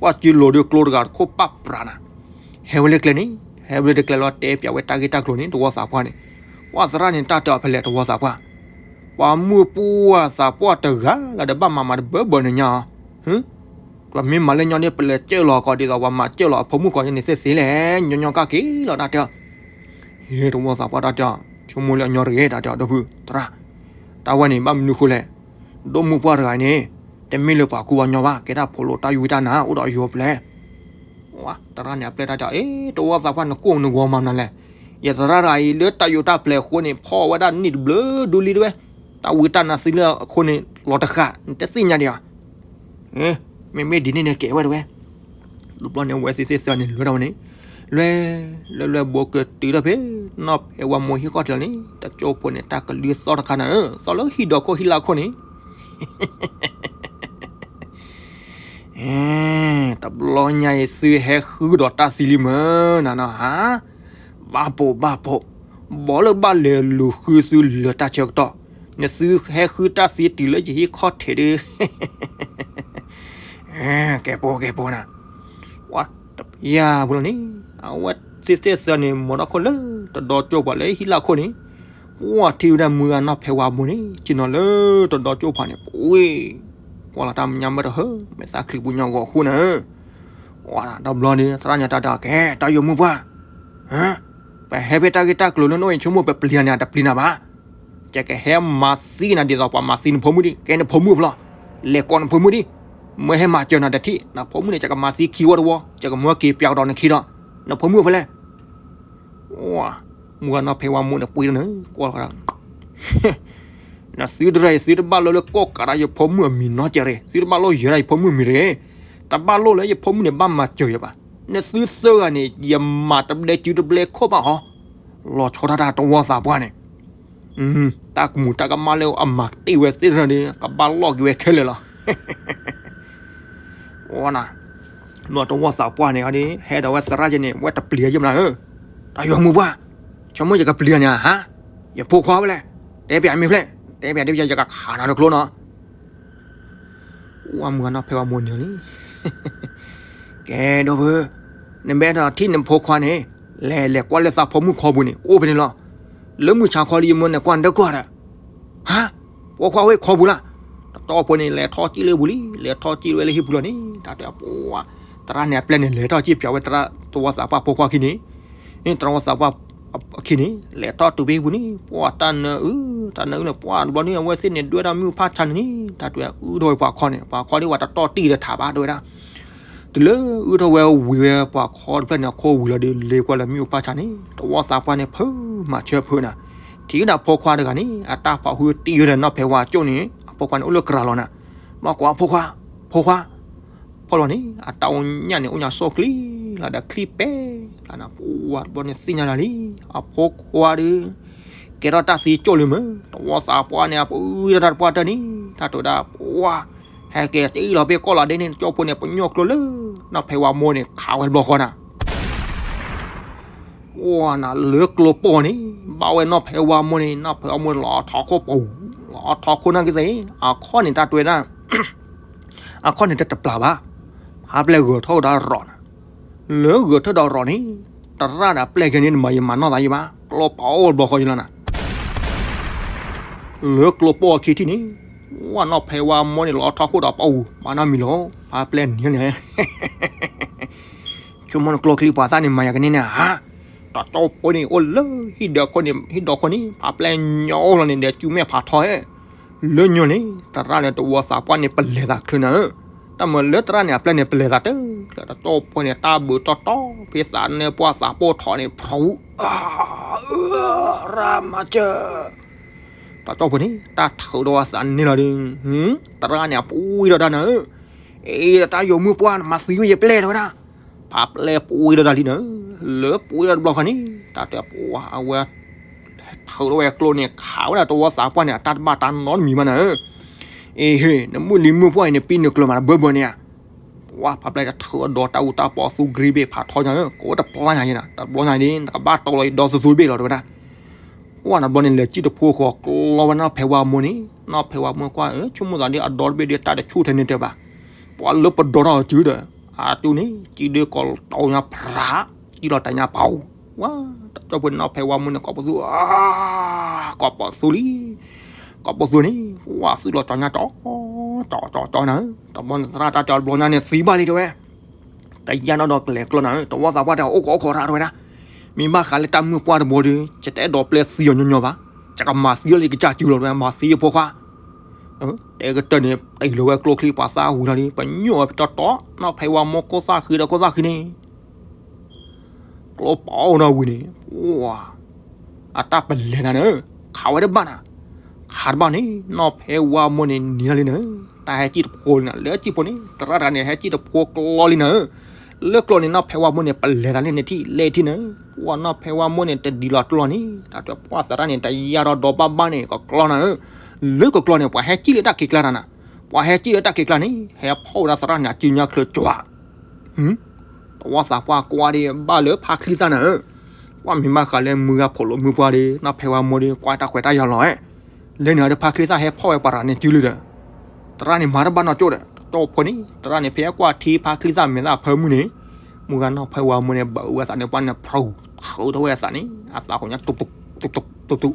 ပှၤစုလိၤဒီးကျိတဂၤတခိၣ်ပာ်ပြးနၤ ဟဲဝဲလၢကျဲန့ၣ်, ဟဲဝဲလၢကျဲလီၤ တဲပၠးဝဲတၢ်ဂ့ၢ်တၢ်ကျိၤန့ၣ် တဝီသးပှၢ်န့ၣ်, ပှၤသရၣ်န့ၣ် တၢ်တဲအီၤဖဲလဲၣ် တဝီသးပှၢ်, ပှၤမုၢ်ပှၢ်သးပှၢ်တဂၤလၢတဘၣ်မၤမၤတဘၢဘၢန့ၣ်ညါအီၤ, ပမ့ၢ်မၤလၢညီန့ၣ် ပလဲၤစၢၢ်လီၤကီး ဒ်သိးပှၤမၤစၢၢ်လီၤအဖိမုၣ်ကီးန့ၣ်သ့သ့လဲၣ်, ညီညီကၢ်က့ၤလီၤ တၢ်တဲအီၤ, ဟ့ တဝီသးပှၢ်တၢ်တဲအီၤ, ဆိကမိၣ်လၢအညီတဂ့ၤ တၢ်တဲအီၤ ဒီပုၢ်သရၣ်, တၢ်ဝဲန့ၣ် ဘၣ်မနုၤဃိလဲၣ်, ဒိၣ်မုၢ်ပှၢ်တဂၤန့ၣ်, တမ့ၢ်လၢပှၤကူပှၤကညီဘၣ် ကဲဒၣ်ဖိလိၤတၢ်ယူးတၢ်နါ အိၣ်ဒီးယိၤပျဲၢ် သရၣ်န့ၣ် အပျဲၢ်တၢ်တဲအီၤ, အ့ တဝီသးပှၢ် နကိၢ်နဂီၤမၤနၤလဲၣ်, ယသရၣ်တဂၤအံၤ လၢတၢ်ယူးတၢ်ပျဲၤအဃိန့ၣ် ဖီၣ်ဝဲဒၣ်နံၣ်တဘျုးဒူလံတဝဲ, တၢ်ဝံတၢ်နါသံလၢအဃိန့ၣ် လီၤတဃာ် နတသ့ၣ်ညါဒံးဧါ, မ့မ့ၢ်ဒ်န့ၣ်န့ၣ် ကဲဝဲတဝဲ, တဘျီန့ၣ် အဝဲသ့ၣ်သ့ၣ်သၢန့ၣ် လဲၤထီၣ်ဝဲန့ၣ်, လဲၤ, လဲၤလဲၤဘိးကတုၤထီၣ်ဖဲ နီၢ်ဖဲဝါမိၢ်ဟံၣ်ဃီၣ်ထံးလီၤန့ၣ် တကၠိဖိန့ၣ် တၢ်ကလုၢ်သီၣ်တခါနၤဧၢ, သီၣ်လၢဟံၣ်ဒီးခိၣ်ဟံၣ်လၢခိၣ်န့ၣ် တဘျီညါအံၤ သုဟဲဃုဒီးတၢ်သံလံမ့ၢ်နၤနီၤဧါ, ဘၣ်ပိာ်ဘၣ်ပိာ်, ဘီလၢဘၣ်လဲၤလူၤဃုသုလၢတၢ်ဆၢကတီၢ်, နသုဟဲဃုတၢ်သံတုၤလၢယဟံၣ်ခီၣ်ထံးဒီး ကဲပိာ်ကဲပိာ်နၤ, ပှၤတပျၢ်ဖိလီၤန့ၣ်, အဝဲသ့ၣ်သ့ၣ်သၢန့ၣ် မိၢ်ဒီခိၣ်လၢတဒီကၠိပှၤလၢဟံၣ်လၢခိၣ်န့ၣ်, ပှၤထံၣ်ဝဲဒၣ်မုၢ်ဂၤနီၢ်ဖဲဝါမိၢ်န့ၣ် ဆ့ၣ်နီၤလၢတဒီကၠိပှၤန့ၣ် ပှ့ၤ, ကွၢ်လီၤတၢ်မညါမ့ၢ်တဟၢ မဲာ်သၣ်ချံပူၤညီဂီၤဃိနၤဧၢ, တဘျီန့ၣ် သရၣ်ညါတၢ်တဲအီၤ ကဲ တၢ်ယိာ်မုၢ်ပှၢ် ပဟဲဖဲတၢ်ဂ့ၢ်တၢ်ကျိၤလၢနအိၣ်အံၤ ဆိကမိၣ်ပပျံၤနၤန့ၣ် တပျံၤနၤဘၣ်, ယကဟဲမၤသံနၤဒ်သိးပှၤမၤသံနဖိမုၣ်ဒံး, ကဲနဖိမုၣ်ဖျီ, လဲၤကိးနဖိမုၣ်ဒံး, မ့ၢ်ဟဲမၤစၢၤနၤတထံၣ်, နဖိမုၣ်န့ၣ် ယကမၤသံခံဝီတဝီ, ယကမၢက့ၤပျးကဒီးနခံဒီး, နဖိမုၣ်ဖဲလဲၣ် မုၢ်ဂၤနီၢ်ဖဲဝါမိၢ်န့ၣ်ပှ့ၤလီၤန့ၣ် ကွၢ်လီၤ, နသုတရၢ်အံၤ သုတဘၣ်လိလၢကိးကးဒီး ယဖိမုၣ်အမံၤနီတစဲးတဂ့ၤ, သုတဘၣ်လိယဲဒၣ်ယဖိမုၣ်အမံၤတဂ့ၤ, တဘၣ်လိလၢယဖိမုၣ်န့ၣ် ဘၣ်မၤစၢၤယၤဘၣ်, နသုသၢဂၤန့ၣ် ယမၤတဘျဲစုတဘျဲခိၣ်ဘၣ်ဟီ, လီၤဆီဒၣ်တၢ်တဝီသးပှၢ်န့ၣ် တၢ်ကမူၤတၢ်ကမၣ်လၢအမၤတ့ၢ်ဝဲသ့ၣ်တဖၣ်န့ၣ် ကဘၣ်လိာ်က့ၤဝဲခဲလၢာ်လီၤ. ဝဲနၤ, နီၢ်တဝီသးပှၢ်န့ၣ်အီၤဒီး ဟဲဒီးဝဲသရၣ်က့န့ၣ် ဝဲတပျံၤယဲၢ်မနၤဧၢ, တၢ်ယွၤမုၢ်ပှၢ်, ဆိကမိၣ်ယကပျံၤန့ၣ်ဧါ, ယဖိခွါဖဲလဲၣ်, တဲပျးမ့ၢ်ဖဲလဲၣ်, တဲပျးဒ်ယကခးနၤတကျိနီၤ. ဝဲမုၢ်ဂၤနီၢ်ဖဲဝါမိၢ်န့ၣ်လံ ကဲဒိၣ်ဖု, နမ့ၢ်အဲၣ်ဒိးထံၣ်နဖိခွါန့ၣ်, လဲၤ လဲၤကွၢ်လၢသးဖိမုၣ်ခီပူၤန့ၣ် အိၣ်ဖဲန့ၣ်လီၤ. လၢမုၢ်ဆါခီလံ ယမၢနကွၢ်နဒၢကွၢ်ဒီး, ဟါ, ဖိခွါအိၣ်ခီပူၤလီၤ. တတီၢ်ဖိန့ၣ် လဲၤထီၣ်စံၣ်လၢပူၤလံ, လဲၤထီၣ်စံၣ်ဝဲလၢဟံၣ်ပူၤလီၤန့ၣ် တၢ်တဲပှၤ, သရၣ်န့ၣ်အပျဲၢ်န့ၣ် လဲၤထီၣ်စံၣ်ပျးဝဲတဝီသးပှၢ်ဖိခွါခံန့ၣ်, တဝီသးပှၢ်အခံန့ၣ် လဲၤထီၣ်တုၤဖဲဟံၣ်ပူၤန့ၣ် ပှၤတၢ်နၢအုၣ်, တၢ်နၢအုၣ်န့ၣ် ပှၤတဘျီန့ၣ် အဝဲသ့ၣ်န့ၣ် ဒွဲၣ်ဒၣ်မ့ၣ်အူဖးဆါန့ၣ်န့ၣ် တၢ်တဲအုၣ်ထီၣ်ဝဲပှၤခီန့ၣ် ပှၤခီဒ်ဝဲတတီၢ်တံၢ်ဒီးထးဘၣ်တဲဝဲဒၣ် တုၤလၢအုၣ်ထီၣ်ဝဲဝံၤဝဲပှၤခီတဖျၢၣ်န့ၣ် အခိၣ်ဝံၤလီၤဒီး လဲၤကွၢ်လၢမ့ၣ်အူဖးဆါန့ၣ် တဝီသးပှၢ်န့ၣ် ဖုးမၤဆၢဖုးနၤ, ထံၣ်ဝဲဒၣ်ဖိခွါတဂၤန့ၣ် အတၢ်ဖးဟူတံၢ်ဝဲဒီးနီၢ်ဖဲဝါကၠိန့ၣ် အဖိခွါန့ၣ်အိၣ်လၢကရၤလီၤနၤ, ဘျီကွၢ်ဖိခွါ, ဖိခွါ, ဖီၣ်လီၤန့ၣ် အတၢ်အိၣ်ညၣ်န့ၣ် အိၣ်ညၣ်စိၣ်ချံလီၤဒီးချံပဲာ်လီၤနၤ, ပှၤတဘျီန့ၣ်သ့ၣ်ညါလၢာ်လံ, အဖိခွါဒီး ကဲထီၣ်တၢ်သံကၠိၣ်လံမ့ၢ် တဝီသးပှၢ်န့ၣ် အပအုၣ်ထီၣ်တၢ်တပှၢ်တၢၢ်န့ၣ် တၢ်တဲဝဲဒၣ်ပှၤ, ဟဲက့ၤတ့ၢ်လီၤဖဲကီၢ်လီၤဒ့န့ၣ် တကၠိဖိန့ၣ် ပညိၣ်ကျိလၢ နီၢ်ဖဲဝါမိၢ်န့ၣ် ခးဝဲတဘျီဃီနၤ ပှၤနၤလၢကျိပိာ်န့ၣ် ဘၣ်ဝဲနီၢ်ဖဲဝါမိၢ်န့ၣ် နီၢ်ဖဲဝါမိၢ်န့ၣ် လီၤထီခိၣ်ပူၤ, လီၤထီခိၣ်နာ်က့သ့ၣ် အခီၣ်န့ၣ်တၢ်တဲဝဲဒၣ်, အခီၣ်န့ၣ်တတပျၢ်ဘၣ်, ဖးပျဲၢ်ဂၢၢ်ထီၣ်ဒီးရီၤနၤ, လၢဂၢၢ်ထီၣ်ဒီးရီၤန့ၣ် သရၣ်ဒီးပျဲၢ်ကဲန့ၣ် နမၤယမၤနီၢ်သးယဘၣ် ကျိပိာ်အိၣ်တဘျီဃီယလီၤနၤ လၢကျိပိာ်အခံထံၣ်န့ၣ် ဝဲနီၢ်ဖဲဝါမိၢ်န့ၣ် လီၤထီခိၣ်ဒီးပအူၤ မၤနီၢ်မံၤလီၤ ဖးပျဲၢ်န့ၣ်န့ၣ် ဆိကမိၣ်နကျိချံပှၤသၣ်န့ၣ် မၤယၤကန့ၢ်န့ၣ်ဧါ, တကၠိဖိန့ၣ် အိၣ်လၢဟံၣ်ဒီးခိၣ်န့ၣ် ဟံၣ်ဒီးခိၣ်န့ၣ် ဖးပျဲၢ်ညီလီၤန့ၣ်ဒီး စုမဲာ်ဖးထီဧၢ, လၢညီန့ၣ် သရၣ်န့ၣ် တဝီသးပှၢ်န့ၣ် ပလဲၤသးချုးနၤဧၢ, တၢ်မၤလၢသရၣ်န့ၣ် အပျဲၢ်န့ၣ် ပလဲၤသးတချုး တကၠိဖိန့ၣ် တၢ်ဘုးတီတီ ဖဲသးန့ၣ်ပှၢ်သးပိၢ်ထီၣ်န့ၣ် ဖရူ အၢ ရၣ်မၤစၢၤ တကၠိဖိန့ၣ် တၢ်ထုးဒီးအသးန့ၣ်လီၤဒီး, သရၣ်န့ၣ် အပူၤဝံၤဒီးတၢ်နၤဧၢ, အ့ တၢ်ယိာ်မုၢ်ပှၢ် မၤသံဝဲယပျဲၢ်တဲဝဲဒၣ်, ဖးပျဲၢ်ပူၤဝံၤဒီးတၢ်လံနၤဧၢ, လၢပူၤဝံၤဒီးတဘျီဃီန့ၣ် တၢ်တဲပှၤအဝဲ ထုးထီၣ်ဝဲကျိန့ၣ် ခးဝဲဒၣ်တဝီသးပှၢ်န့ၣ် အတၢ်တဘၣ်တၢ်နီတမံၤဘၣ်နၤဧၢ, အ့ဟ့ၣ် နမုၢ်လံမုၢ်ပှၢ်အံၤန့ၣ် ပံနုာ်ကျိၤမးတဘၢဘၢန့ၣ်ဧါ ပှၤဖးပျဲၢ်တထုးအဒီတၢ်အူတၢ်ပီသူ green ဘ့ၣ်ဖးထီညါဧၢ, ကအိၣ်တပျၢ်ညါယဲနၤ, တဘျီညါဒ် နကဘၣ်တီလီၤယဒီသူသူတဘ့ၣ်လီၤတဲဝဲဒၣ်, ဝဲနဘျီန့ၣ် လဲၤစံၣ်တဖိဃီၤကျီဝဲနီၢ်ဖဲဝါမိၢ်န့ၣ်, နီၢ်ဖဲဝါမိၢ်ကွၢ် ဆိကမိၣ်သးဒ်အဒီတဘ့ၣ်ဒ်တၢ်တဆူၣ်ထဲန့ၣ်တဲဘၣ်, ပှၤလၢပဒီထီၣ်အစုဒီး အစုန့ၣ် စံၣ်ဒုးကီၤတီညါဖြး, စံၣ်လီၤတၢ်ညါပှၤ, ဝဲ တကၠိဖိန့ၣ် နီၢ်ဖဲဝါမိၢ်န့ၣ် ကိးပသူ ကိးပသူလံ ကိးပသူန့ၣ် ဝဲသုးလီၤကၠီညါကၠီ ကၠီကၠီကၠီနၤ, တဘျီန့ၣ်သရၣ်တၢ်တဲတဘျီညါန့ၣ်သံဘၣ်လံတဲဝဲ, တယါနီၢ်ဒီးကလဲၤကျီနၤဧၢ, တဝီသးပှၢ်တဲအိၣ်ခိးအိၣ်ခိးရၣ်တဲဝဲဒၣ်, မ့ၢ်ဘၣ်ဃးလၢတၢ်မုၢ်ပှၢ်တဘျီဒီး ယတအဲၣ်ဒိးပျဲသံအီၤညီညီဘၣ်, ယကမၤသံအီၤလၢယကစၢ်စုလီၤတဲဝဲ, မၤသံယဖိခွါ တဲကတၢၢ်န့ၣ် တ့ၢ်လီၤဝဲကျိချံပှၤသၣ်ဝံၤလီၤဒီး ပညိၣ်ဝဲပတီတီ နီၢ်ဖဲဝါမိၢ်ခိၣ်သၣ်ဃံဒီးခိၣ်သၣ်ဃံန့ၣ် ကျိပိာ်အိၣ်နီၢ်ဝံၤန့ၣ် အတၢ်ပလဲၤနၤန့ၣ် ခးဝဲတဘၣ်နၤ, ခးတဘၣ်န့ၣ် နီၢ်ဖဲဝါမိၢ်န့ၣ် နံၤလီၤလံနၤ, တၢ်ဟဲစံၣ်တဖိလံနၤ, လၢစံၣ်ဖိန့ၣ် သရၣ်တဂၤန့ၣ် ဟဲစံၣ်တဖိကျီလံနၤ, လၢကျိန့ၣ် နီၢ်ဖဲဝါမိၢ်န့ၣ် ပလဲၤသးလၢန့ၣ်ထံၣ်လဲၣ်ထံၣ်နၤ, ပှၤနီၢ်ဖဲဝါမိၢ်န့ၣ် တဒ်လီၤကျိလီၤန့ၣ် တၢ်တဲပှၤသရၣ်န့ၣ် တယါဒီးဒီဘၣ်ဘၣ်န့ၣ် ကကျီနၤဧၢ, လၢကကျီန့ၣ် ပှၤဟဲစံၣ်လၢတၢ်ခံးကျါတၢ်နၤ, ပှၤဟဲစံၣ်လၢတၢ်ခံးကျါန့ၣ် ဟဲဖီၣ်ဝဲဒၣ်သရၣ်န့ၣ် အစုညါချၢကွၢ် တဝီသးပှၢ်ကွၢ်ဒီး ဘၣ်လၢဖါချံသၣ်နၤဧၢ, ကွၢ်မ့ၢ်ဘၣ်ဃးလၢမုၢ်ဂၤဖိးလိာ်မုၢ်ပှၢ်ဒီး နီၢ်ဖဲဝါမိၢ်ဒီး ကွၢ်တၢ်ခွဲးတၢ်ယာ်လီၤဧဲ, လၢန့ၣ်ဒီးဖါချံသၣ်ဟဲဖီၣ်ဝဲပှၤရၤန့ၣ်စုလံဒီး, သရၣ်န့ၣ်မၤတဘၣ်နီၢ်ကၠိဒီး တကၠိဖိန့ၣ် သရၣ်န့ၣ်ဖဲကွၢ်ထံဖါချံသၣ်မဲာ်သၣ်ဖၢမုၢ်န့ၣ်, မုၢ်ဂၤနီၢ်ဖဲဝါမိၢ်န့ၣ် ဘၣ်အုၣ်ဝဲသးန့ၣ် ပှၤန့ၣ်ဖျိး ထုးထီၣ်ဝဲအသးန့ၣ် အသးခိၣ်ညါ တုးတုး တုးတုး တုးတုး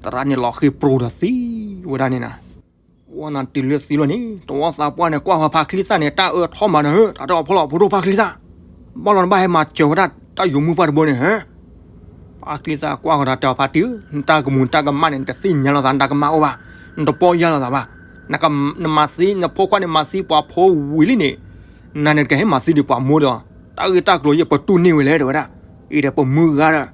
သရၣ်န့ၣ်လီၤဃ့ၢ်ပြူၤဒီးသံဝဲဒၣ်န့ၣ်နၤ, ဝဲနတုၤလၢသံလီၤန့ၣ် တဝီသးပှၢ်န့ၣ် ကွၢ်ဃီဖါချံသၣ်န့ၣ် တၢ်အၢထီမးနၤဧၢ, တၢ်တဲအီၤဖီၣ်လီၤဖိဒိၣ်ဖါချံသၣ်, ဘၣ်လီၤနဘၣ်ဟဲမၤစၢၤဝဲဒၣ် တၢ်ယိာ်မုၢ်ပှၢ်တဘိန့ၣ်ဧၢ, ဖါချံသၣ်ကွၢ်ဃီဒီးတဲအီၤဖါတံၢ်, နတၢ်ကမူၤတၢ်ကမၣ်န့ၣ် နတသ့ၣ်ညါလိာ်သး နတၢ်ကမၣ်အိၣ်ဘၣ်, နတပီၢ်ယၢ်လိာ်သးဘၣ်, နမၤသံ နဖိခွါန့ၣ်မၤသံပှၤဖိဝံၤလံန့ၣ်, နၤန့ၣ်တကဟဲမၤသံဒံးပှၤမိၢ်ဒီး, တၢ်ဂ့ၢ်တၢ်ကျိၤယဲၢ်ပတူၢ်န့ၢ်ဝဲလဲၣ်တဲဝဲဒၣ်, အံၤဒီးပမုၢ်ဂၤဒီး,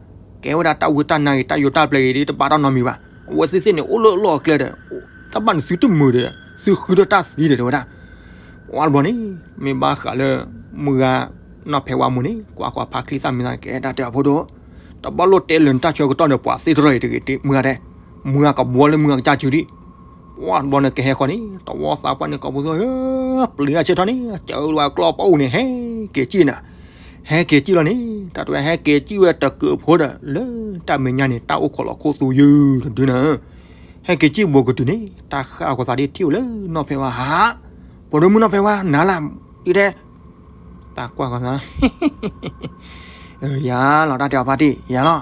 ကဲဝဲဒၣ်တၢ်ဝံတၢ်နါဂ့ၤ တၢ်ယိာ်တၢ်ပျဲၤဂ့ၤဒ်တဘၣ်တၢ်နီတမံၤဘၣ်, အဝဲသ့ၣ်သ့ၣ်န့ၣ် အိၣ်လၢအလီၢ်အကျဲဒီး, တၢ်ဘၣ်န့ၣ်သုတမုာ်ဒီး, သုဃုထၢတၢ်သံဒီးတဲဝဲဒၣ် ဝဲတဘျီန့ၣ် မ့ၢ်ဘၣ်ဃးလၢ မုၢ်ဂၤ နီၢ်ဖဲဝါမိၢ်န့ၣ် ကွၢ်ကွၢ်ဖါချံသၣ်မ့ၢ်သးန့ၣ် ကဲတၢ်တဲအီၤဖိဒိၣ်, တဘၣ်လိၣ်တဲလၢနတၢ်ဆၢကတီၢ်ဒီးပှၤသ့ၣ်တဖၣ်အံၤတဂ့ၤ မုၢ်ဂၤတဲ, မုၢ်ဂၤကဘှီလၢမုၢ်ဂၤကစၢ်စုဒံး, ပ ပှၢ်တဘျီန့ၣ်ကဟဲဃီန့ၣ် တဝီသးပှၢ်န့ၣ် ကိးပသူ ပျံၤတၢ်ဆၢထီၣ်န့ၣ် စၢဝဲကျီၢ်ပီၣ်အူန့ၣ် ဟဲက့ၤစံၣ်နၤ, ဟဲက့ၤစံၣ်လီၤန့ၣ် တၢ်တဝဲဟဲက့ၤစံၣ်ဝဲတကုးဖိဒီး လၢတၢ်မဲာ်ညါန့ၣ် တၢ်အိၣ်ခိးလီၤခိၣ်သူယုၢ်တဒုနၤ, ဟဲက့ၤစံၣ်ဘိးကတုၤန့ၣ် တၢ်ဃၣ်အဃိသးဒ်ထံၣ်ဝဲလၢနီၢ်ဖဲဝါဟး, ဖိဒိၣ်မုၣ်နီၢ်ဖဲဝါနၤလၢ ဒ်တဲ တၢ်ကွၢ်ဃီသး ယၤလီၤ တၢ်တဲအီၤဖါတံၢ် ယၤလီၤ,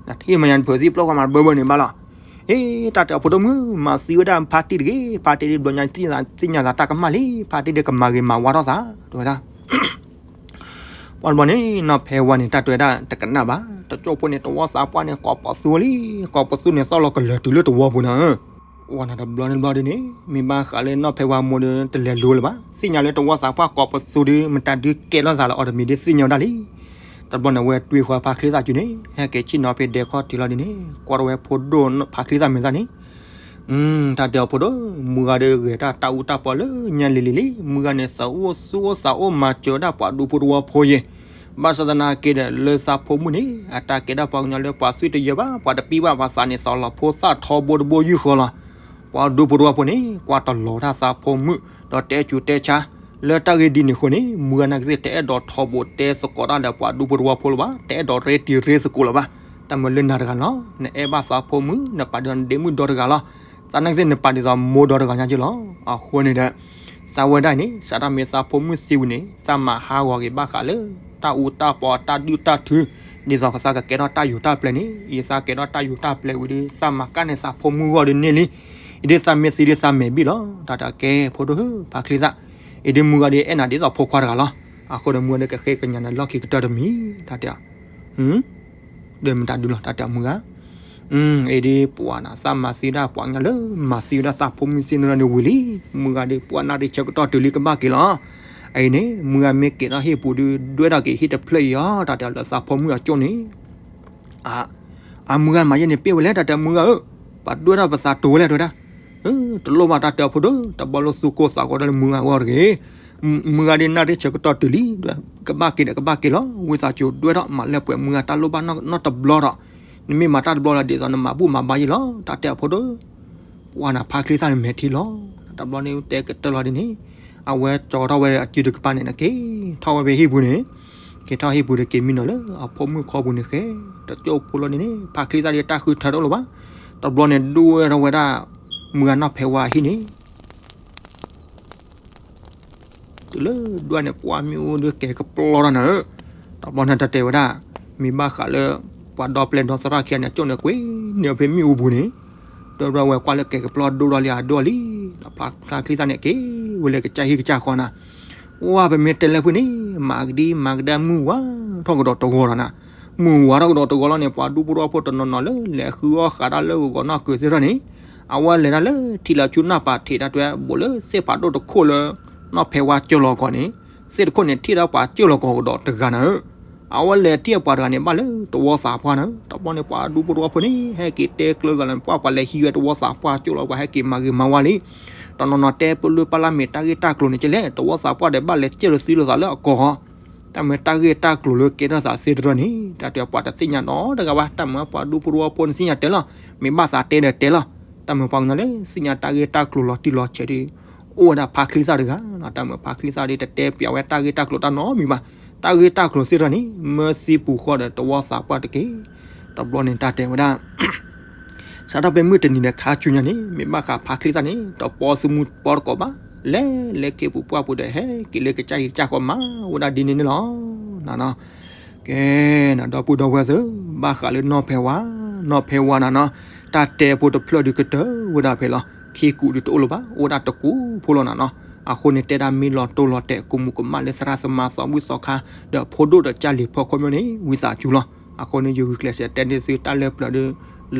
နထံၣ်မယၤနဖုးသံပျိၢ်ဃီမးတဘၢဘၢန့ၣ်ဘၣ်လီၤ, အ့ တၢ်တဲအီၤဖိဒိၣ်မုၣ် မၤသံဝဲဒၣ်ဖါတံၢ်တဂ့ၤ, ဖါတံၢ်ဒ်ဘျီညါသ့ၣ်ညါသးတၢ်ကမၣ်လံ, ဖါတံၢ်ဒ်ကမၤဂ့ၤမၤဝါထီၣ်သး တဲဝဲဒၣ် ပှၢ်တဘျီန့ၣ် နီၢ်ဖဲဝါန့ၣ် တၢ်တဲဝဲဒၣ်တကနၣ်ဘၣ်, တကၠိၢ်ဖိန့ၣ် တဝီသးပှၢ်န့ၣ် ကိးပသူလံ, ကိးပသူန့ၣ် သီၣ်လီၤကလၢၤတုၤလၢတဝီပူၤနၤ ဝဲနၤတဘျီန့ၣ်တဘျီဒ်န့ၣ် မ့ၢ်ဘၣ်ဃးလၢနီၢ်ဖဲဝါမိၢ်ဒီး တလဲၤလိၤလၢၤဘၣ်, သ့ၣ်ညါလၢတဝီသးပှၢ်ကိးပသူဒီး မတၤဒုးကဲထီၣ်သးလၢအီၤတမံၤဒ်သ့ၣ်ညါဝဲဒၣ်လံ, တဘျီန့ၣ် အဝဲတွံၢ်ဃီဖါချံသၣ်စုန့ၣ် ဟဲက့ၤဆ့ၣ်နီၤဖဲဒဲခီၣ်ထံးလီၤဒ်န့ၣ် ကွၢ်ထီၣ်ဝဲဖိဒိၣ်ဖါချံသၣ်မဲာ်သၣ်န့ၣ် တၢ်တဲအီၤဖိဒိၣ်, မုၢ်ဂၤဒီးဂဲၤတၢ်တၢ်အူတၢ်ပီလၢညါလံၤလံၤလံ, မုၢ်ဂၤန့ၣ် သးအိၣ်ဆူၣ်အိၣ်သးအိၣ်မၤစၢၤဒၣ်ပှၤဒူဖိတဝီဖိယဲၢ်, ဘၣ်ဆၣ်သနာ်က့ဒီး လၢသးဖိမုၣ်န့ၣ် အတၢ်ကဲထီၣ်ပှၤကညီလၢပှၤသွံၣ်တယၢဘၣ်, ပှၤတပံဘၣ်ပှၤသးန့ၣ် သးလီၤဖိသၣ်ထီဘိတဘိယူၢ်ဃီလီၤ. ပှၤဒူဖိတဝီဖိန့ၣ် ကွၢ်တလီၤတၢ်သးဖိမုၣ် ဒီးတဲစူၤတဲဆါ လၢတၢ်ဂ့ၢ်ဒ်န့ၣ်အဃိန့ၣ် မုၢ်ဂၤနာ်က့သ့ၣ် တအဲၣ်ဒိးထီဘိတဲသကိးတၢ်ဒီးပှၤဒူဖိတဝီဖိလၢၤဘၣ်, တအဲၣ်ဒိးရ့တံၤရ့သကိးလၢၤဘၣ်. တၢ်မ့ၢ်လၢနၤတဂၤလီၤ, နအဲၣ်ဘၣ်သးဖိမုၣ် နပာ်ဒ်သိးနဒ့မုၣ်ဒီတဂၤလီၤ. သးနာ်က့သ့ၣ်နပာ်ဒ်သိးမိၢ်ဒီတဂၤညါက့လီၤ. အဃိန့ၣ်ဒီး သးဝဲဒၣ်အံၤန့ၣ် စးထီၣ်မ့ၢ်သးဖိမုၣ်သံဝံၤန့ၣ် သးမၤဟးဂီၤက့ၤဘၣ်ဃးလၢ တၢ်အူတၢ်ပီတၢ်ဒုၣ်တၢ်ထု ဒ်သိးကသးကကဲထီၣ်တၢ်ယူးတၢ်ပျဲၤန့ၣ် အံၤသးကဲထီၣ်တၢ်ယူးတၢ်ပျဲၤဝံၤဒီး သးမၤကၣ်န့ၢ်သးဖိမုၣ်ဂီၢ်ဒ်န့ၣ်လံ. အံၤဒ်သးမ့ၢ်သံဒ်သးမဲာ်ဘံၣ်လီၤ. တၢ်တကဲဖိဒိၣ်ဧၢ ဖါချံသၣ်, အံၤဒ်မုၢ်ဂၤဒ်အဲၣ်နၤဒ်သိးဖိခွါတဂၤလီၤ. အဃိဒီးမုၢ်ဂၤဒ်ကဃ့ကညးနၤလီၢ်ခံကတၢၢ်တမံၤ တၢ်တဲ ဒ်မတၤဒုလီၤ တၢ်တဲမုၢ်ဂၤ, အံၤဒ်ပှၤနၤ သးမၤသံဒၣ်ပှၤကညီလၢမၤသံဝဲဒၣ်သးဖိမုၣ်သ့ၣ်န့ၣ်ဝံၤလံ, မုၢ်ဂၤဒ်ပှၤနၢ်ဒ်ဆၢကတီၢ်တုၤလံကဘၣ်က့ၤလီၤ. အံၤန့ၣ် မုၢ်ဂၤမ့ၢ်က့ၤထီၣ်ဟံၣ်ပူၤဒုး ဒွဲၣ်ထီၣ်က့ၤဟံၣ်တဖျၢၣ်အံၤအီၤ တၢ်တဲလၢသးဖိမုၣ်အကၠိၣ်န့ၣ် အမုၢ်ဂၤမၤယဲန့ၣ်ပ့ၢ်ဝဲလဲၣ် တၢ်တဲမုၢ်ဂၤဧၢ, ပှၤဒွဲၣ်ထီၣ်ပသးတိၤဝဲလဲၣ် တဲဝဲဒၣ်. တလိၣ်ဘၣ်တၢ်တဲအဖိဒိၣ် တဘျီလၢသူၣ်ကိၢ်သးဂီၤဒၣ်လၢမုၢ်ဂၤအဂီၢ်တဂ့ၤ. မုၢ်ဂၤဒ်နၢ်ရ့ၣ်ဆၢကတီၢ်တုၤလံ, ကဘၣ်က့ၤဒီးကဘၣ်က့ၤလီၤ. ဝံသးစူၤဒွဲၣ်ထီၣ်မၤလၢပှဲၤမုၢ်ဂၤတၢ်လိၣ်ဘၣ်နီတဘျီဒီး နမ့ၢ်မၤတၢ်တဘျီလီၤ ဒ်သိးနမၤဘူၣ်မၤဘါယဲလီၤ တၢ်တဲအဖိဒိၣ်. ပှၤနၤဖါချံသၣ်န့ၣ်မဲာ်ထံလီၤ. တဘျီန့ၣ်တဲကတၢၢ်လီၤဒ်န့ၣ် အဝဲကၠီထီၣ်ဝဲအစုတကပၤန့ၣ် က့ၤထီၣ်ဝဲဖဲဟံၣ်ပူၤန့ၣ်, က့ၤထီၣ်ဟံၣ်ပူၤဒီးက့ၤမံနီၤလၢအဖိမုၣ်ခီပူၤန့ၣ်ဃဲ, တကၠိၢ်ဖိလီၤဒ်န့ၣ် ဖါချံသၣ်ဒ်တၢ်ဃုထၢတအိၣ်လၢၤဘၣ်. တဘျီန့ၣ်ဒွဲၣ်ထီၣ်ဝဲဒၣ် မုၢ်ဂၤနီၢ်ဖဲဝါဟံၣ်န့ၣ် တုၤလၢဒွဲၣ်န့ၣ် ပှၢ်မ့ၣ်အူဒုးကဲကပျီထီၣ်နၤဧၢ, တဘျီန့ၣ်တၢ်တဲဝဲဒၣ်, မ့ၢ်ဘၣ်ဃးလၢ ပှၤဒီပျဲၢ်ဒီသရၣ်ခံဂၤန့ၣ် ကၠိၣ်န့ၣ်ကွံာ်န့ၢ်ဖဲမ့ၣ်အူပူၤန့ၣ်, ဒီးဝဲကွၢ်လၢကဲကပျီဒိၣ်ထီၣ်လံအဒိၣ်လံ, ဒီးဖါချံသၣ်န့ၣ်က့ၤဝဲလၢကစၢ်ဟံၣ်ကစၢ်ဃီနၤ, ဝဲပမ့ၢ်တဲလၢဖုန့ၣ် မၤကဒံမၤကဒါမုၢ်ဝါထီၣ်ကဒီးတဂီၤလီၤနၤ, မုၢ်ဝါထီၣ်ကဒီးတဂီၤလီၤန့ၣ် ပှၤဒူဖိတဝီဖိတနီၤနီၤလၢလဲၤဃုအီၣ်ဃးတၢ်လၢဂီၤဂီၤနီၢ်ကုၤသ့ၣ်ထီၣ်န့ၣ် အဝဲလဲၤတၢ်လၢထံလီၤဆူနီၢ်ပၤထံးတၢ်တွဲဘိးလၢသ့ၣ်ဖးဒိၣ်တခိၣ်လၢ နီၢ်ဖဲဝါကၢလီၤကီးန့ၣ်, သ့ၣ်တခိၣ်န့ၣ်ထံၣ်ဒၣ်ပှၤကၢလီၤကီးကဒီးတဂၤနၤဧၢ, အဝဲလဲၤထံၣ်ပှၤတဂၤန့ၣ် ဘၣ်လၢတဝီသးပှၢ်နၤဧၢ, တဘျီန့ၣ် ပှၤဒူဖိတဝီဖိန့ၣ် ဟဲက့ၤတဲကျၢၤဂၤလၢ ပှၤပှၤလဲၤဟံးဝဲတဝီသးပှၢ်ကၢလီၤ ပှၤဟဲက့ၤမၤဂ့ၤမၤဝါလံ, တနီၤနီၤတဲပလၢပလၢ်မ့ၢ်တၢ်ဂ့ၢ်တၢ်ကျိၤန့ၣ်ကလဲၣ် တဝီသးပှၢ်ဒီးဘၣ်လဲၤကၢလီၤသံလိာ်သးလၢအကီၢ် တၢ်မ့ၢ်တၢ်ဂ့ၢ်တၢ်ကျိၤလၢကဲထီၣ်သးသ့တရၢန့ၣ် တၢ်တဲပှၤတသ့ၣ်ညါနီတဂၤဘၣ်, တၢ်မ့ၢ်ပှၤဒူဖိတဝီဖိန့ၣ်သ့ၣ်ညါတဲလီၤ, မ့ၢ်ဘၣ်သးတဲဒီးတဲလီၤ, တၢ်မ့ၢ်ပှၤကညီလၢသ့ၣ်ညါတၢ်ဂ့ၢ်တၢ်ကျိၤလီၤတံၢ်လီၤဆဲးဒီး အိၣ်ဝဲဒၣ်ဖါချံသၣ်တဂၤ, တၢ်မ့ၢ်ဖါချံသၣ်ဒီးတတဲပျးဝဲတၢ်ဂ့ၢ်တၢ်ကျိၤတၢ်နီတမံၤဘၣ်, တၢ်ဂ့ၢ်တၢ်ကျိၤသ့တရၢန့ၣ် မၢသံပူၤဃီဒီးတဝီသးပှၢ်တက့ၢ်, တဘျီန့ၣ်တၢ်တဲဝဲဒၣ် စးထီၣ်ဖဲမုၢ်တနံၤဒီးခါဆူညါန့ၣ် မ့ၢ်ဘၣ်ဃးဖါချံသၣ်န့ၣ် တပီသုမုၢ်ပီတကိးဘၣ်, လဲၤလဲၤခ့ပူၤပှၢ်ပူၤဒီးဟဲက့ၤလၢကစၢ်ဟံၣ်ကစၢ်ဃီမၤဝဲဒၣ်ဒ်န့ၣ်န့ၣ်လီၤ. ကဲ နဒီပုၢ်ဒီဝဲၢ်သ့ၣ်, ဘၣ်ဃးလၢနီၢ်ဖဲဝါ, နီၢ်ဖဲဝါနၤနီၤ, တၢ်တဲဖိတဖျၢၣ်ဒုးကတၢၢ်ဝဲဒၣ်ဖဲလီၤ, ခံကူးဒုးတအိၣ်လၢၤဘၣ်, အိၣ်ဒၣ်တကူးဖိလီၤနၤနီၤ, အဃိန့ၣ်တဲဒၣ်မ့ၢ်လီၤတိၢ်လီၤတဲာ် ကိးမုၢ်ကမၣ်လၢသရၣ်သမါသးဘုၣ်သီခါ ဒီးဖိဒိၣ်ဒီးကၢ်လံၤဖီခိၣ်မ့ၢ်န့ၣ် ဝံသးစူၤလီၤ. အဃိန့ၣ် ယဂုာ်ကျဲးစၢးတဲန့ၢ်သုတၢ်လၢပျၢၤဒီး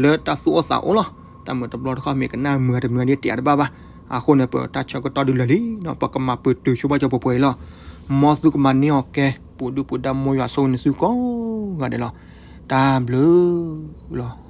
လၢတၢ်သူၣ်အိၣ်သးအိၣ်လီၤ. တၢ်မုာ်တဘျီတခီၣ်မ့ၢ်ကနၣ်မုာ်တမုာ်ဒ်တံာ်တဘၣ်ဘၣ်. အဃိန့ၣ် ပတၢ်ဆၢကတီၢ်ဒုးလၢာ်လံ, ပကမၤပတုာ်ဆိဘၣ်ကၠီပှဲၤပှဲၤအံၤလီၤ. မ်သုကမၤန့ၢ်အီၤကဲ ပူၤဒုၣ်ပူၤဒါ မ်ယွၤဆိၣ်ဂ့ၤန့ၢ်သုကိးဂၤဒဲးလီၤ. တၢ်ဘျုးလီၤ.